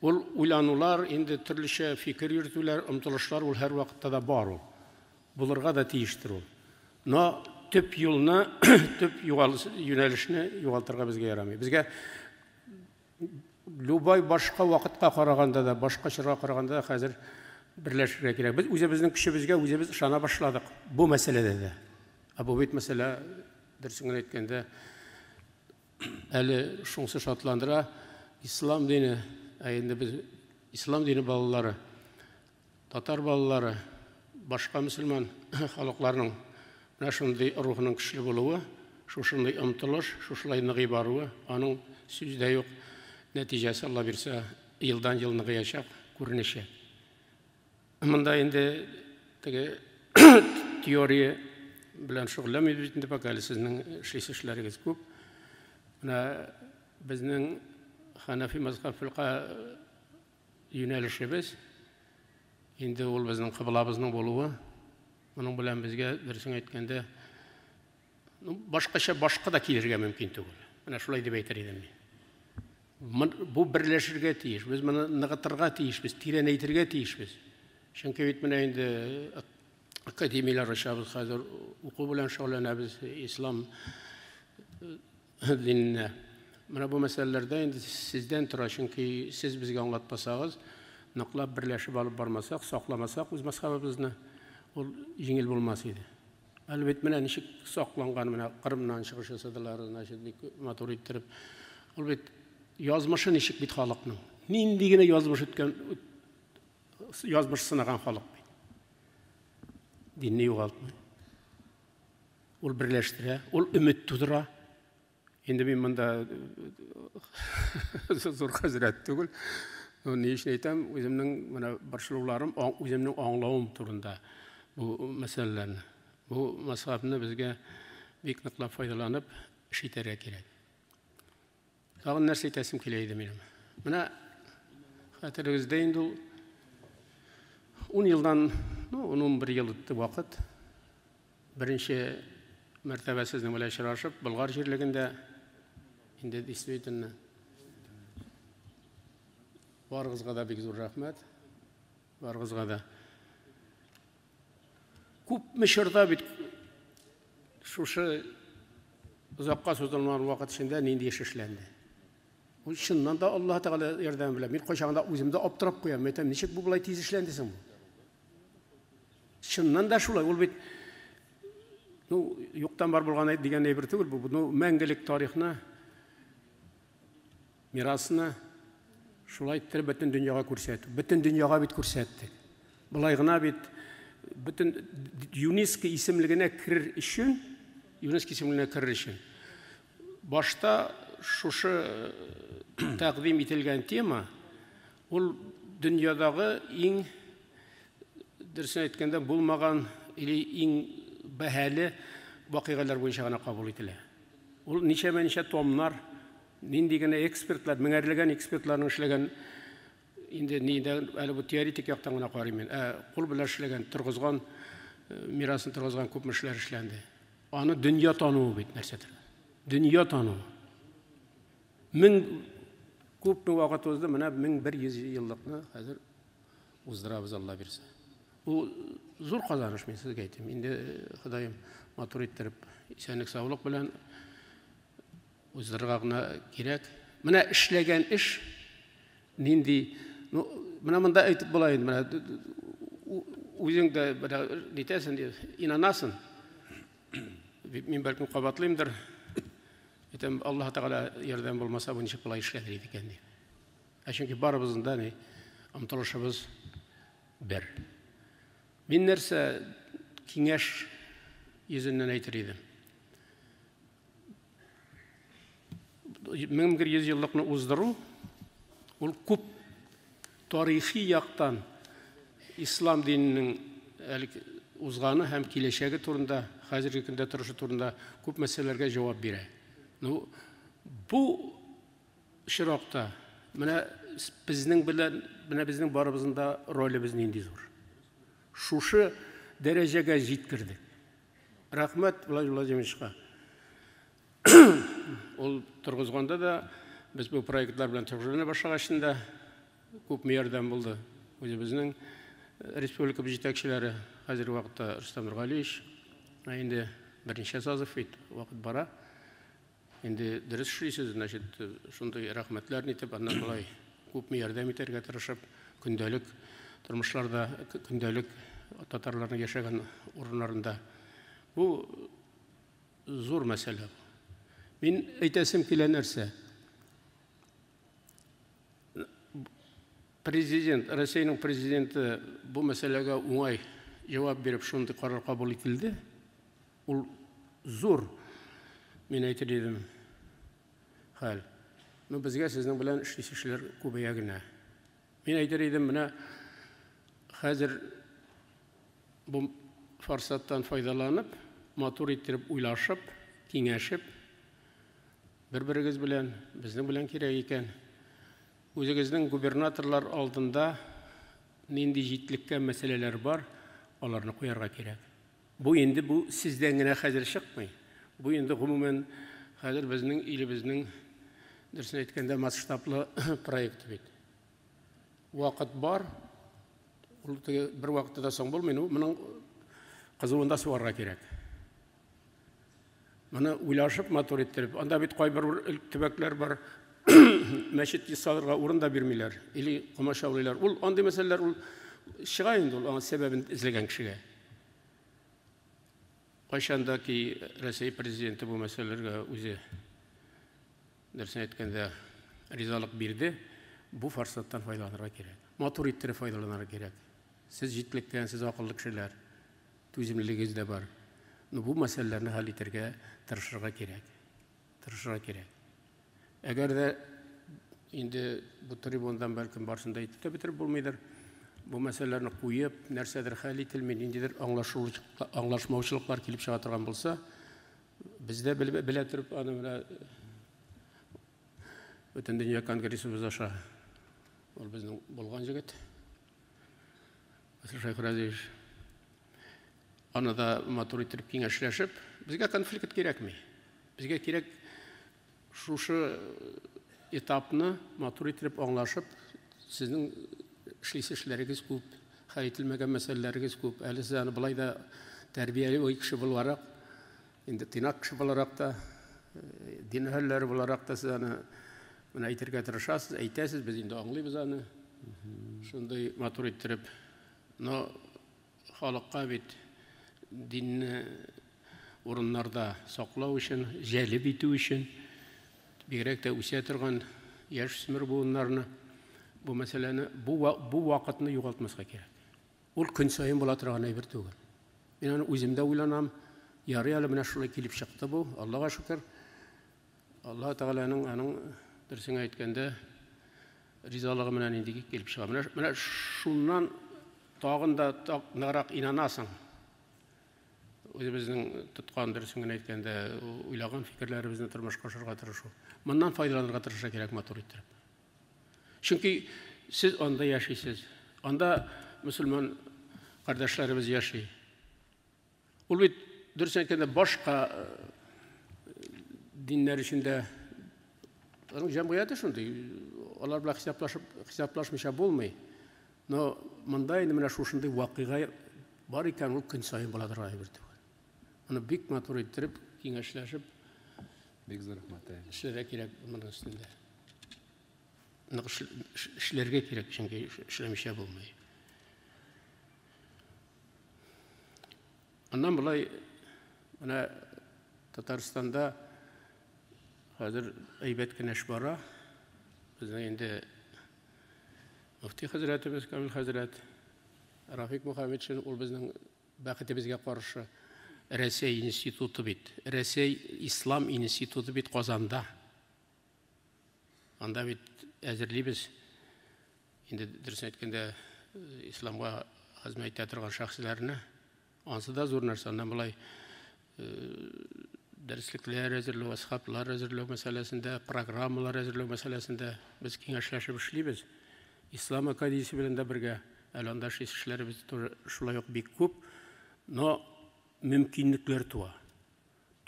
Ул уйланулар, инде төрлечә фикер йөртүләр, омтылышлар ул һәрвакытта да бар ул. Булырга да тиештер ул. Но төп юлны, төп юнәлешне югалтырга безгә ярамый. Безгә любой башка вакытка караганда да, башка чорга караганда да хәзер берләшергә кирәк. Без үзебезнең көчебезгә үзебез ышана башладык бу мәсьәләдә дә. Ә бу бит мәсьәлә, дөресен генә әйткәндә, әле шунысы шатландыра, ислам дине, ә инде без ислам дине балалары, татар балалары, башка мөселман халыкларның менә шундый рухының көчле булуы, шушындый омтылыш, шушылай ныгый баруы, аның сүз дә юк, нәтиҗәсе, Алла бирсә, елдан ел ныгыячак, күренәчәк. Монда инде теге теория белән шөгыльләнмибез инде пока, әле сезнең эшлисе эшләрегез күп. Менә безнең Ханафи мазһаб фикъһ юнәлешебез, инде ул безнең кыблабызның булуы, моның белән безгә, дөресен әйткәндә, ну, башкача башка да килергә мөмкин түгел. Менә шулай дип әйтер идем мин. Бу берләшергә тиеш, без моны ныгытырга тиешбез, тирәнәйтергә тиешбез. Чөнки бит менә инде академияләр ачабыз, хәзер уку белән шөгыльләнәбез, ислам Диненә. Менә бу мәсьәләләрдә инде сездән тора, чөнки сез безгә аңлатмасагыз, ныклап берләшеп алып бармасак, сакламасак үз мазһабыбызны, ул җиңел булмас иде. Әле бит менә ничек сакланган, менә Кырымнан чыгыш ясадылар, значит, бик матур иттереп. Ул бит язмышы ничек бит халыкның. Нинди генә язмыш үткән, язмыш сынаган халык бит. Динне югалтмый. Ул берләштерә, ул өмет тудыра. Инде мин монда зур хәзрәт түгел. Ну, ни өчен әйтәм, үземнең менә борчылуларым, үземнең аңлавым турында бу мәсьәләләрне. Бу мазһабны безгә бик ныклап файдаланып эш итәргә кирәк. Тагын нәрсә әйтәсем килә иде минем. Менә хәтерегездә инде ул 10 елдан, ну, 10-11 ел үтте вакыт. Беренче мәртәбә сезнең белән очрашып, Болгар җирлегендә инде действительно барыгызга да бик зур рәхмәт. Барыгызга да. Күпме чорда бит шушы озакка сузылмаган вакыт эчендә нинди эш эшләнде. Ул чыннан да Аллаһ Тәгалә ярдәме белән. Мин кайчагында үзем дә аптырап куям. Әйтәм, ничек бу болай тиз эшләнде соң бу? Чыннан да шулай. Ул бит ну, юктан бар булган дигән әйбер түгел бу. Ну, мәңгелек тарихны, мирасны шулай иттереп бөтен дөньяга күрсәтү. Бөтен дөньяга бит күрсәттек. Болай гына бит бөтен ЮНЕСКО исемлегенә керер өчен, ЮНЕСКО исемлегенә керер өчен башта шушы тәкъдим ителгән тема ул дөньядагы иң дөресен әйткәндә булмаган или иң бәһале вакыйгалар буенча гына кабул ителә. Ул ничәмә-ничә томнар, нинди генә экспертлар, меңәрләгән экспертларның эшләгән инде нидә әле бу теоретик яктан гына карыйм мин. Ә кул белән эшләгән, торгызган мирасын торгызган күпме эшләр эшләнде. Аны дөнья тануы бит нәрсәдер. Дөнья тануы. Мең күпме вакыт узды, менә 1100 еллыкны хәзер уздырабыз, Алла бирсә. Бу зур казаныш, мин сезгә әйтим. Инде Ходаем матур иттереп, исәнлек саулык белән уздырырга гына кирәк. Менә эшләгән эш нинди, ну, менә монда әйтеп була инде, менә үзең дә менә нитәсең, инанасың. Мин бәлкем кабатлыймдыр. Әйтәм, Аллаһ Тәгалә ярдәм булмаса, бу ничек болай эшләнер иде икән дип. Ә чөнки барыбызның да ни омтылышыбыз бер. Мин нәрсә киңәш йөзеннән әйтер идем. 1100 еллыкны уздыру ул күп тарихи яктан ислам диненең әле узганы һәм киләчәге турында, хәзерге көндә торышы турында күп мәсьәләләргә җавап бирә. Ну, бу очракта менә безнең белән, менә безнең барыбызның да ролебез нинди зур. Шушы дәрәҗәгә җиткердек. Рәхмәт Владимир Владимировичка. Ул торгызганда да без бу проектлар белән шөгыльләнә башлагач та күпме ярдәм булды. Үзебезнең республика җитәкчеләре хәзерге вакытта Рөстәм Нургалиевич, инде берничә созыв бит вакыт бара. Инде дөрес эшлисез, значит, шундый рәхмәтләр нитеп, аннан болай күпме ярдәм итәргә тырышып, көндәлек тормышларда, көндәлек татарларның яшәгән урыннарында. Бу зур мәсьәлә. Мин әйтәсем килә нәрсә. Президент, Россиянең президенты бу мәсьәләгә уңай җавап биреп шундый карар кабул ителде. Ул зур, мин әйтер идем, хәл. Ну, безгә сезнең белән эшлисе эшләр күбәя генә. Мин әйтер идем, менә хәзер бу форсаттан файдаланып, матур иттереп уйлашып, киңәшеп, бер-берегез белән, безнең белән кирәк икән, үзегезнең губернаторлар алдында нинди җитлеккән мәсьәләләр бар, аларны куярга кирәк. Бу инде бу сездән генә хәзер чыкмый. Бу инде гомумән хәзер безнең илебезнең, дөресен әйткәндә, масштаблы проекты бит. Вакыт бар, ул теге бер вакытта да соң булмый, ну, моның кызуында сугарга кирәк. Моны уйлашып матур иттереп, анда бит кайбер төбәкләр бар, мәчет салырга урын да бирмиләр или комачаулыйлар. Ул андый мәсьәләләр ул чыга инде ул аңа сәбәбен эзләгән кешегә. Кайчан да ки Рәсәй президенты бу мәсьәләләргә үзе дөресен әйткәндә ризалык бирде, бу форсаттан файдаланырга кирәк. Матур иттереп файдаланырга кирәк. Сез җитлеккән, сез акыллы кешеләр, түземлелегегез дә бар. Но бу мәсьәләләрне хәл итәргә тырышырга кирәк. Тырышырга кирәк. Әгәр дә инде бу трибундан бәлкем барысын да әйтеп тә бетереп булмыйдыр. Бу мәсьәләләрне куеп, нәрсәдер хәл ителми, ниндидер аңлашмаучылыклар килеп чыга торган булса, без дә белә торып аны менә Бөтендөнья конгрессыбыз аша ул безнең булган җегет. Васил Шәйхразиевич. Аны да матур итеп киңәшләшеп, безгә конфликт кирәкми. Безгә кирәк шушы этапны матур итеп аңлашып, сезнең эшлисе эшләрегез күп, хәл ителмәгән мәсьәләләрегез күп. Әле сез аны былай да тәрбияле кеше буларак, инде тыйнак кеше буларак та, дин әһелләре буларак та сез аны менә әйтергә тырышасыз, әйтәсез, без инде аңлыйбыз аны. Шундый матур иттереп. Но халыкка бит динне урыннарда саклау өчен, җәлеп итү өчен, бигрәк тә үсә торган яшь үсмер буыннарны бу мәсьәләне, бу вакытны югалтмаска кирәк. Ул көн саен була торган әйбер түгел. Мин аны үзем дә уйланам. Ярый әле менә шулай килеп чыкты бу, Аллага шөкер. Аллаһ Тәгаләнең аның дөресен әйткәндә ризалыгы белән инде килеп чыга. Менә шуннан тагын да ныграк инанасың. Үзебезнең тоткан дөресен генә әйткәндә, уйлаган фикерләребезне тормышка ашырырга тырышу. Моннан файдаланырга тырышырга кирәк матур иттереп. Чөнки сез анда яшисез. Анда мөселман кардәшләребез яши. Ул бит дөресен әйткәндә башка диннәр өчен дә аның җәмгыяте шундый, алар белән хисаплашмыйча булмый. Но монда инде менә шушындый вакыйга бар икән, ул көн саен була торган әйбер түгел. Моны бик матур иттереп, киңәшләшеп, бик зур рәхмәт. Эшләргә кирәк моның өстендә. Нык эшләргә кирәк, чөнки эшләмичә булмый. Аннан болай менә Татарстанда хәзер әйбәт кенә эш бара. Безнең инде мөфти хәзрәтебез Камил хәзрәт Рафик Мухаметшин, ул безнең бәхетебезгә каршы Рәсәй институты бит. Рәсәй Ислам институты бит Казанда. Анда бит әзерлибез. Инде дөресен әйткәндә, исламга хезмәт итә торган шәхесләрне. Ансы да зур нәрсә. Аннан болай дәреслекләр әзерләү, асхаблар әзерләү мәсьәләсендә, программалар әзерләү мәсьәләсендә без киңәшләшеп эшлибез. Ислам академиясе белән дә бергә. Әле анда эшләребез тоже шулай ук бик күп, но мөмкинлекләр туа.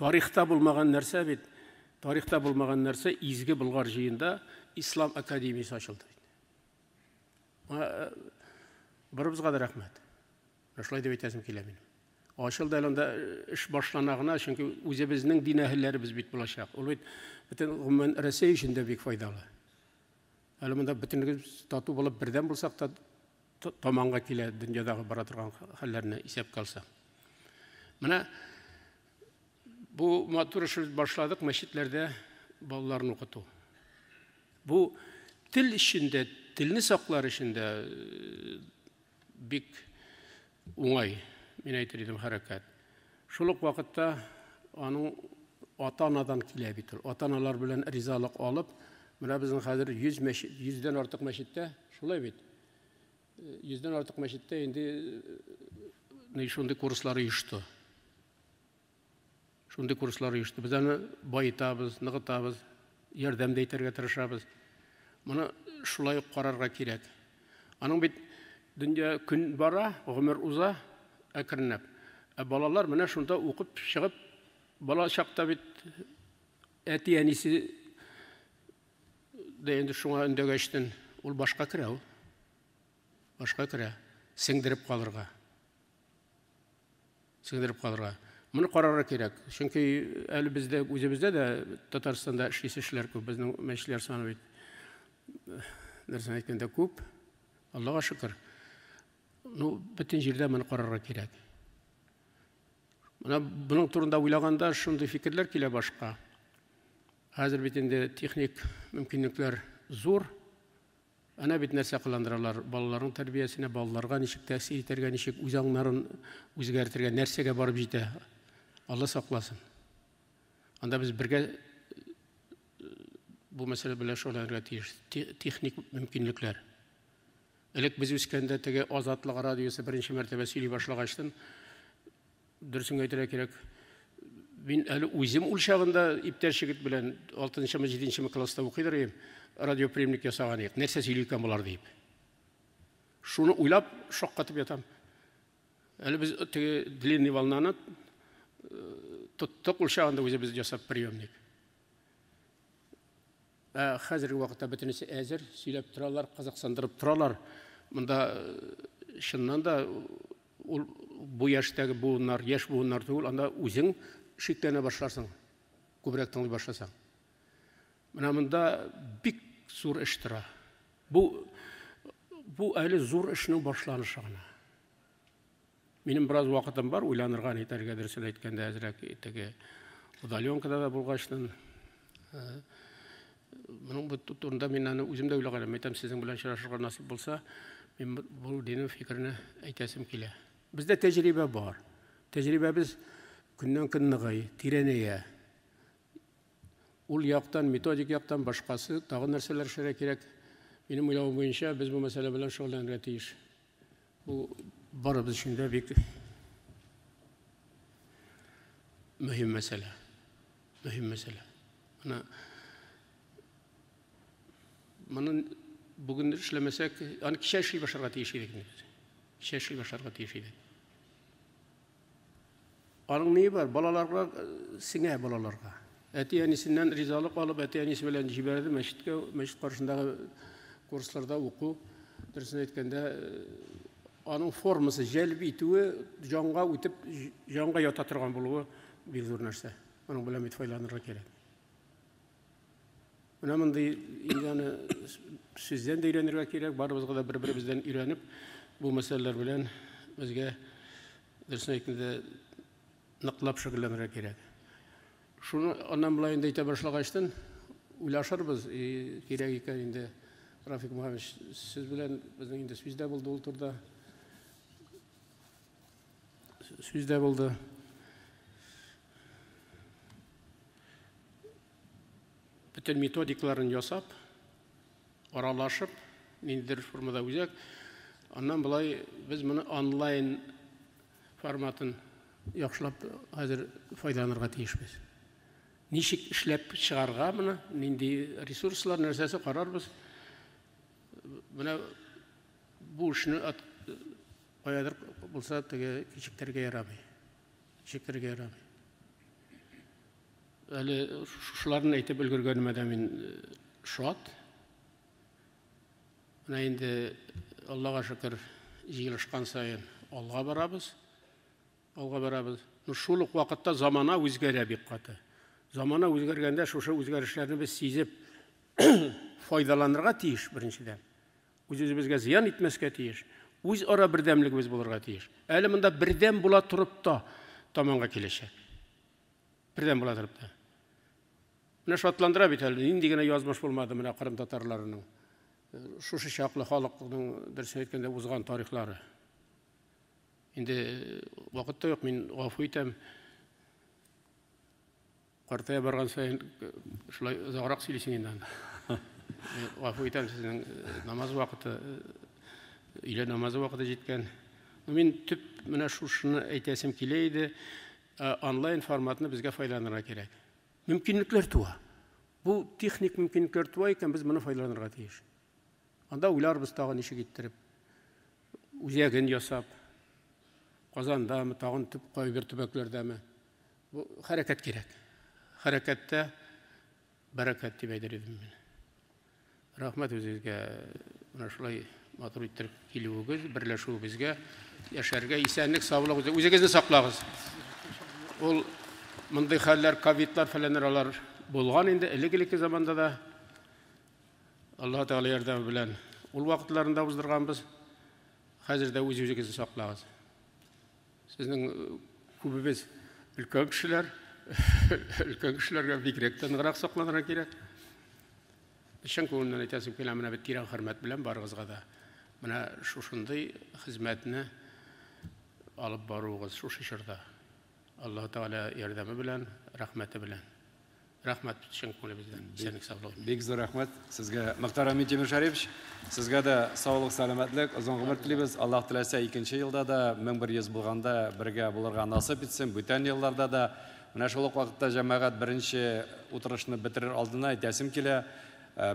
Тарихта булмаган нәрсә бит, тарихта булмаган нәрсә Изге Болгар җыенда Ислам академиясе ачылды. Барыбызга да рәхмәт. Шулай дип әйтәсем килә минем. Ачылды әле анда эш башлана гына, чөнки үзебезнең дин әһелләребез бит булачак. Ул бит бөтен гомумән Рәсәй өчен дә бик файдалы. Әле монда бөтенебез тату булып бердәм булсак та таманга килә дөньядагы бара торган хәлләрне исәпкә алсак. Менә бу матур эш башладык мәчетләрдә балаларны укыту. Бу тел эчендә, телне саклар өчен дә бик уңай, мин әйтер идем, хәрәкәт. Шул ук вакытта аның ата-анадан килә бит ул. Ата-аналар белән ризалык алып, менә безнең хәзер 100 дән артык мәчеттә, шулай бит. 100 дән артык мәчеттә инде шундый курслар оешты. Шундый курслар оешты. Без аны байытабыз, ныгытабыз, ярдәм дә итәргә тырышабыз. Моны шулай ук карарга кирәк. Аның бит дөнья көн бара, гомер уза әкренләп. Ә балалар менә шунда укып чыгып, бала чакта бит әти-әнисе дә инде шуңа өндәгәчтен ул башка керә ул. Башка керә. Сеңдереп калырга. Сеңдереп калырга. Моны карарга кирәк. Чөнки әле бездә үзебездә дә Татарстанда эшлисе эшләр күп. Безнең мәчетләр саны бит нәрсәне әйткәндә күп. Аллага шөкер. Ну, бөтен җирдә моны карарга кирәк. Менә моның турында уйлаганда шундый фикерләр килә башка. Хәзер бит инде техник мөмкинлекләр зур. Әнә бит нәрсә кыландыралар балаларның тәрбиясенә, балаларга ничек тәэсир итәргә, ничек үз аңнарын үзгәртергә, нәрсәгә барып җитә. Алла сакласын. Анда без бергә бу мәсьәлә белән шөгыльләнергә тиеш. Техник мөмкинлекләр. Элек без үскәндә теге Азатлык радиосы беренче мәртәбә сөйли башлагачтын, дөресен әйтергә кирәк, мин әле үзем ул чагында иптәш егет белән 6-нчымы, 7-нчеме класста укыйдыр идем, радиоприемник ясаган идек. Нәрсә сөйли икән болар дип. Шуны уйлап шаккатып ятам. Әле без теге длинный волнаны тоттык ул чагында үзебез ясап приемник. Ә хәзерге вакытта бөтенесе әзер, сөйләп торалар, кызыксындырып торалар. Монда чыннан да ул бу яшьтәге буыннар, яшь буыннар түгел, анда үзең шикләнә башларсың, күбрәк тыңлый башласаң. Менә монда бик зур эш тора. Бу әле зур эшнең башланышы гына. Минем бераз вакытым бар, уйланырга, нитәргә, дөресен әйткәндә, әзрәк теге удаленкада да булгачтын. Моның бу турында мин аны үзем дә уйлаган идем. Әйтәм, сезнең белән очрашырга насыйп булса, мин бу динең фикерне әйтәсем килә. Бездә тәҗрибә бар. Тәҗрибәбез көннән-көн ныгый, тирәнәя. Ул яктан, методик яктан башкасы тагын нәрсәләр эшләргә кирәк. Минем уйлавым буенча, без бу мәсьәлә белән шөгыльләнергә тиеш. Бу барыбыз өчен дә бик мөһим мәсьәлә. Мөһим мәсьәлә. Менә моны бүген эшләмәсәк, аны кичә эшли башларга тиеш идек инде без. Кичә эшли башларга тиеш идек. Аның ние бар? Балаларга сеңә балаларга. Әти-әнисеннән ризалык алып, әти-әнисе белән җибәрде мәчеткә, мәчет каршындагы курсларда уку. Дөресен әйткәндә, аның формасы җәлеп итүе, җанга үтеп, җанга ята торган булуы бик зур нәрсә. Аның белән бит файдаланырга кирәк. Менә мондый инде аны сездән дә өйрәнергә кирәк, барыбызга да бер-беребездән өйрәнеп, бу мәсьәләләр белән безгә дөресен әйткәндә ныклап шөгыльләнергә кирәк. Шуны аннан болай инде әйтә башлагачтын уйлашырбыз, кирәк икән инде Рафик Мухаммедович, сез белән безнең инде сүз дә булды ул турыда. Сүз дә булды. Бөтен методикаларын ясап, аралашып, ниндидер формада үзәк. Аннан болай без моны онлайн форматын яхшылап хәзер файдаланырга тиешбез. Ничек эшләп чыгарга моны, нинди ресурслар, нәрсәсе карарбыз. Менә бу эшне каядыр булса теге кичектерергә ярамый. Кичектерергә ярамый. Әле шушыларны әйтеп өлгергәнемә дә мин шат. Менә инде Аллага шөкер, җыелышкан саен алга барабыз. Алга барабыз. Но шул ук вакытта замана үзгәрә бик каты. Замана үзгәргәндә шушы үзгәрешләрне без сизеп файдаланырга тиеш беренчедән. Үз-үзебезгә зыян итмәскә тиеш. Үзара бердәмлегебез булырга тиеш. Әле монда бердәм була торып та таманга киләчәк. Бердәм була торып та. Менә шатландыра бит әле, нинди генә язмыш булмады менә кырым татарларының. Шушы чаклы халыкның дөресен әйткәндә узган тарихлары. Инде вакыт та юк, мин гафу итәм. Картая барган саен шулай озаграк сөйлисең инде анда. Гафу итәм, сезнең намаз вакыты, өйлә намазы вакыты җиткән. Мин төп менә шушыны әйтәсем килә иде. Онлайн форматны безгә файдаланырга кирәк. Мөмкинлекләр туа. Бу техник мөмкинлекләр туа икән, без моны файдаланырга тиеш. Анда уйларбыз тагын ничек иттереп, үзәген ясап, Казандамы, тагын төп кайбер төбәкләрдәме. Бу хәрәкәт кирәк. Хәрәкәттә бәрәкәт дип әйтер идем мин. Рәхмәт үзегезгә менә шулай матур иттереп килүегез, берләшүебезгә, яшәргә исәнлек, саулык, үзегезне саклагыз. Ул мондый хәлләр, ковидлар фәләннәр алар булган инде элек-элекке заманда да. Аллаһ Тәгалә ярдәме белән ул вакытларында уздырганбыз. Хәзер дә үз-үзегезне саклагыз. Сезнең күбебез өлкән кешеләр, өлкән кешеләргә бигрәк тә ныграк сакланырга кирәк. Чын күңелемнән әйтәсем килә, менә бит тирән хөрмәт белән барыгызга да. Менә шушындый хезмәтне алып баруыгыз шушы чорда. Аллаһ Тәгалә ярдәме белән, рәхмәте белән. Рәхмәт чын күңелебездән. Исәнлек саулык. Бик зур рәхмәт сезгә, Мөхтәрәм Минтимер Шәрипович. Сезгә дә саулык, сәламәтлек, озын гомер телибез. Аллаһ теләсә, икенче елда да 1100 булганда бергә булырга насыйп итсен, бүтән елларда да. Менә шул ук вакытта, җәмәгать, беренче утырышны бетерер алдына әйтәсем килә,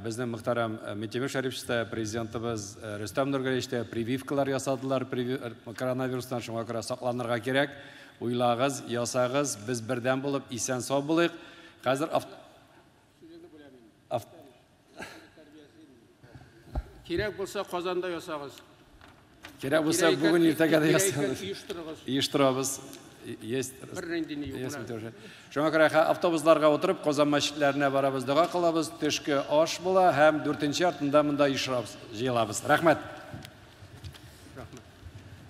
безнең мөхтәрәм Минтимер Шәрипович та, президентыбыз Рөстәм Нургалиевич та прививкалар ясадылар коронавирустан, шуңа күрә сакланырга кирәк. Уйлагыз, ясагыз, без бердәм булып, исән-сау булыйк. Хәзер Кирәк булса, Казанда ясагыз. Кирәк булса, бүген иртәгә дә ясагыз. Оештырыгыз. Оештырабыз. Есть. Бернинди ни юк. Есть. Шуңа күрә автобусларга утырып Казан мәчетләренә барабыз, дога кылабыз, төшке аш була һәм дүртенче артында монда оештырабыз, җыелабыз. Рәхмәт.